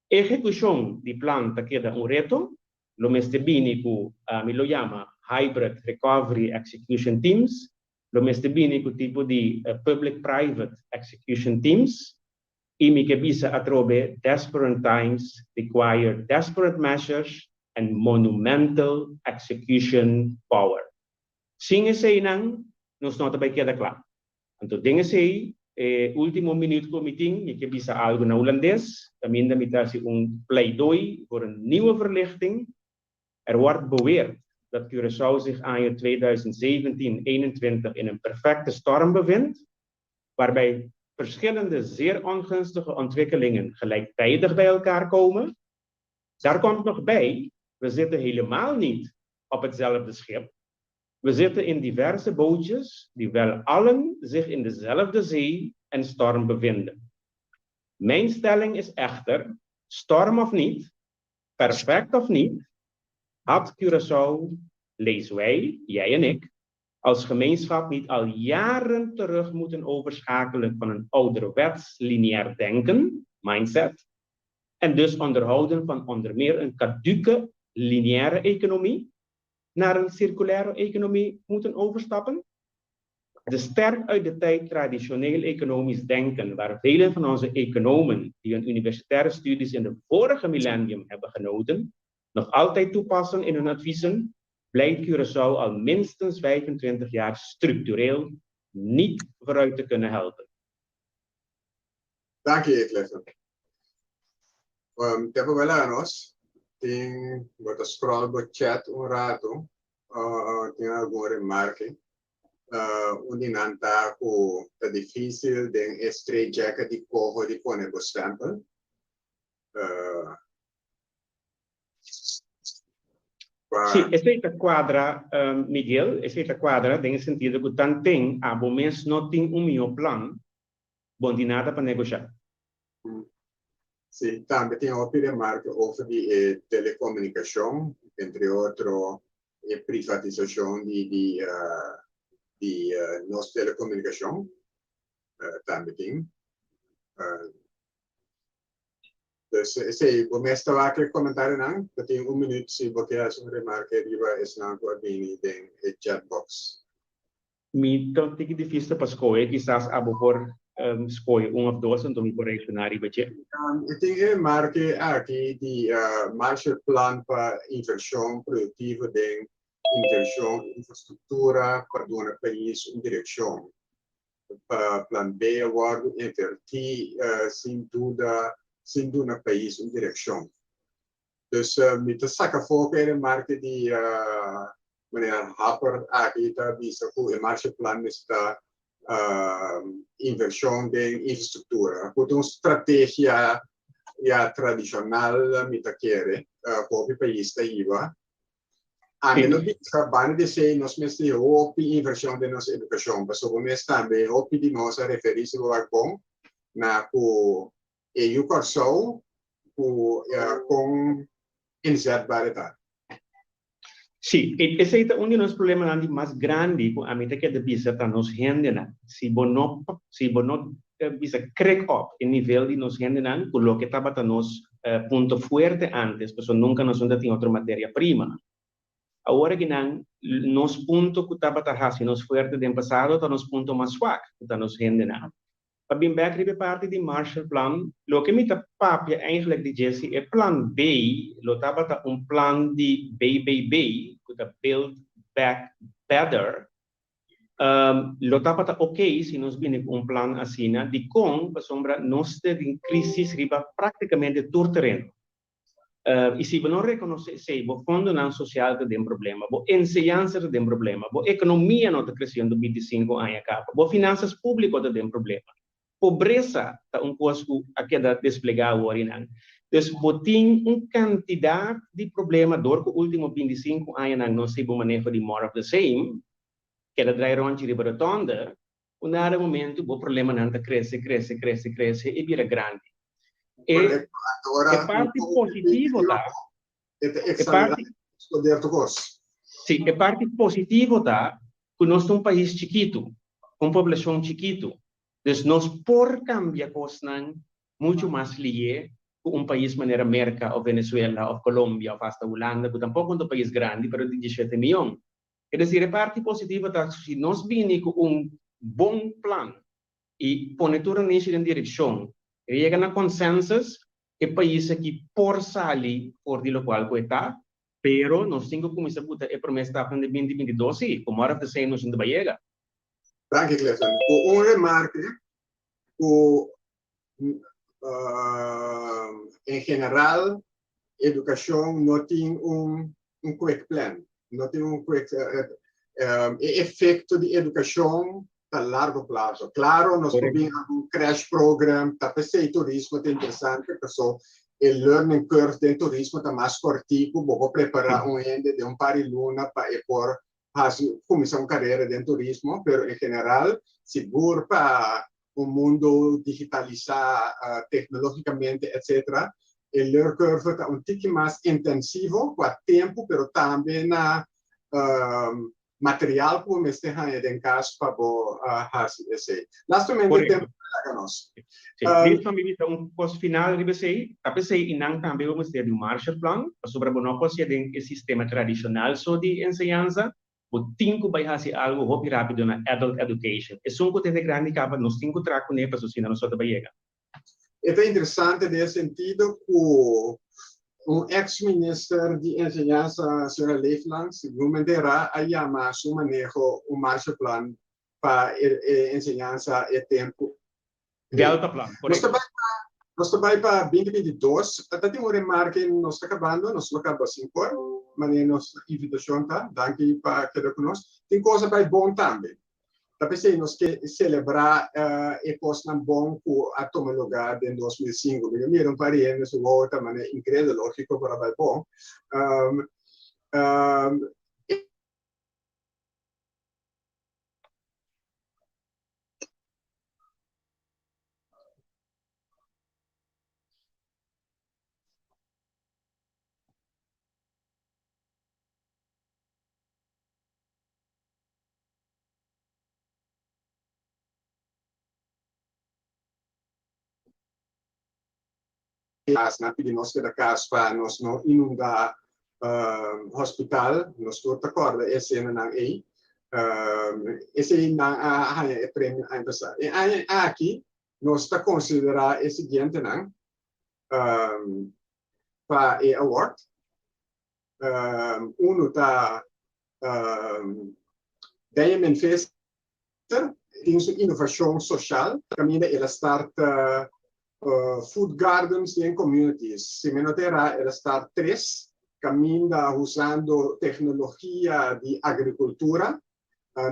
Ehekushon di plan ta keda un reto, lo mester bini ku ami lo yama hybrid recovery execution teams, lo mester bini ku tipo di public private execution teams, I mi ke bisa atrobe, desperate times require desperate measures and monumental execution power. Sin eseinan nos no ta bai keda kla. Anto den esei, e ultimo minuut ku mi tin, mi ke bisa algu na Hulandes, kaminda mi ta hasi un pleidooi voor een nieuwe verlichting. Er wordt beweerd dat Curaçao zich año 2017, 21 in een perfecte storm bevindt, waarbij verschillende zeer ongunstige ontwikkelingen gelijktijdig bij elkaar komen. Daar komt nog bij, we zitten helemaal niet op hetzelfde schip. We zitten in diverse bootjes die wel allen zich in dezelfde zee en storm bevinden. Mijn stelling is echter, storm of niet, perfect of niet, had Curaçao, lees wij, jij en ik, als gemeenschap niet al jaren terug moeten overschakelen van een ouderwets lineair denken, mindset, en dus onderhouden van onder meer een caduke lineaire economie, naar een circulaire economie moeten overstappen? De sterk uit de tijd traditioneel economisch denken, waar vele van onze economen die hun universitaire studies in de vorige millennium hebben genoten, nog altijd toepassen in hun adviezen, blijkt Curaçao al minstens 25 jaar structureel niet vooruit te kunnen helpen. Danki, Clifford. Tempo bai laga nos. Tin, bo ta scroll bo chat un rato, tin algun remarke. Un di nan ta ku ta difícil den e straitjacket di coho di pone bo stempel. Sí, esei ta kuadra, Miguel, esei ta kuadra den e sentido ku tanten abo mes no tin un mihó plan, bo no tin nada pa negoshá. Sí, tambe tin hopi remarke over di e telekomunikashon, entre otro e privatisashon di di di nos telekomunikashon tambe tin. Dus esei, bo mes ta wak e komentarionan. Bo tin un minuut si bo ke hasi un remarke riba esnan ku a bini den e chatbox. Mi ta un tiki difísil pa skohe, kisas abo por skohe un òf dos anto mi por reakshoná riba dje. E tin e remarke aki di Marshallplan pa invershon produktivo den invershon infrastruktura pa duna pais un direkshon. Pa Plan B a wòrdu invertí sin duda sin duna pais un direkshon. Dus mi ta saka afó ku e remarke di meneer Happer aki ta bisa ku e Marshallplan mester ta invershon den infrastruktura. Ku ta un strategia ya tradishonal mi ta kere ku hopi pais ta hiba. Ami lo bisa banda di esei nos mester hopi invershon den nos edukashon pasobra mes tambe hopi di nos a referí si bo wak bon na ku e yu Kòrsou ku kon inzetbaar e ta. Sí, esei ta un di nos problemanan di mas grandi ku ami ta keda bisa ta nos hendenan. Si bo no si bo no bisa krek op e nivel di nos hendenan ku loke tabata nos punto fuerte antes, pasobra nunka nos no ta tin otro materia prima. Awor akinan nos punto ku tabata hasi nos fuerte den pasado ta nos punto mas swak, ku ta nos hendenan. Pa bin bek riba e parti di Marshall Plan, loke mi ta papia eigenlijk di dje si e plan B lo tabata un plan di BBB, ku ta Build Back Better, lo tabata ok si nos bini ku un plan asina. Dikon? Pasobra nos ta den krisis riba praktikamente tur tereno. I si bo no rekonosé esei, bo fondonan sosial ta den problema, bo enseñansa ta den problema, bo ekonomia no ta kresiendo bintisinku aña kaba, bo finansas públiko ta den problema. Pobresa ta un kos ku a keda desplegá awor i nan. Dus bo tin un kantidat di problema dor ku último bintisinku añanan no si bo maneho di more of the same, keda drai ròntji riba rotònde, Un dado momento bo problemanan ta crece, crece, crece, crece y bira grandi. E, Correcto. Anto e parti positivo ta, E ta e examiná parti, poder tu cos. sí, e parti positivo ta cu nos ta un pais chikitu, un poblacion chikitu. Dus nos por cambia cosnan mucho mas lié cu un pais manera Merca of Venezuela of Colombia of hasta Hulanda cu tampoco no ta un pais grandi pero di diesshete miyon. Es decir, e parti positivo ta cu si nos bini cu un bon plan y pone tur nation den direccion y yega na consensus, e pais aki por sali for di locual cu e ta, pero nos tin cu cuminsa buta e prome stapnan den binti bintidos si, como ora ta esey nos no ta bay yega. Danki Clifton. Cu un remarke cu en general educacion no tin un un quick plan, no tin un quick e efecto di educacion ta largo plazo. Claro, nos por bin algun crash program, ta p'esei turismo ta interesante, paso e learning curve den turismo ta mas cortico, bo por prepara un hende den un par di luna pa e por hasi cuminsa un carera den turismo, pero en general sigur pa un mundo digitalisa tecnologicamente etc. E leercurve ta un tiki mas intensivo cu a tempo pero tambe na material cu bo mester haña den cas pa bo haci esey. Lastimamente tempo ta laga nos. Sí, Wilson mi bisa un cos final riba esey, ta p'esey y nan tambe bo mester di un Marshallplan, pasobra bo no por hacié den e sistema tradicional so di enseñansa, Bo tin ku bai hasi algu hopi rápido na adult education. Esun ku tende grandi kaba nos tin ku traha kuné pasobra si no nos no ta bai yega. E ta interesante den e sentido ku un ex minister di enseñansa, señora Leeflang, segun mi entera, a yama su maneho un Marshallplan pa e enseñansa e tempu Deltaplan, Nos ta bai pa, nos ta bai pa binti binti dos. Ta tin un remarke, nos ta kabando, nos lo kaba sinkor, manera nos invitashon ta. Danki pa keda ku nos. Tin kos a bai bon tambe. Ta p'esei nos ke selebrá e kosnan bon ku a tuma lugá den 2005. Mi ta mira un par di hende su wowo ta manera inkrédulo kiko por a bai bon. Kas, nan pidi nos keda kas pa nos no inundá hospital. Nos tur ta kòrda e esenanan ei. Esei nan a haña e premio aña pasá. E aña aki nos ta konsiderá e siguientenan pa e award. Unu ta Benjamin Visser, tin su inovashon soshal kaminda el a start. Food gardens den communities, si mi no ta erá el a start tres kaminda usando teknologia di agrikultura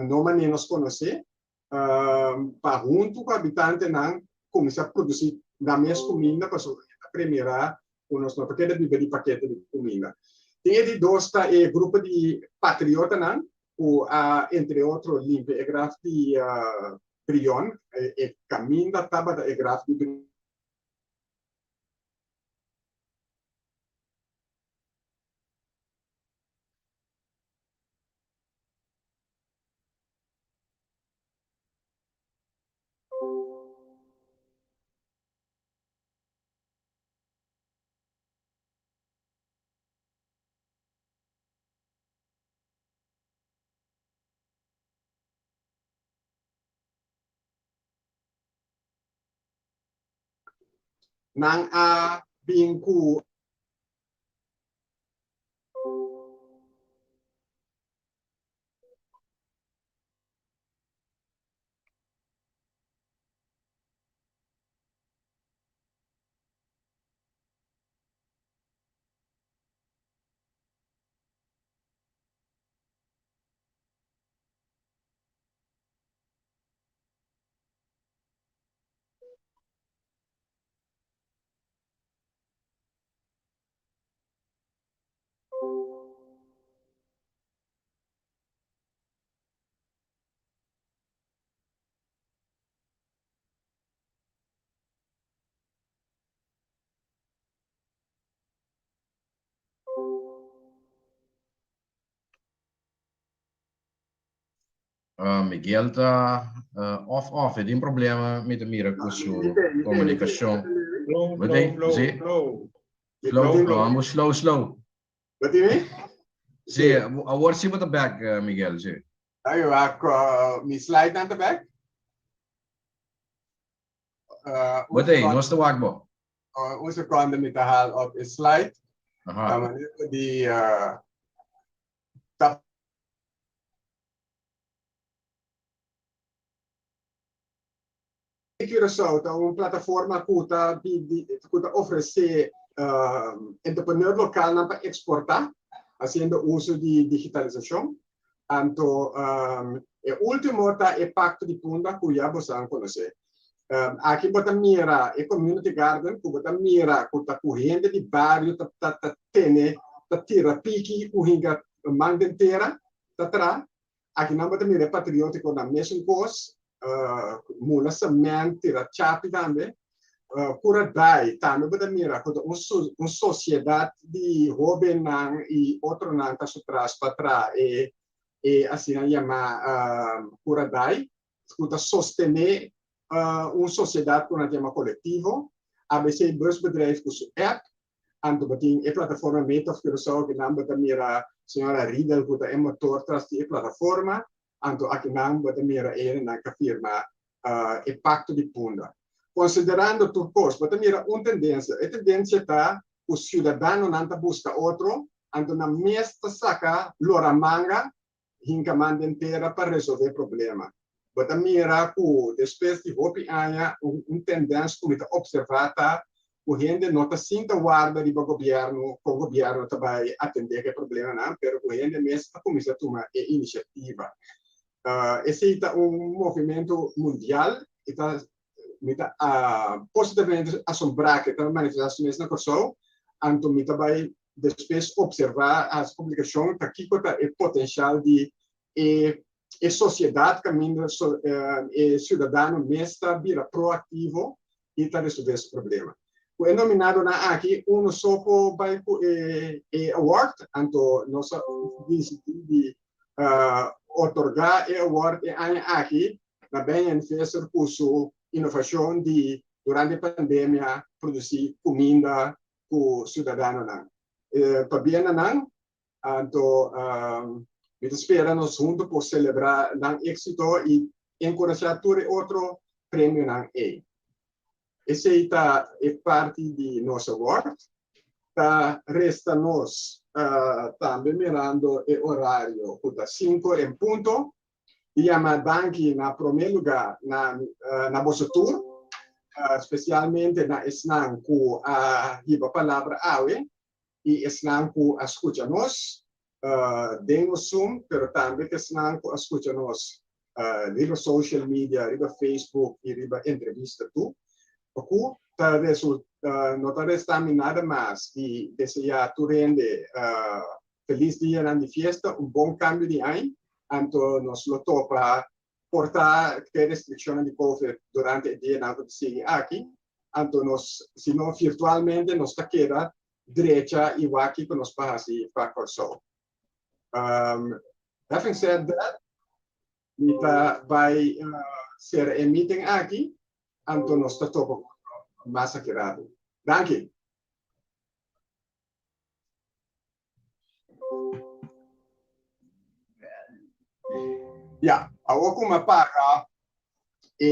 no manera nos konosé pa huntu ku habitantenan kuminsá produsí nan mes kuminda pasobra e ta premirá ku nos no ta keda biba di pakete di kuminda. Tin e di dos ta e grupo di patriotanan ku a entre otro limpia e graf di Brion, e kaminda tabata e graf di Brion. Nan a bin ku. Uh, Miguel ta uh, off off, e tin problema mi ta mira ku su komunikashon. Flow, Wat flow, ei? flow, Sí? flow. Slow, Flow, flow, amo slow, slow. Wat tin mi? Sí, awor sí bo ta back, eh, Miguel, sí. Ay, wak, mi slide nan ta back. Uh, Wat ei, nos ta wak bo. Un seconde mi ta haal op e slide. Aha. Ta manera di uh, ta Curaçao ta un plataforma ku ta ku ta ofresé entrepreneur lokalnan pa eksportá hasiendo uso di digitalisashon. Anto e último ta e Pakto di Punda ku ya boso a konosé. Aki bo ta mira e community garden ku bo ta mira ku ta ku hende di bario ta ta tene ta tira piki ku hinka man den tera ta traha. Aki nan bo ta mira e patriotikonan mesun kos, mula cement, tira chapi tambe. Cura Dai tambe bo ta mira ku ta un sosiedat di hobennan i otronan ta su tras pa traha e e asina yamá Cura Dai ku ta sostené un sosiedat ku nan ta yama kolektivo. ABC Busbedrijf ku su app, anto bo tin e plataforma Made of Curaçao akinan bo ta mira señora Riedel ku ta e motor tras di e plataforma, anto akinan bo ta mira e hendenan ku a firma e Pakto di Punda. Konsiderando tur kos bo ta mira un tendensia, e tendensia ta ku siudadanonan ta buska otro, anto nan mes ta saka lora manga hinka man den tera pa resolve problema. Bo ta mira ku despues di hopi aña un tendens ku mi ta observa ta ku hende no ta sinta warda riba gobièrnu kon gobièrnu ta bai atendé ku e problemanan pero ku hende mes a kuminsá tuma e inisiativa. Esei ta un movimentu mundial i ta mi ta positivamente asombrá ku e ta manifestá su mes na Kòrsou, anto mi ta bai despues observá, hasi publikashon ta kiko ta e potenshal di e e sosiedat kaminda e siudadano mes ta bira proaktivo i ta resolvé su problema. Ku e nominadonan aki uno so por bai ku e e award, anto nos a disidí di otorgá e award e aña aki na Benjamin Visser ku su inovashon di durante pandemia produsí kuminda ku siudadanonan. Pabia na nan, anto mi ta spera nos huntu por selebrá nan éksito i enkurashá tur e otro premionan ei. Esei ta e parti di nos award. Ta resta nos tambe mirando e orario ku ta sinku en punto. Di yama danki na promé lugá na na boso tur. spesialmente na esnan ku a hiba palabra awe i esnan ku a skucha nos den nos Zoom, pero tambe ku esnan ku a skucha nos riba social media, riba Facebook i riba entrevista tu. Ku ta resulta, no ta resta mi nada mas di deseá tur hende felis dianan di fiesta, un bon kambio di aña, anto nos lo topa por ta ke restrikshonnan di Covid durante e dianan ku ta sigui aki, anto nos, si no virtualmente, nos ta keda drecha i wak kiko nos por hasi pa Kòrsou. Having said that, mi ta bai sera e meeting aki, anto nos ta topa mas aki rato. Danki. Ya, awor ku mi a paga e.